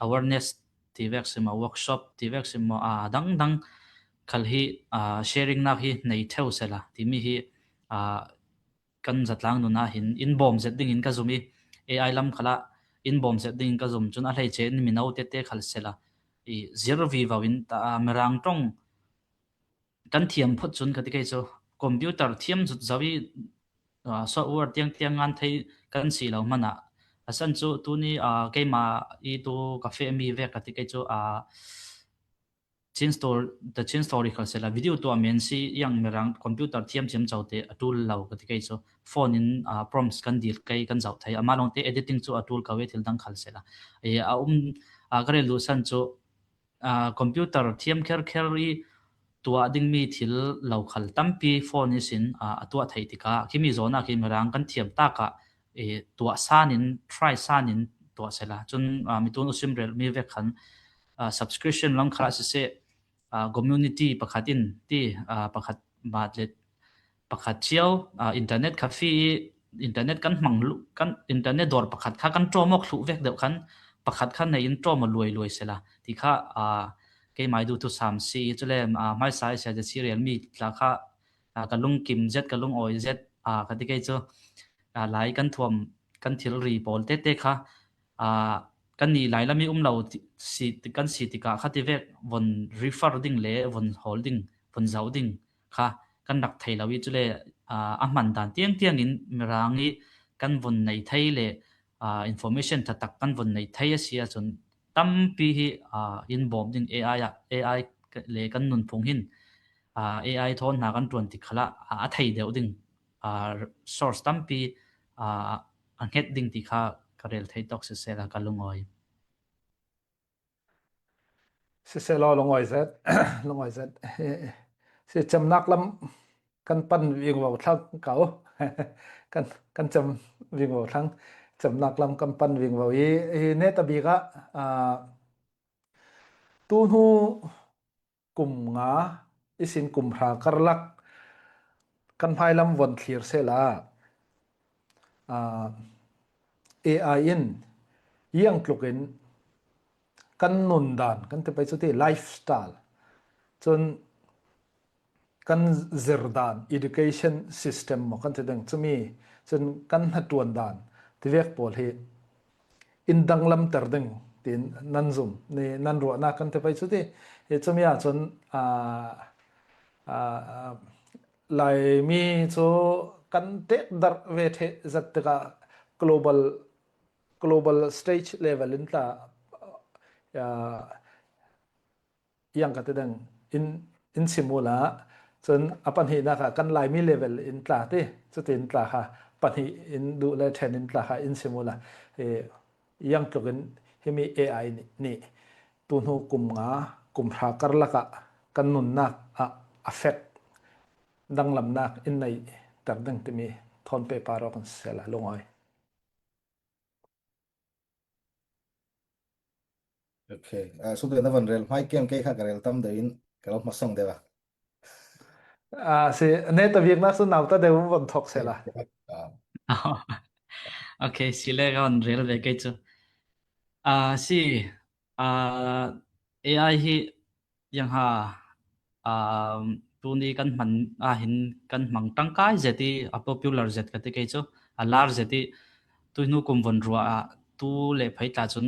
awareness ti vek si maw, workshop ti vek si maw, ah, dangdang khal hi, ah, sharing nak hi nei theu sela timi hi, ah, kan zatlang nun ah hin in bawm zet dingin ka zum i, A I lam khalah in bawm zet dingin ka zum cun a hleice in mino tete khal sela i zir vivo in ta, ah, Mirang ṭong kan thiam phot cun ka ti kei cu computer thiam zut zo i, ah, software tiang tiang ngan thei kan si lo hmanah a san cu tuni, ah, keimah i tu ka fehmi vek ka ti kei cu, ah, Chin Story, The Chin Story khal sela video tuah men si iang Mirang computer thiam thiam co te a ṭul lo ka ti kei cu phone in, ah, prompts kan dil kei kan zoh thei. Amah lawngte editing cu a ṭul ko i thil dang khal sela. Eh, a um, ah, ka rel duh san cu, ah, computer thiam kher kher i tuah dingmi thil lo khal tampi phone ihsin, ah, a tuah theih tikah khimi zawn ah khi Mirang kan thiam tak ah, eh, tuah san in, try san in tuah sela. Cun, ah, mi tun usim rel mi vek khan, ah, subscription lam khalah siseh, ah, community pakhat in ti, ah, pakhat bat le pakhat cio, ah, internet cafe i internet kan hmang lu, kan internet dawr pakhat kha kan ṭawm awk thluh vek deuh khan pakhat kha nei in ṭawm aw luai luai sela. Ti kha, ah, keimah i duhthusam si i cule, ah, hmaisa i sia serial mi tla kha, ah, ka lungkim zet, ka lungawi zet, ah, ka ti kei cu, ah, lai kan thuam, kan thilri pawl tete kha, ah, kannih Lailam i um lo ti, si, kan si tikah kha tivek von refer ding le von hawl ding, von zoh ding kha kan rak thei lo i cule, ah, a hman dan tiang tiang in Mirang i kan von nei thei le, ah, information taktak kan von nei thei a si ahcun tampi hi, ah, in bawm ding A I ah, A I le kan nunphung hin, ah, A I thawn hna kan ṭuan tik khalah, ah, a thei deuh ding, ah, source tampi, ah, a hnget ding ti kha ka rel thei tawk siseh la ka lungawi. Siseh law, lungawi zet, lungawi zet. Si cemnak lam kan pan vingvo thlang ko. Kan, kan cem vingvo thlang. Cemnak lam kan pan vingvo i, i neta bik ah, ah, tu hnu kum nga ihsin kum hra karlak kan hmailam von thlir sehla, ah, A I in iang tlukin kan nun dan, kan ti pei cu ti lifestyle, cun kan zir dan, education system maw kan ti ding, cumi cun kan hnaṭuan dan tivek pawl hi in danglamter ding tiin nan zum, ni nan ruahnak kan ti pei cu ti. Hi cumi ah cun, aa, aa, Laimi cu kan ṭekdarh ve ṭheh zat tikah global, global stage level in tla, aa, iang ka ti ding in, in chim ula, cun a pahnihnak ah kan Laimi level in tla ti, cutin tla kha pahnih in duh le ṭhen in tla kha in chim ula. Eh, iang tlukin himi A I nih, nih tu hnu kum nga, kum hra karlak ah kan nunnak ah a fek danglamnak in nei ter ding timi thawn pehpar awk in si sehla lungawi. Ok. Ah, sute na van rel hmai kem, kei kha ka rel tam deuh in ka lo hmasawng deuh a. Ah, si, neta biknak cu nauta deuh van thawk sehla. Ah. Ok, si le ka van rel ve kei cu. Ah, si, ah, A I hi Yang ha, aa, tuni kan hman ah hin kan hmang ṭangkai zet i a popular zet ka ti kei cu, a lar zet i tu hnu kum von rua ah tu le phei tla cun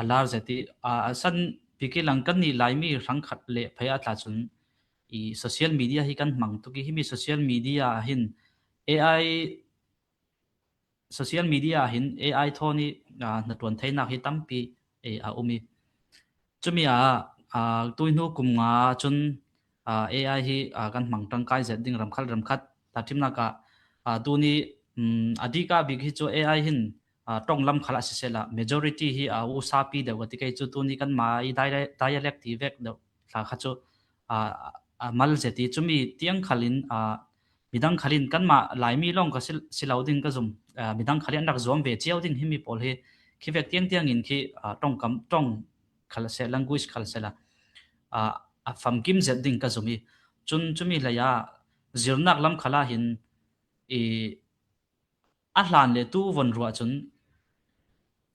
a lar zet i, aa, a san bik i lang kannih Laimi hrang khat le phei ah tla cun i social media hi kan hmang tuk i himi social media ah hin A I social media ah hin A I thawn i, aa, hnaṭuan theinak hi tampi, eh, a um i. Cumi ah, aa, tui hnu kum nga cun, aa, A I hi, aa, kan hmang ṭangkai zet ding ramkhat ramkhat. Tahṭhimnak ah, aa, tuni, um, a dika bik hi cu A I hin a, tawng lam khalah sisela, majority hi a usapi deuh ka ti kei chu, tuni kanmah i dialect, dialect ti vek deuh hla kha chu, a, a mal zet i, chumi tiang khalin, a, midang khalin kanmah Laimi lawng ka si, si lo ding ka zum, a, midang khalin an rak zuam ve chiau ding hi mi pawl hi, khi vek tiang tiangin khi, a, tawng kam, tawng khal se, language khal sela, a, a famkim zet ding ka zum i. Chun chumi hlei a zirnak lam khala hin i a hlan le tu von ruah chun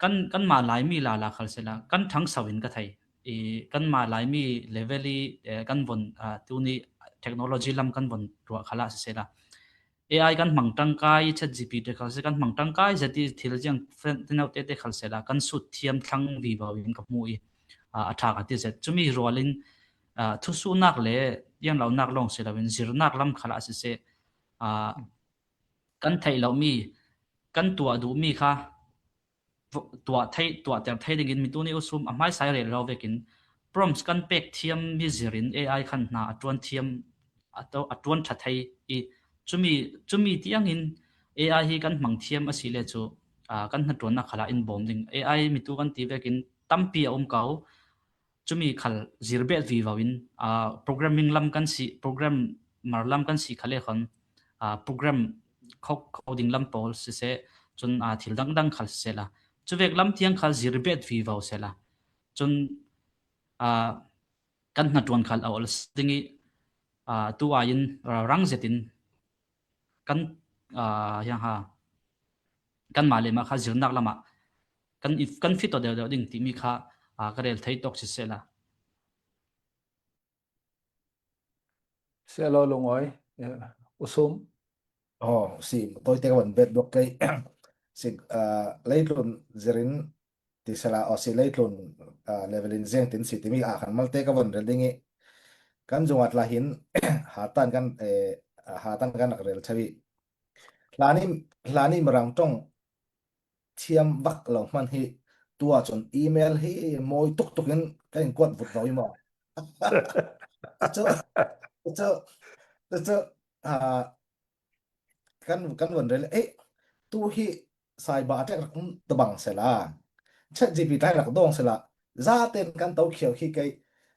kan, kanmah Laimi lala khal sela, kan thangso in ka thei. I kanmah Laimi level i, eh, kan von, a, tuni technology lam kan von ruah khala sisela, A I kan hmang tangkai, ChatGPT khal se kan hmang tangkai zet i, thil ziang fen-, tinaute te khal sela, kan sut thiam thlang vivo in ka hmu i, a, a thak a ti zet. Chumi rualin, a, thusuhnak le iang lonak lawng si loin zirnak lam khalah sise, a, kan theih loh mi, kan tuah duh mi kha, tuah thei, tuahter thei dingin mi tuni usum a hmaisa i rel lo vekin prompts kan pek thiam mi zirin A I khan hna a tuan thiam, a to, a tuan tha thei i. Chumi, chumi tiangin A I hi kan hmang thiam a si le chu, a, kan hnaṭuanna khalah in bawm ding. A I mi tu kan ti vekin tampi a um ko. Chumi khal zir bet vivo in, a, programming lam kan si, programmer lam kan si khale khon, a, program kho, kho ding lam pawl sise, chun, a, thil dang dang khal sisela, chuvek lam tiang khal zir bet vivo sela, chun, a, kan hnaṭuan khal a ol ding i, a, tu aiin, a, rang zetin kan, a, hiang ha, kanmah le mah kha zirnak lamah kan, kan fit aw deuh deuh ding timi kha, a, ka rel thei tawk sisela. Selo Lungawi, eh, usum. Oh, si, tawite ka van bet duak kei. Si, ah, leitlun zirin ti sela, oh, si leitlun, ah, levelin ziang tin si timi a khan malte ka van rel ding i. Kan zungat la hin, hatan kan, eh, hatan kan rak rel chawi. Hlani, hlani Mirang tawng thiam vak lo hman hi, tua chun email hi mawi tuktukin ka inkuat vut lo i maw? Chu, chu, chu, chu, a, kan, kan von rel, eh, tu hi cyber attack rak um tabang sela, ChatGPT rak dawng sela, zaten kan to khiau khi kei,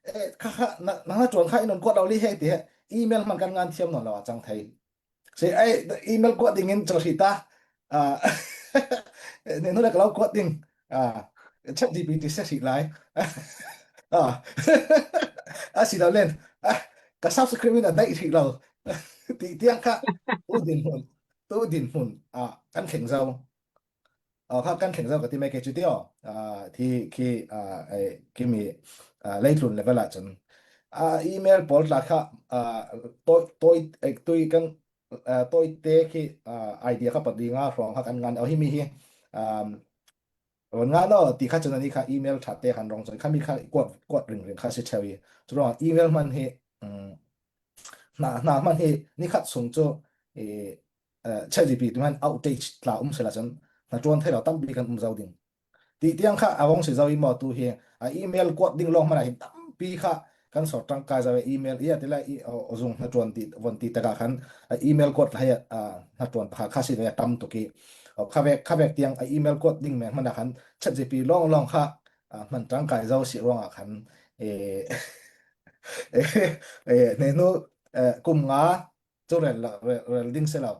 eh, kha, kha, na, na tuan kha i non kuat lo li he ti he, email hman kan ngan thiam nawn lo a chang thei. Si, ai, email kuat dingin chal hri ta. Ah, ne nu le kalau kuat ding. Ah, ChatGPT se hri lai. Ah. A si lo len. Ah, ka subscribe in a dai hri lo. Ti tiang kha. Tu din hun. Tu din hun. Ah, kan kheng zau. Ah, kha kan thleng zo ka ti mai kei cu ti aw. Ah, thi khi, ah, eh, khi mi, ah, leitlun level ah cun, ah, email pawl tla kha, ah, toi, toi, eh, tui kan, ah, toi te khi, ah, idea kha pat ding a hrawng kha kan ngan aw hi mi hi. Um, ron ngan aw ti kha cun ani kha email ṭha te khan rong cun kha mi kha kuat, kuat ring ring kha si ṭheu i. Cu ruang email hman hi, um, hna, hna hman hi ni khat sung cu, eh, eh, ChatGPT hman outdated tla um sila cun hna ṭuan thei lo tampi kan um zo ding. Ti tiang kha a vong si zo i maw tu hi, a email kuat ding lawng hmanh ah hin tampi kha kan sawt ṭangkai zo i email i a ti lai i, aw, aw zung hna ṭuan ti, von ti takah khan a email kuat hla hi a, a, hna ṭuan pakhat kha si ve a tam tuk i, aw, kha vek, kha vek tiang a email kuat ding meng hmanh ah khan ChatGPT lawng lawng kha, a, hman ṭangkai zo si ruangah khan, eh, eh, eh, ne hnu, eh, kum nga, cu rel lo, rel, rel ding si lo.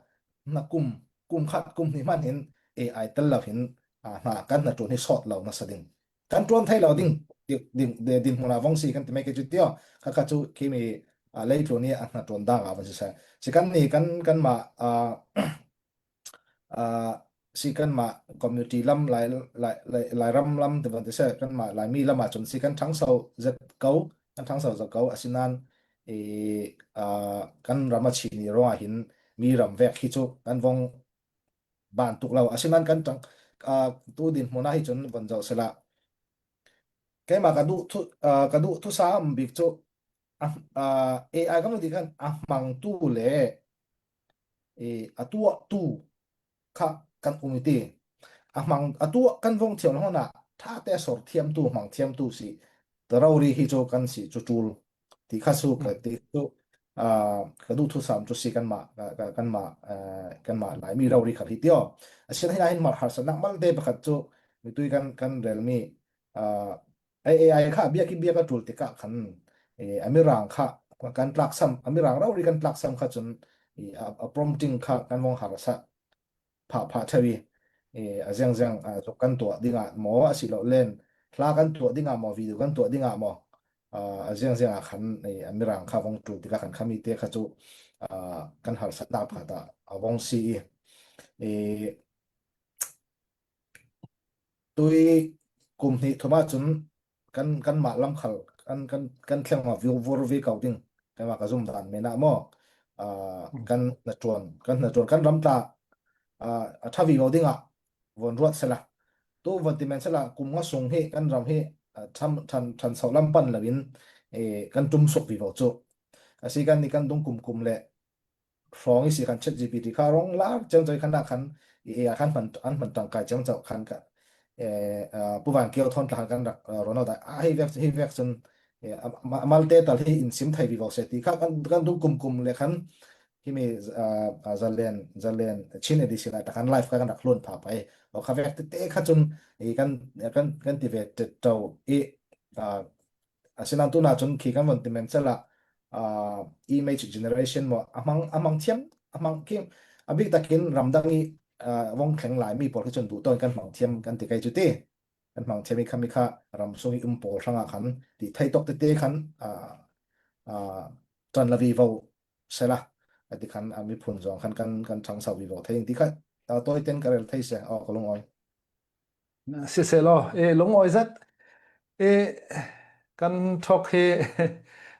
Na kum, kum khat, kum hnih hmanh hin A I tel lo hin, ah, hna kan hna ṭuan hi sawt lo nasa ding. Kan ṭuan thei lo ding, ding, ding, ding hmun ah vong si kan ti mai kei cu ti aw. Kha, kha cu khi mi, ah, leitlun i a hna ṭuan dang ah van si sa. Si kan ni kan, kanmah, ah, ah, si kanmah community lam, lai, lai, lai, Lairam lam ti van ti se, kanmah Laimi lam ah cun si kan ṭhangso zet ko, kan ṭhangso zet ko, asinain, i, ah, kan ram a chin i ruangah hin mi ram vek hi cu kan vong bantuk lo. Asinain kan ṭang, ah, tu din hmun ah hi cun von zoh sila. Keimah ka duh thu, ah, ka duh thusa um bik cu, a, a, A I kan ti khan a hmangtu le, e, a tuahtu kha kan um i ti. A hmang, a tuah kan vong thiam hna ṭha te sor thiamtu, hmang thiamtu si. Rori hi cu kan si cu ṭul. Ti kha su ka ti cu. Aa, ka duhthusam cu si kanmah, ka, ka, kanmah, aa, kanmah Laimi rori khal hi ti aw. A si hna hin mal harsatnak malte pakhat cu mitui kan, kan relmi, aa, A I kha a biak i biak a ṭul tikah khan, eh, a mirang kha kan tlaksam, a mirang rori kan tlaksam kha cun, eh, a, a prompting kha kan vong harsat phah, phah ṭheu i, eh, a ziangziang, ah, zuk kan tuah dingah maw, a si lo len, hla kan tuah dingah maw, video kan tuah dingah maw, ah, a ziangziang ah khan, eh, a mirang kha vong ṭul tikah khan khami te kha cu, ah, kan harsatnak pakhat ah a vong si i, eh, tui kum hnih thum ah cun kan, kanmah lam khal kan, kan, kan thleng ah vur, vur ve ko ding. Keimah ka zumh dan men ah maw? Aa, kan hnaṭuan, kan hnaṭuan, kan ram tla, aa, a ṭha vivo dingah von ruat sela. Tu von ti men sela, kum nga sung hi kan ram hi, aa, ṭhan, ṭhan, ṭhan so lam pan loin, eh, kan ṭum suak vivo cu. A si kan ni kan dung kum kum le hrawng i si khan ChatGPT kha rong lar ciangco i khan ah khan i A I khan hman, an hman ṭangkai ciangco khan ka, eh, ah, Pu Van Kio thawn tla khan kan rak, ah, ruat awk ah, ah, hi vek, hi vek cun, eh, a, a, a malte tal hi in sim thei vivo seh ti kha kan, kan dung kum kum le khan himi, ah, ah, zalen, zalen Chin A D C lai ta khan live kha kan rak hlun pha pai. Aw kha vek tete kha cun i kan, kan, kan ti ve tet to i, ah, Asinain tuna cun khi kan von ti men cala, aa, image generation maw, a hmang, a hmang thiam, a hmang khi a bik takin ramdang i, aa, vong thleng lai mi pawl khi cun duh tawng kan hmang thiam kan ti kai cu ti. Kan hmang thiam i khami kha ram sung i um pawl hrangah khan ti thei tawk tete khan, aa, aa, ṭan la vivo sela. A ti khan a miphun zong khan kan, kan ṭhangso vivo thei ti kha, aa, tawiten ka rel thei se, aw, ka lungawi. Siselaw, eh, lungawi zat. Eh, kan talk hi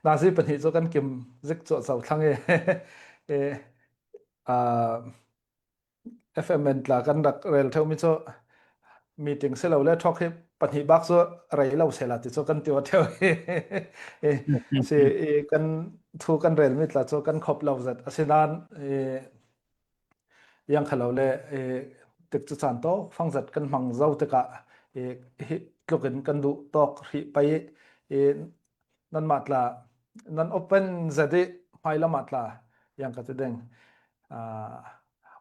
nazi pahnih cu kan kim zik cuah co thlang i, eh, ah, F M N tla kan rak rel ṭheu mi cu meeting si lo le talk hi pahnih bak cu rei lo sela ti cu kan ti aw ṭheu i, eh, si, eh, kan thu kan rel mi tla cu kan khop lo zat. Asinain, eh, Yang kha lo le, eh, tikcu caan tawk fangzat kan hmang zo tikah, eh, hi tlukin kan duh tawk hrih pei i, eh, nanmah tla, nan open zat i hmailam ah tla, yang ka ti ding, ah,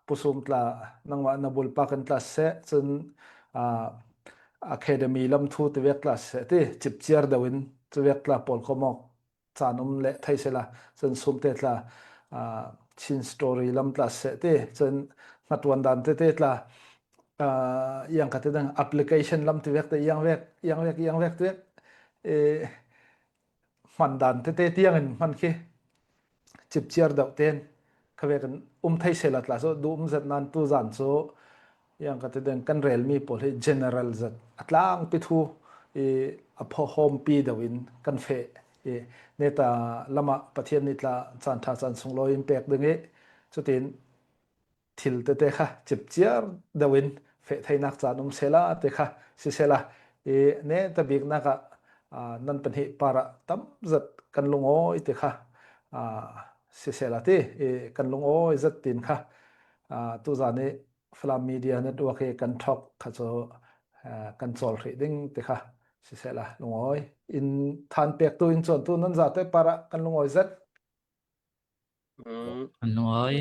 Pu Sum tla, nangmah na bulpak in tla seh, cun, ah, academy lam thu ti vek tla seh ti, cipciar deuh in cu vek tla pawl khawm awk caan um le thei sela, cun Sumte tla, aa, Chin story lam tla seh ti, cun hnaṭuan dan tete tla, aa, yang ka ti dang application lam ti vek te, yang vek, yang vek, yang vek ti vek, eh, hman dan tete tiang in hman khi cipciar deuh ten kha vekin um thei sela tla cu duh um zat nan tu zan cu yang ka ti deng kan relmi pawl hi general zat a tlangpi thu i a phawhawmpi deuh in kan feh i neta lamah Pathian nih tla caan ṭha caan sunglawi in pek ding i cutin thil tete kha cipciar deuh in feh theinak caan um sela te kha sisela i neta biknak ah, aa, nan pahnih parah tam zat kan lungawi te kha, aa, sisela ti i kan lungawi zat tin kha, aa, tuzan i Falam Media Network hi kan talk kha cu, aa, kan cawl hrih ding ti kha sisela lungawi in than pektu in cuantu nan zate parah kan lungawi zat. Mm. Kan lungawi.